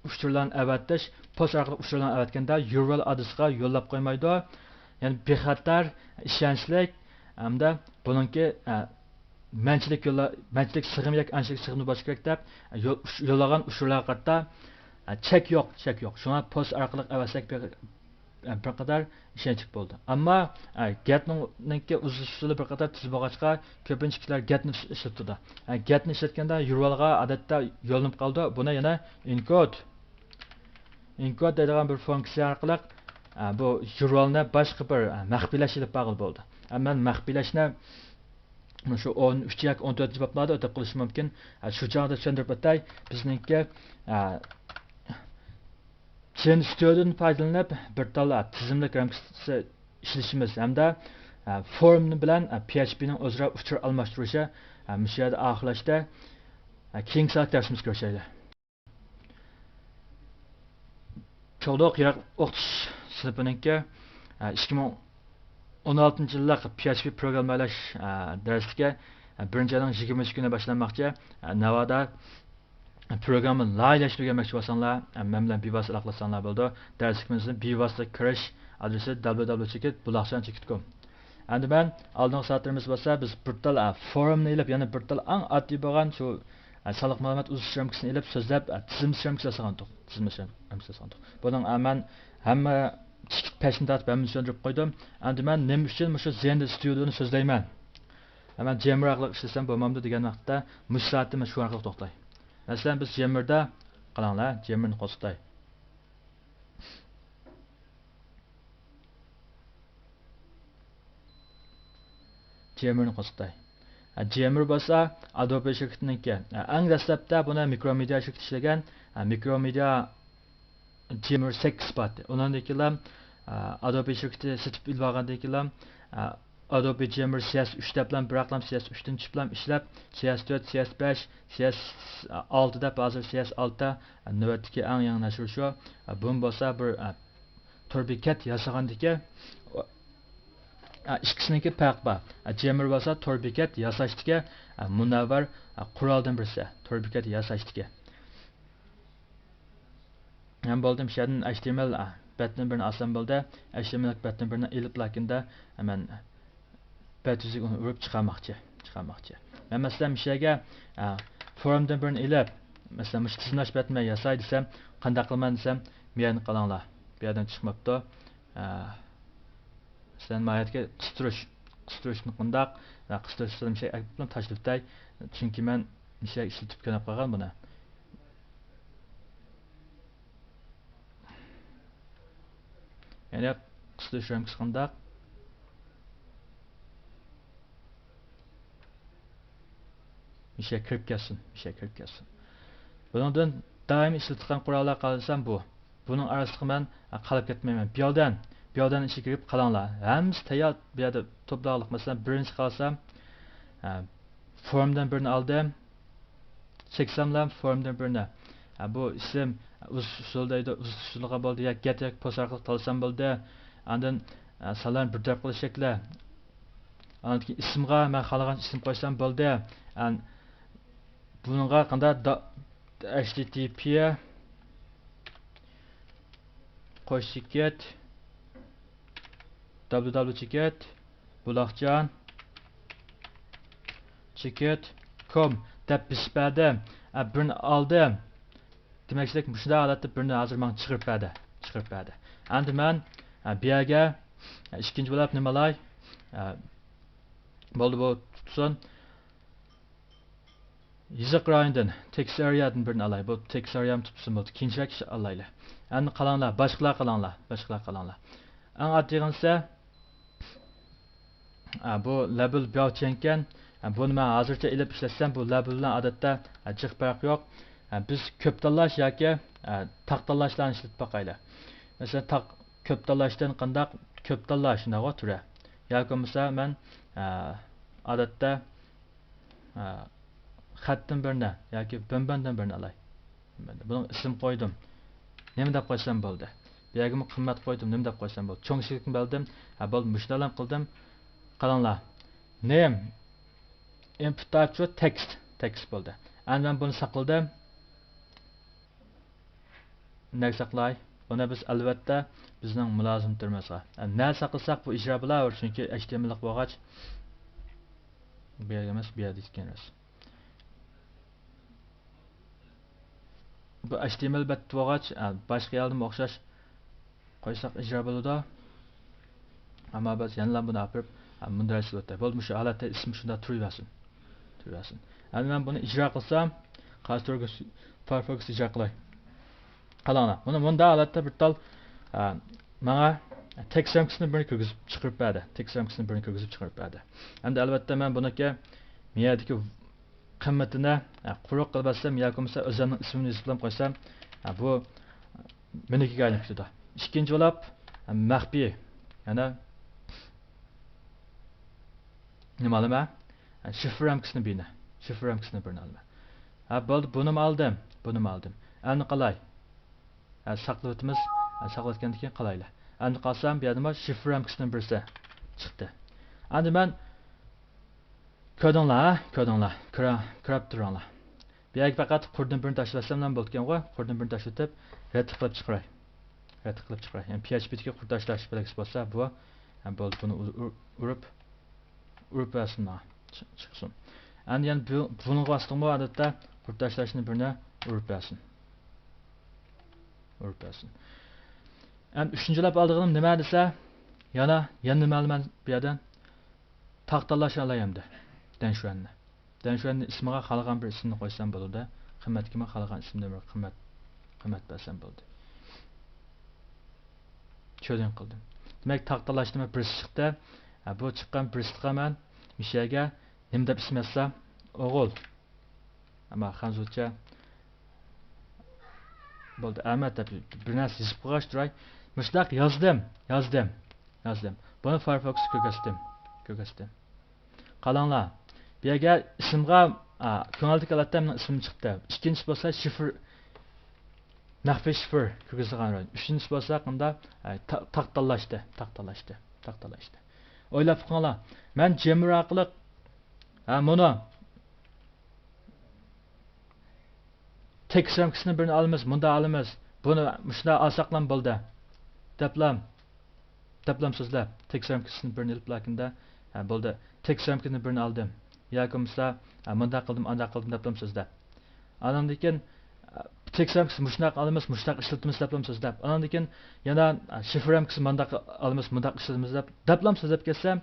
ئۇچۇرلارنى ئەۋەتىش، پوست ئارقىلىق ئۇچۇرلارنى ئەۋەتكەندە يۇرۋال ئادرېسىغا يوللاپ قويمايدۇ. يەنى بىخەتەر، ئىشەنچلىك ھەمدە بۇنىڭكى، ئە، مەنچىلىك يوللا-، مەنچىلىك سىغىمى ياكى ئانچىلىك سىغىمى بولۇشى كېرەك دەپ، يول-، يوللىغان ئۇچۇرلارغا قارىتا، ئە، چەك يوق، چەك يوق. شۇڭا پوست ئارقىلىق ئەۋەتسەك بىر، بىر قەدەر ئىشەنچلىك بولىدۇ. ئەمما، ئە، گەتنىڭكى ئۇزىتىش ئۇسۇلى بىر قەدەر تېز بولغاچقا، كۆپىنچە كىشىلەر گەتنى ئىشلىتىدۇ. ئە، گەتنى ئىشلەتكەندە يۇرۋالغا ئادەتتە يوللىنىپ قالىدۇ. بۇنى يەنە ئېنكود، ئېنكود دەيدىغان بىر فۇنكسىيە ئارقىلىق، ئە، بۇ يۇرۋالنى باشقا بىر، ئە، مەخپىيلەش ئېلىپ بارغىلى بولىدۇ. ئە، مەن مەخپىيلەشنى مۇشۇ ئون ئۈچ ياكى ئون تۆتىنچى بابلاردا ئۆتۈپ قېلىشى مۇمكىن. ئە، شۇ چاغدا چۈشەندۈرۈپ ئۆتەي، بىزنىڭكى، ئە، جېن ستۇدىيودىن پايدىلىنىپ بىر تال، ئە، تىزىملىك رامكىسى ئىشلىشىمىز ھەمدە، ئە، فورم بىلەن، ئە، پي ئېچ پىنىڭ ئۆزئارا ئۇچۇر ئالماشتۇرۇشى، ئە، مۇشۇ يەردە ئاخىرلاشتى. ئە، كېيىنكى سائەت دەرسىمىزگە كىرىشەيلى. چوغدۇق يىراق ئوقۇتۇش سىنىپىنىڭكى، ئە، ئىككى مىڭ ئون ئالتىنچى يىللىق پي ئېچ پى پروگراممىلاش، ئە، دەرسلىكى، ئە، بىرىنچى ئاينىڭ يىگىرمىنچى كۈنى باشلانماقچى. ئە، ناۋادا پروگرامما لايىھەلەشنى ئۆگەنمەكچى بولساڭلار، ئە، مەن بىلەن بىۋاسىتە ئالاقىلاشساڭلار بولىدۇ. دەرسلىكىمىزنى بىۋاسىتە كىرىش ئادرېسى دابليۇ دابليۇ چېكىت بۇلاقچان چېكىت كوم. ئەمدى مەن ئالدىنقى سائەتلىرىمىز بولسا، بىز بىر تال، ئە، فورمنى ئېلىپ، يەنە بىر تال ئەڭ ئاددىي بولغان شۇ، ئە، سانلىق مەلۇمات ئۇزىتىش رامكىسىنى ئېلىپ سۆزلەپ، ئە، تىزىملىتىش رامكىسى ياسىغانتۇق. تىزىملىتىش رامكىسى ياسىغانتۇق. بۇنىڭ، ئە، مەن ھەممە چېكىت پەشنى تارتىپ ھەممىنى چۈشەندۈرۈپ قويدۇم. ئەمدى مەن نېمە ئۈچۈن مۇشۇ زېندە ستۇدىيونى سۆزلەيمەن؟ ئە، مەن جېممېر ئارقىلىق ئىشلىسەم بولمامدۇ دېگەن ۋاقىتتا، مۇشۇ سائەتتە مەن شۇ ئارقىلىق توختاي. مەسىلەن، بىز جېممېردا، قاراڭلار، جېممېرنى قوزغىتاي. جېممېرنى قوزغىتاي. ھە، جېممېر بولسا ئادوبى شىركىتىنىڭكى. ھە، ئەڭ دەسلەپتە بۇنى مىكرومېدىيا شىركىتى ئىشلىگەن. ھە، مىكرومېدىيا جېممېر سەككىز بارتى. ئۇنىڭدىن كېيىنلا، ھە، ئادوبى شىركىتى سېتىپ ئېلىپ ئالغاندىن كېيىنلا، ھە، ئادوبى جېممېر سى ئېس ئۈچ دەپلا بىراقلا سى ئېس ئۈچتىن چۈشۈپلا ئىشلەپ، سى ئېس تۆت، سى ئېس بەش، سى ئېس ئالتە دەپ ھازىر سى ئېس ئالتە، ھە، نۆۋەتتىكى ئەڭ يېڭى نەشر شۇ. ھە، بۇمۇ بولسا بىر، ھە، تور بېكەت ياسىغاندىكى، ئىككىسىنىڭكى پەرقى بار. جېممېر بولسا تور بېكەت ياساشتىكى مۇنەۋۋەر قورالدىن بىرسى. تور بېكەت ياساشتىكى. مەن بولدۇم شۇ يەردىن ئەچ تى ئېم ئېل بەتنىڭ بىرىنى ئالسام بولدى. ئەچ تى ئېم ئېل بەتنىڭ بىرىنى ئېلىپ، لېكىن دە مەن بەت يۈزىگە ئۇنى ئۇرۇپ چىقارماقچى، چىقارماقچى. مەن مەسىلەن، مۇشۇ يەرگە، ئە، فورمدىن بىرنى ئېلىپ، مەسىلەن، مۇشۇ تىزىملاش بەتنى مەن ياساي دېسەم، قانداق قىلىمەن دېسەم، بۇ يەردىن چىقماپتۇ. ئە، مەسىلەن، ماھىيەتكە قىستۇرۇش، قىستۇرۇشنى قانداق، ئە، قىستۇرۇش مۇشۇ يەرگە ئەكېلىپ تاشلىۋېتەي. چۈنكى مەن مۇشۇ يەرگە ئىشلىتىپ كۆنۈپ قالغان بۇنى. يەنى قىستۇرۇش رامكىسى قانداق؟ مۇشۇ يەرگە كىرىپ كەتسۇن، مۇشۇ يەرگە كىرىپ كەتسۇن. بۇنىڭدىن دائىم ئىشلىتىدىغان قوراللار قالسام بۇ. بۇنىڭ ئارىسىغا مەن قالىپ كەتمەيمەن. بىياۋدەن، بىياۋدەن ئىچىگە كىرىپ قالاڭلار. ھەممىسى تەييار بۇ يەردە توپلاغلىق. مەسىلەن، بىرىنچى قالسام، ئە، فورمدىن بىرنى ئالدىم. چەكسەملا فورمدىن بىرنى. ئە، بۇ ئىسىم، ئۇزىتىش ئۇسۇلى دەيدۇ، ئۇزىتىش ئۇسۇلىغا بولدى، يا گەت ياكى پوست ئارقىلىق تاللىسام بولدى. ئاندىن، ئە، سانلارنى بىر تەرەپ قىلىش شەكلى. ئاندىن كېيىن ئىسىمغا مەن خالىغان ئىسىم قويسام بولدى. ئەن-، بۇنىڭغا قانداق دا-، ئېچ تى تى پى قوش چېكىت، دابليۇ دابليۇ چېكىت، بۇلاقجان چېكىت كوم دەپ بېسىپ بەردىم. ئە، بىرنى ئالدىم. دېمەكچىلىك، مۇشۇنداق ھالەتتە بىرنى ھازىر ماڭا چىقىرىپ بەردى. چىقىرىپ بەردى. ئەمدى مەن، ئە، بۇ يەرگە، ئە، ئىككىنچى بولۇپ نېمە ئالاي؟ ئە، بولدى، بۇ تۇتسۇن. يېزىق رايونىدىن، تېكىست ئارىيادىن بىرنى ئالاي. بۇ تېكىست ئارىيامۇ تۇتسۇن بولدى. كېيىنچىرەك ئالايلى. ئەمدى قالاڭلار، باشقىلار قالاڭلار، باشقىلار قالاڭلار. ئەڭ ئاددىيغىنىسى، ئە، بۇ لەبىل بياۋچيەنكەن. ئە، بۇنى مەن ھازىرچە ئېلىپ ئىشلەتسەم، بۇ لەبىل بىلەن ئادەتتە، ئە، جىق پەرق يوق. ئە، بىز كۆپ تاللاش ياكى، ئە، تاق تاللاشلارنى ئىشلىتىپ باقايلى. مەسىلەن، تاق، كۆپ تاللاشتىن قانداق؟ كۆپ تاللاش، شۇنداقغۇ تۈرى. ياكى بولمىسا مەن، ئە، ئادەتتە، ئە، خەتتىن بىرنى ياكى بىنبىندىن بىرنى ئالاي. بۇنىڭ ئىسىم قويدۇم. نېمە دەپ قويسام بولدى؟ بۇ يەرگىمۇ قىممەت قويدۇم، نېمە دەپ قويسام بولدى؟ چوڭ ئىشىكنى بەلدىم. ھە، بولدى، مۇشۇنداقلا قىلدىم. قاراڭلار. نېم، ئىنپۇت تايپ شۇ، تېكىست، تېكىست بولدى. ئەمدى مەن بۇنى ساقلىدىم. نەگە ساقلاي؟ بۇنى بىز، ئەلۋەتتە، بىزنىڭ مۇلازىمىتىمىزغا. نە ساقلىساق بۇ ئىجرا بولار، چۈنكى ئەچ تى ئېم ئېل بولغاچ، بۇ يەرگە ئەمەس، بۇ يەردە ئىكەن راست. بۇ ئەچ تى ئېم ئېل بەت بولغاچ، باشقا يەردىمۇ ئوخشاش قويساق ئىجرا بولىدۇ. ئەمما بىز يەنىلا بۇنى ئاپىرىپ، مۇنداق ئىشلىۋەتتى. بولدى، مۇشۇ ھالەتتە ئىسمى شۇنداق تۇرۇۋەرسۇن. تۇرۇۋەرسۇن. ئەمدى مەن بۇنى ئىجرا قىلسام، قايسى تۈرگە، فايرفوكس ئىجرا قىلاي. قاراڭلار، بۇنى مۇنداق ھالەتتە بىر تال، ئە، ماڭا تېكىست رامكىسىنى بىرنى كىرگۈزۈپ چىقىرىپ بەردى. تېكىست رامكىسىنى بىرنى كىرگۈزۈپ چىقىرىپ بەردى. ئەمدى ئەلۋەتتە مەن بۇنىڭكى مەيەردىكى قىممىتىنى، ئە، قۇرۇق قىلىپ ئەتسەم ياكى بولمىسا ئۆزۈمنىڭ ئىسمىمنى يېزىپلا قويسام، ئە، بۇ مېنىڭكىگە ئايلىنىپ كېتىدۇ. ئىككىنچى بولۇپ، ئە، مەخپىي. يەنە نېمە ئالىمەن؟ ئە، شىفىر رامكىسىنى بىرنى. شىفىر رامكىسىنى بىرنى ئالىمەن. ھە، بولدى، بۇنىمۇ ئالدىم. بۇنىمۇ ئالدىم. ئەمدى قالاي. ھە، ساقلىۋېتىمىز. ھە، ساقلىۋەتكەندىن كېيىن قالايلى. ئەمدى قالسام، بۇ يەردىمۇ شىفىر رامكىسىنىڭ بىرسى چىقتى. ئەمدى مەن كۆردۈڭلار، ھە؟ كۆردۈڭلار. كۆرە-، كۆرۈپ تۇرۇڭلار. بۇ يەرگە پەقەت قۇردىن بىرنى تاشلىۋەتسەملا بولىدىكەنغۇ. قۇردىن بىرنى تاشلىتىپ، رەتلىك قىلىپ چىقىراي. رەتلىك قىلىپ چىقىراي. يەنى پي ئەيچ پىدىكى قۇر تاشلاش بەلگىسى بولسا، بۇ، ھە، بولدى، بۇنى ئۇر-، ئۇر-، ئۇرۇپ، ئۇرۇپ بەرسۇن ماڭا. چىق-، چىقسۇن. ئەمدى يەنە بۇ-، بۇنىڭغا باستۇڭمۇ، ئادەتتە قۇر تاشلاشنى بىرنى ئۇرۇپ بەرسۇن. ئۇرۇپ بەرسۇن. ئەمدى ئۈچىنچىلەپ ئالىدىغىنىم نېمە دېسە، يەنە، يەنە نېمە ئالىمەن بۇ يەردىن؟ تاغ تاللاش ئالاي ئەمدى. دەنشۈەننى. دەنشۈەننى ئىسمىغا خالىغان بىر ئىسىمنى قويسام بولىدۇ. قىممەتكىمۇ خالىغان ئىسىمدىن بىر قىممەت، قىممەت بەرسەم بولدى. چۆدۈن قىلدىم. دېمەك، تاغ تاللاشتىمۇ بىرسى چىقتى. ھە، بۇ چىققان بىرسىغا مەن مۇشۇ يەرگە نېمە دەپ ئىسىم يازسام؟ ئوغۇل. ئەمما خەنزۇچە. بولدى، ئەمەت دەپ بىر نەرسە يېزىپ قويغاچ تۇراي. مۇشۇنداق يازدىم، يازدىم، يازدىم. بۇنى فايرفوكستا كۆرگەزدىم، كۆرگەزدىم. قاراڭلار، بۇ يەرگە ئىسىمغا، ئا، كۆڭۈلدىكى ھالەتتە مېنىڭ ئىسمىم چىقتى. ئىككىنچىسى بولسا شىفىر، مەخپىي شىفىر كىرگۈزىدىغان رايون. ئۈچىنچىسى بولسا قاندا، ئا، تا-، تاغ تاللاشتى، تاغ تاللاشتى، تاغ تاللاشتى. ئويلاپ بېقىڭلار، مەن جېمېر ئارقىلىق، ھە، مۇنۇ تېكىست رامكىسىنى بىرنى ئالىمىز، مۇنداق ئالىمىز، بۇنى مۇشۇنداق ئالساقلام بولدى، دەپلام، دەپلام سۆزلەپ، تېكىست رامكىسىنى بىرنى ئېلىپ، لاكىندا، ھە، بولدى، تېكىست رامكىسىنى بىرنى ئالدىم ياكى بولمىسا، ھە، مۇنداق قىلدىم، ئانداق قىلدىم، دەپلام سۆزلەپ. ئاناندىن كېيىن، تېكىست رامكىسى مۇشۇنداق ئالىمىز، مۇشۇنداق ئىشلىتىمىز، دەپلام سۆزلەپ. ئاناندىن كېيىن يەنە، شىفىر رامكىسى مۇنداق ئالىمىز، مۇنداق ئىشلىتىمىز، دەپ، دەپلام سۆزلەپ كەتسەم،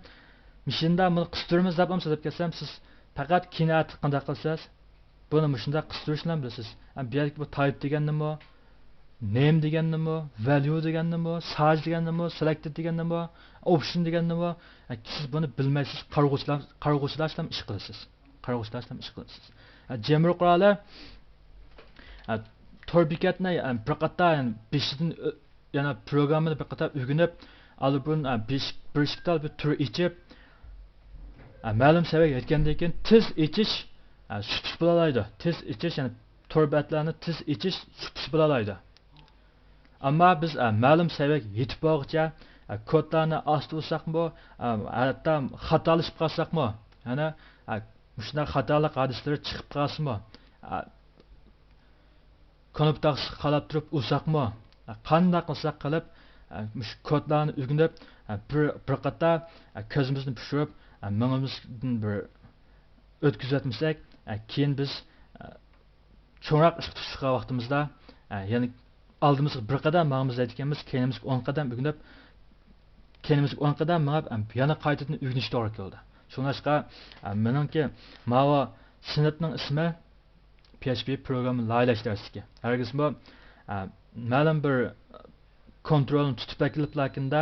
مۇشۇنداق بۇنى قىستۇرىمىز، دەپلام سۆزلەپ كەتسەم، سىز پەقەت كېيىن ئەتە قانداق قىلىسىز؟ بۇنى مۇشۇنداق قىستۇرۇشنى بىلىسىز. ئەمما بۇ يەردىكى بۇ تايپ دېگەننىمۇ، نېم دېگەننىمۇ، ۋەليۇ دېگەننىمۇ، سايز دېگەننىمۇ، سېلېكتېد دېگەننىمۇ، ئوپشن دېگەننىمۇ، ئە، سىز بۇنى بىلمەيسىز، قارىغۇچىلار، قارىغۇچىلار ئىش قىلىسىز. قارىغۇچىلار ئىش قىلىسىز. ئە، جېمېر قورالى، ئە، تور بېكەتنى، ئە، بىر قاتار، يەنى بېشىدىن ئۆ-، يەنە پروگراممىنى بىر قاتار ئۆگىنىپ، ئالدى بۇرۇن، ئە، بىر ئىش-، بىر ئىككى تال بىر تۈر ئېچىپ، ئە، مەلۇم سەۋىيەگە يەتكەندىن كېيىن تېز ئېچىش، ئە، سۇپىسى بولالايدۇ. تېز ئېچىش، يەنى تور بەتلەرنى تېز ئېچىش سۇپىسى بولالايدۇ. ئەمما بىز، ئە، مەلۇم سەۋىيەگە يېتىپ بولغۇچە، ئە، كودلارنى ئاستا ئۇرساقمۇ، ئە، ھەتتا خاتالىشىپ قالساقمۇ، يەنى، ئە، مۇشۇنداق خاتالىق ھادىسىلىرى چىقىپ قالسىمۇ، ئە، كۇنۇپكا تاختىسىغا قاراپ تۇرۇپ ئۇرساقمۇ، ئە، قانداق قىلساق قىلىپ، ئە، مۇشۇ كودلارنى ئۆگىنىپ، ئە، بىر، بىر قاتار، ئە، كۆزىمىزنى پۈشۈرۈپ، ئە، مېڭىمىزدىن بىر ئۆتكۈزۈۋەتمىسەك، ئە، كېيىن بىز، ئە، چوڭراق ئىشقا تۇتۇشقان ۋاقتىمىزدا، ئە، يەنە ئالدىمىزغا بىر قەدەم ماڭىمىز دەيدىكەنمىز، كەينىمىزگە ئون قەدەم ئۆگىنىپ، كەينىمىزگە ئون قەدەم مېڭىپ، ئەم، يەنە قايتىدىن ئۆگىنىش توغرا كېلىدۇ. شۇڭلاشقا، ئە، مېنىڭكى ماۋۇ سىنىپنىڭ ئىسمى پي ئېچ پى پروگرامما لايىھەلەش دەرسلىكى. ھەرگىزمۇ، ئە، مەلۇم بىر كونترولنى تۇتۇپ ئەكېلىپ، لاكىندا،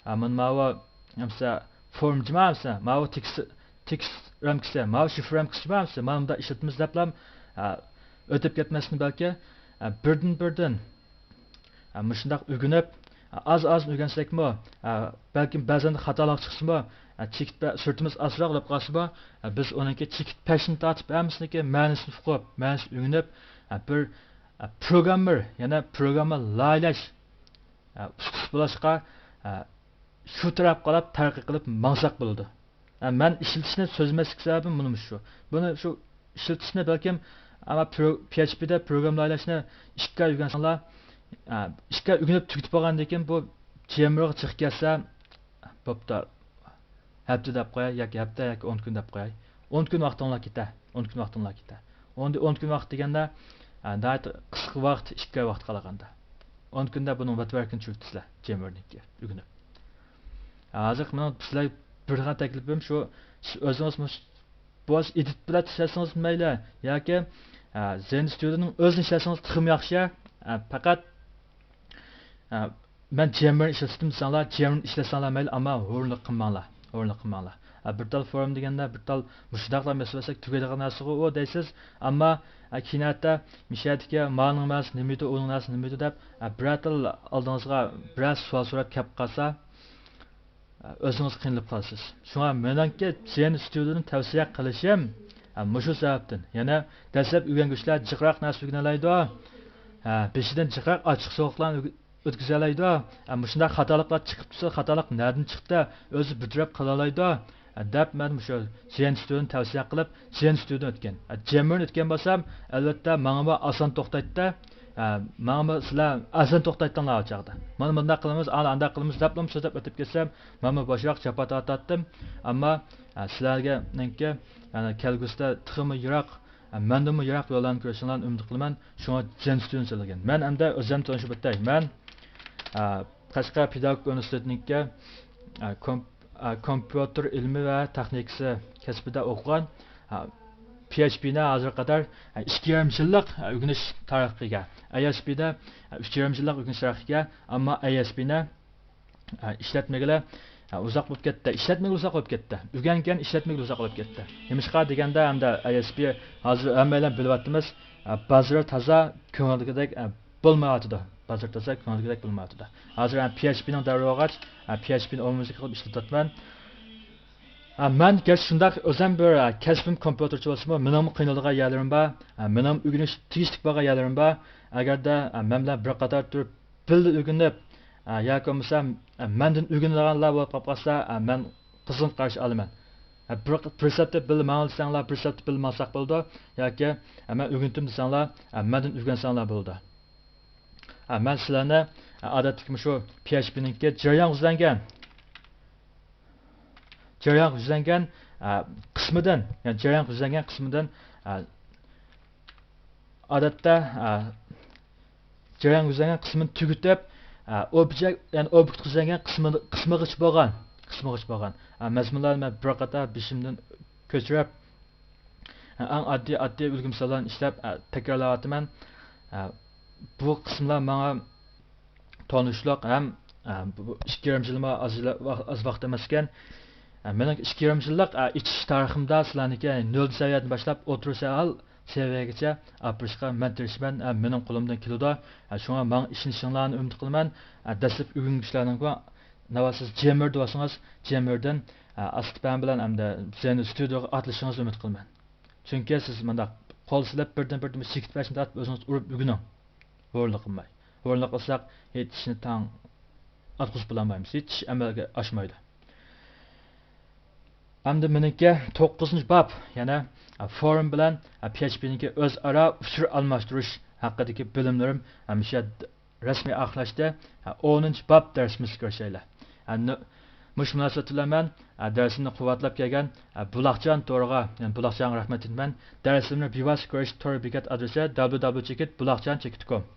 ئە، مانا ماۋۇ، ئەمسە، فورم جىما ئەمسە، ماۋۇ تېكىست، تېكىست رامكىسى، ماۋۇ شىفىر رامكىسى جىما ئەمسە، مانا مۇنداق ئىشلىتىمىز دەپلا، ئە، ئۆتۈپ كەتمەستىن بەلكى، ئە، بىردىن بىردىن، ئە، مۇشۇنداق ئۆگىنىپ، ئە، ئاز ئاز ئۆگەنسەكمۇ، ئە، بەلكىم بەزەندە خاتالىق چىقسىمۇ، ئە، چېكىت بە-، سۈرئىتىمىز ئازراق بولۇپ قالسىمۇ، ئە، بىز ئۇنىڭكى چېكىت پەشنى تارتىپ ھەممىسىنىڭكى مەنىسىنى ئۇقۇپ، مەنىسىنى ئۆگىنىپ، ئە، بىر، ئە، پروگراممېر، يەنى پروگرامما لايىھەلەش، ئە، ئۇسقۇس بولۇشقا، شۇ تەرەپكە قاراپ تەرەققىي قىلىپ ماڭساق بولىدۇ. مەن ئىشلىتىشنى سۆزلىمەسلىك سەۋەبىم مۇنۇمۇ شۇ. بۇنى شۇ ئىشلىتىشنى بەلكىم، ئەمما پرو-، پي ئېچ پىدا پروگراممىلايلاشنى ئىككى ئاي ئۆگەنسەڭلار، ئىككى ئاي ئۆگىنىپ تۈگىتىپ بولغاندىن كېيىن بۇ جېممېرغا چىقىپ كەتسە، بوپتۇ. ھەپتە دەپ قوياي ياكى ھەپتە ياكى ئون كۈن دەپ قوياي. ئون كۈن ۋاقتىڭلار كېتە. ئون كۈن ۋاقتىڭلار كېتە. ئون، ئون كۈن ۋاقىت دېگەندە، ئە، ناھايىتى قىسقا ۋاقىت، ئىككى ئاي ۋاقىت قالغاندا. ئون كۈندە بۇنىڭ ۋەتۋەركىنى چۈشۈرۈپتىسىلەر، جېممېرنىڭكى ئۆگىنىپ. ھازىر مېنىڭ سىلەرگە بېرىدىغان تەكلىپىم شۇ، سىز ئۆزىڭىز مۇش-، بولسا ئېدىت بىلەن ئىشلەتسىڭىز مەيلى، ياكى، ئە، زېن ستۇدىيونىڭ ئۆزىنى ئىشلەتسىڭىز تېخىمۇ ياخشى. ئە، پەقەت، ئە، مەن جېممېرنى ئىشلىتىم دېسەڭلار، جېممېرنى ئىشلەتسەڭلار مەيلى، ئەمما ھۇرۇنلۇق قىلماڭلار، ھۇرۇنلۇق قىلماڭلار. ئە، بىر تال فورۇم دېگەندە، بىر تال مۇشۇنداقلا مەسىلە بولسا تۈگەيدىغان نەرسىغۇ ئۇ دەيسىز، ئەمما، ئە، كېيىن ھەتتا مۇشۇ يەردىكى مانىڭ مەنىسى نېمە ئىدى، ئۇنىڭ مەنىسى نېمە ئىدى دەپ، ئە، بىرەر تال ئالدىڭىزغا بىرەر سوئال سوراپ كەپ قالسا، ئۆزىڭىز قىينىلىپ قالىسىز. شۇڭا مېنىڭكى زېن ستۇدىيونى تەۋسىيە قىلىشىم، ھە، مۇشۇ سەۋەبتىن. يەنە دەسلەپ ئۆگەنگۈچىلەر جىقراق نەرسە ئۆگىنەلەيدۇ. ھە، بېشىدىن جىقراق ئاچچىق سوغۇقلارنى ئۆگ-، ئۆتكۈزەلەيدۇ. ھە، مۇشۇنداق خاتالىقلار چىقىپ تۇرسا، خاتالىق نەدىن چىقتى؟ ئۆزى بىر تەرەپ قىلالايدۇ. ھە، دەپ مەن مۇشۇ زېن ستۇدىيونى تەۋسىيە قىلىپ، زېن ستۇدىيونى ئۆتكەن. ھە، جېممېرنى ئۆتكەن بولسام، ئەلۋەتتە، ماڭىمۇ ئاسان توختايتتى. ئە، ماڭىمۇ سىلەر ئەسلىدە توختايتتىڭلار ئۇ چاغدا. مانا مۇنداق قىلىمىز، ئانا ئانداق قىلىمىز دەپلا سۆزلەپ ئۆتۈپ كەتسەم، مەنمۇ باشراق جاپا تارتاتتىم. ئەمما، ئە، سىلەرگە نېنكى، يەنى كەلگۈسىدە تېخىمۇ يىراق، ئە، مەندىنمۇ يىراق يوللارنى كۆرۈشۈڭلارنى ئۈمىد قىلىمەن. شۇڭا زېن ستۇدىيونى سۆزلىگەن. مەن ئەمدى ئۆزۈم تونۇشۇپ ئۆتەي. مەن، ئە، قەشقەر پېداگوگىكا ئۇنىۋېرسىتېتىنىڭكى، ئە، كومپ-، ئە، كومپيۇتېر ئىلمى ۋە تېخنىكىسى كەسپىدە ئوقۇغان. ئە، پي ئېچ پىنى ھازىرغا قەدەر، ئە، ئىككى يېرىم يىللىق، ئە، ئۆگىنىش تارىخىغا ئىگە. ئەي ئېس پىدا، ئە، ئۈچ يېرىم يىللىق ئۆگىنىش تارىخىغا ئىگە. ئەمما ئەي ئېس پىنى، ئە، ئىشلەتمىگىلى، ئە، ئۇزاق بولۇپ كەتتى. ئىشلەتمىگىلى ئۇزاق بولۇپ كەتتى. ئۆگەنگەن ئىشلەتمىگىلى ئۇزاق بولۇپ كەتتى. نېمىشقا دېگەندە، ئەمدى ئەي ئېس پى ھازىر ھەممەيلەن بىلىۋاتىمىز، ئە، بازىرى تازا كۆڭۈلدىكىدەك، ئە، بولمايۋاتىدۇ. بازىرى تازا كۆڭۈلدىكىدەك بولمايۋاتىدۇ. ھازىر، ئە، پي ئېچ پىنىڭ دەۋرى بولغاچ، ئە، پي ئېچ پىنى ئومۇميۈزلۈك قىلىپ ئىشلىتىۋاتىمەن. ئە، مەن گەرچە شۇنداق ئۆزۈم بىر، ئە، كەسپىم كومپيۇتېرچى بولسىمۇ، مېنىڭمۇ قىينىلىدىغان يەرلىرىم بار. ئە، مېنىڭمۇ ئۆگىنىش تېگىشلىك بولغان يەرلىرىم بار. ئەگەردە، ئە، مەن بىلەن بىر قاتار تۇرۇپ، بىللە ئۆگىنىپ، ئە، ياكى بولمىسا، ئە، مەندىن ئۆگىنىدىغانلار بولۇپ قالىپ قالسا، ئە، مەن قىزغىن قارشى ئالىمەن. ئە، بىر، بىر سەپتە بىللە ماڭىلا دېسەڭلار، بىر سەپتە بىللە ماڭساق بولىدۇ. ياكى، ئە، مەن ئۆگىنىتتىم دېسەڭلار، ئە، مەندىن ئۆگەنسەڭلار بولىدۇ. ئە، مەن سىلەرنى، ئە، ئادەتتىكى مۇشۇ پي ئېچ پىنىڭكى جەريانغا يۈزلەنگەن، جەريانغا يۈزلەنگەن، ئە، قىسمىدىن، يەنى جەريانغا يۈزلەنگەن قىسمىدىن، ئە، ئادەتتە، ئە، جەريانغا يۈزلەنگەن قىسمىنى تۈگىتىپ، ئە، ئوبيېكت، يەنى ئوبيېكتقا يۈزلەنگەن قىسمى، قىسمىغىچە بولغان، قىسمىغىچە بولغان، ئە، مەزمۇنلارنى مەن بىر قاتار بېشىمدىن كۆچۈرۈپ، ئە، ئەڭ ئاددىي، ئاددىي ئۈلگە مىساللارنى ئىشلەپ، ئە، تەكرارلاۋاتىمەن. ئە، بۇ قىسىملار ماڭا تونۇشلۇق ھەم، ئە، بۇ ئىككى يېرىم يىلمۇ ئاز، ئاز ۋاقىت ئەمەسكەن. ئە، مېنىڭ ئىككى يېرىم يىللىق، ئە، ئېچىش تارىخىمدا سىلەرنىڭكى نۆل سەۋىيەدىن باشلاپ ئوتتۇرا سەۋىيەگىچە ئاپىرىشقا مەن تىرىشىمەن، ھەم مېنىڭ قولۇمدىن كېلىدۇ. ھە، شۇڭا ماڭا ئىشىنىشىڭلارنى ئۈمىد قىلىمەن. ھە، دەسلەپ ئۆگەنگۈچىلەرنىڭكى ناۋا سىز جېممېر دېۋالسىڭىز، جېممېردىن، ھە، ئاستىپەن بىلەن ئەمدى زېن ستۇدىيوغا ئاتىلىشىڭىزنى ئۈمىد قىلىمەن. چۈنكى سىز مۇنداق قول سېلىپ بىردىن بىردىن سېكىت پەشنى تارتىپ ئۆزىڭىز ئۇرۇپ ئۆگىنىڭ. ھۇرۇنلۇق قىلماي. ھۇرۇنلۇق قىلساق ھېچ ئىشنى تاڭ ئاتقۇزۇپ بولالمايمىز. ھېچ ئىش ئەمەلگە ئاشمايدۇ. ئەمدى مېنىڭكى توققۇزىنچى باب، يەنى، ئە، فورۇم بىلەن، ئە، پي ئېچ پىنىڭكى ئۆزئارا ئۇچۇر ئالماشتۇرۇش ھەققىدىكى بىلىملىرىم ھەمىشە رەسمىي ئاخىرلاشتى. ئە، ئونىنچى باب دەرسىمىزگە كىرىشەيلى. ئە، نۆ-، مۇشۇ مۇناسىۋەت بىلەن مەن، ئە، دەرسىمنى قۇۋۋەتلەپ كەلگەن، ئە، بۇلاقجان تورىغا، يەنى بۇلاقجانغا رەھمەت ئېيتىمەن. دەرسىمنى بىۋاسىتە كۆرۈش تور بېكەت ئادرېسى دابليۇ دابليۇ چېكىت بۇلاقجان چېكىت كوم.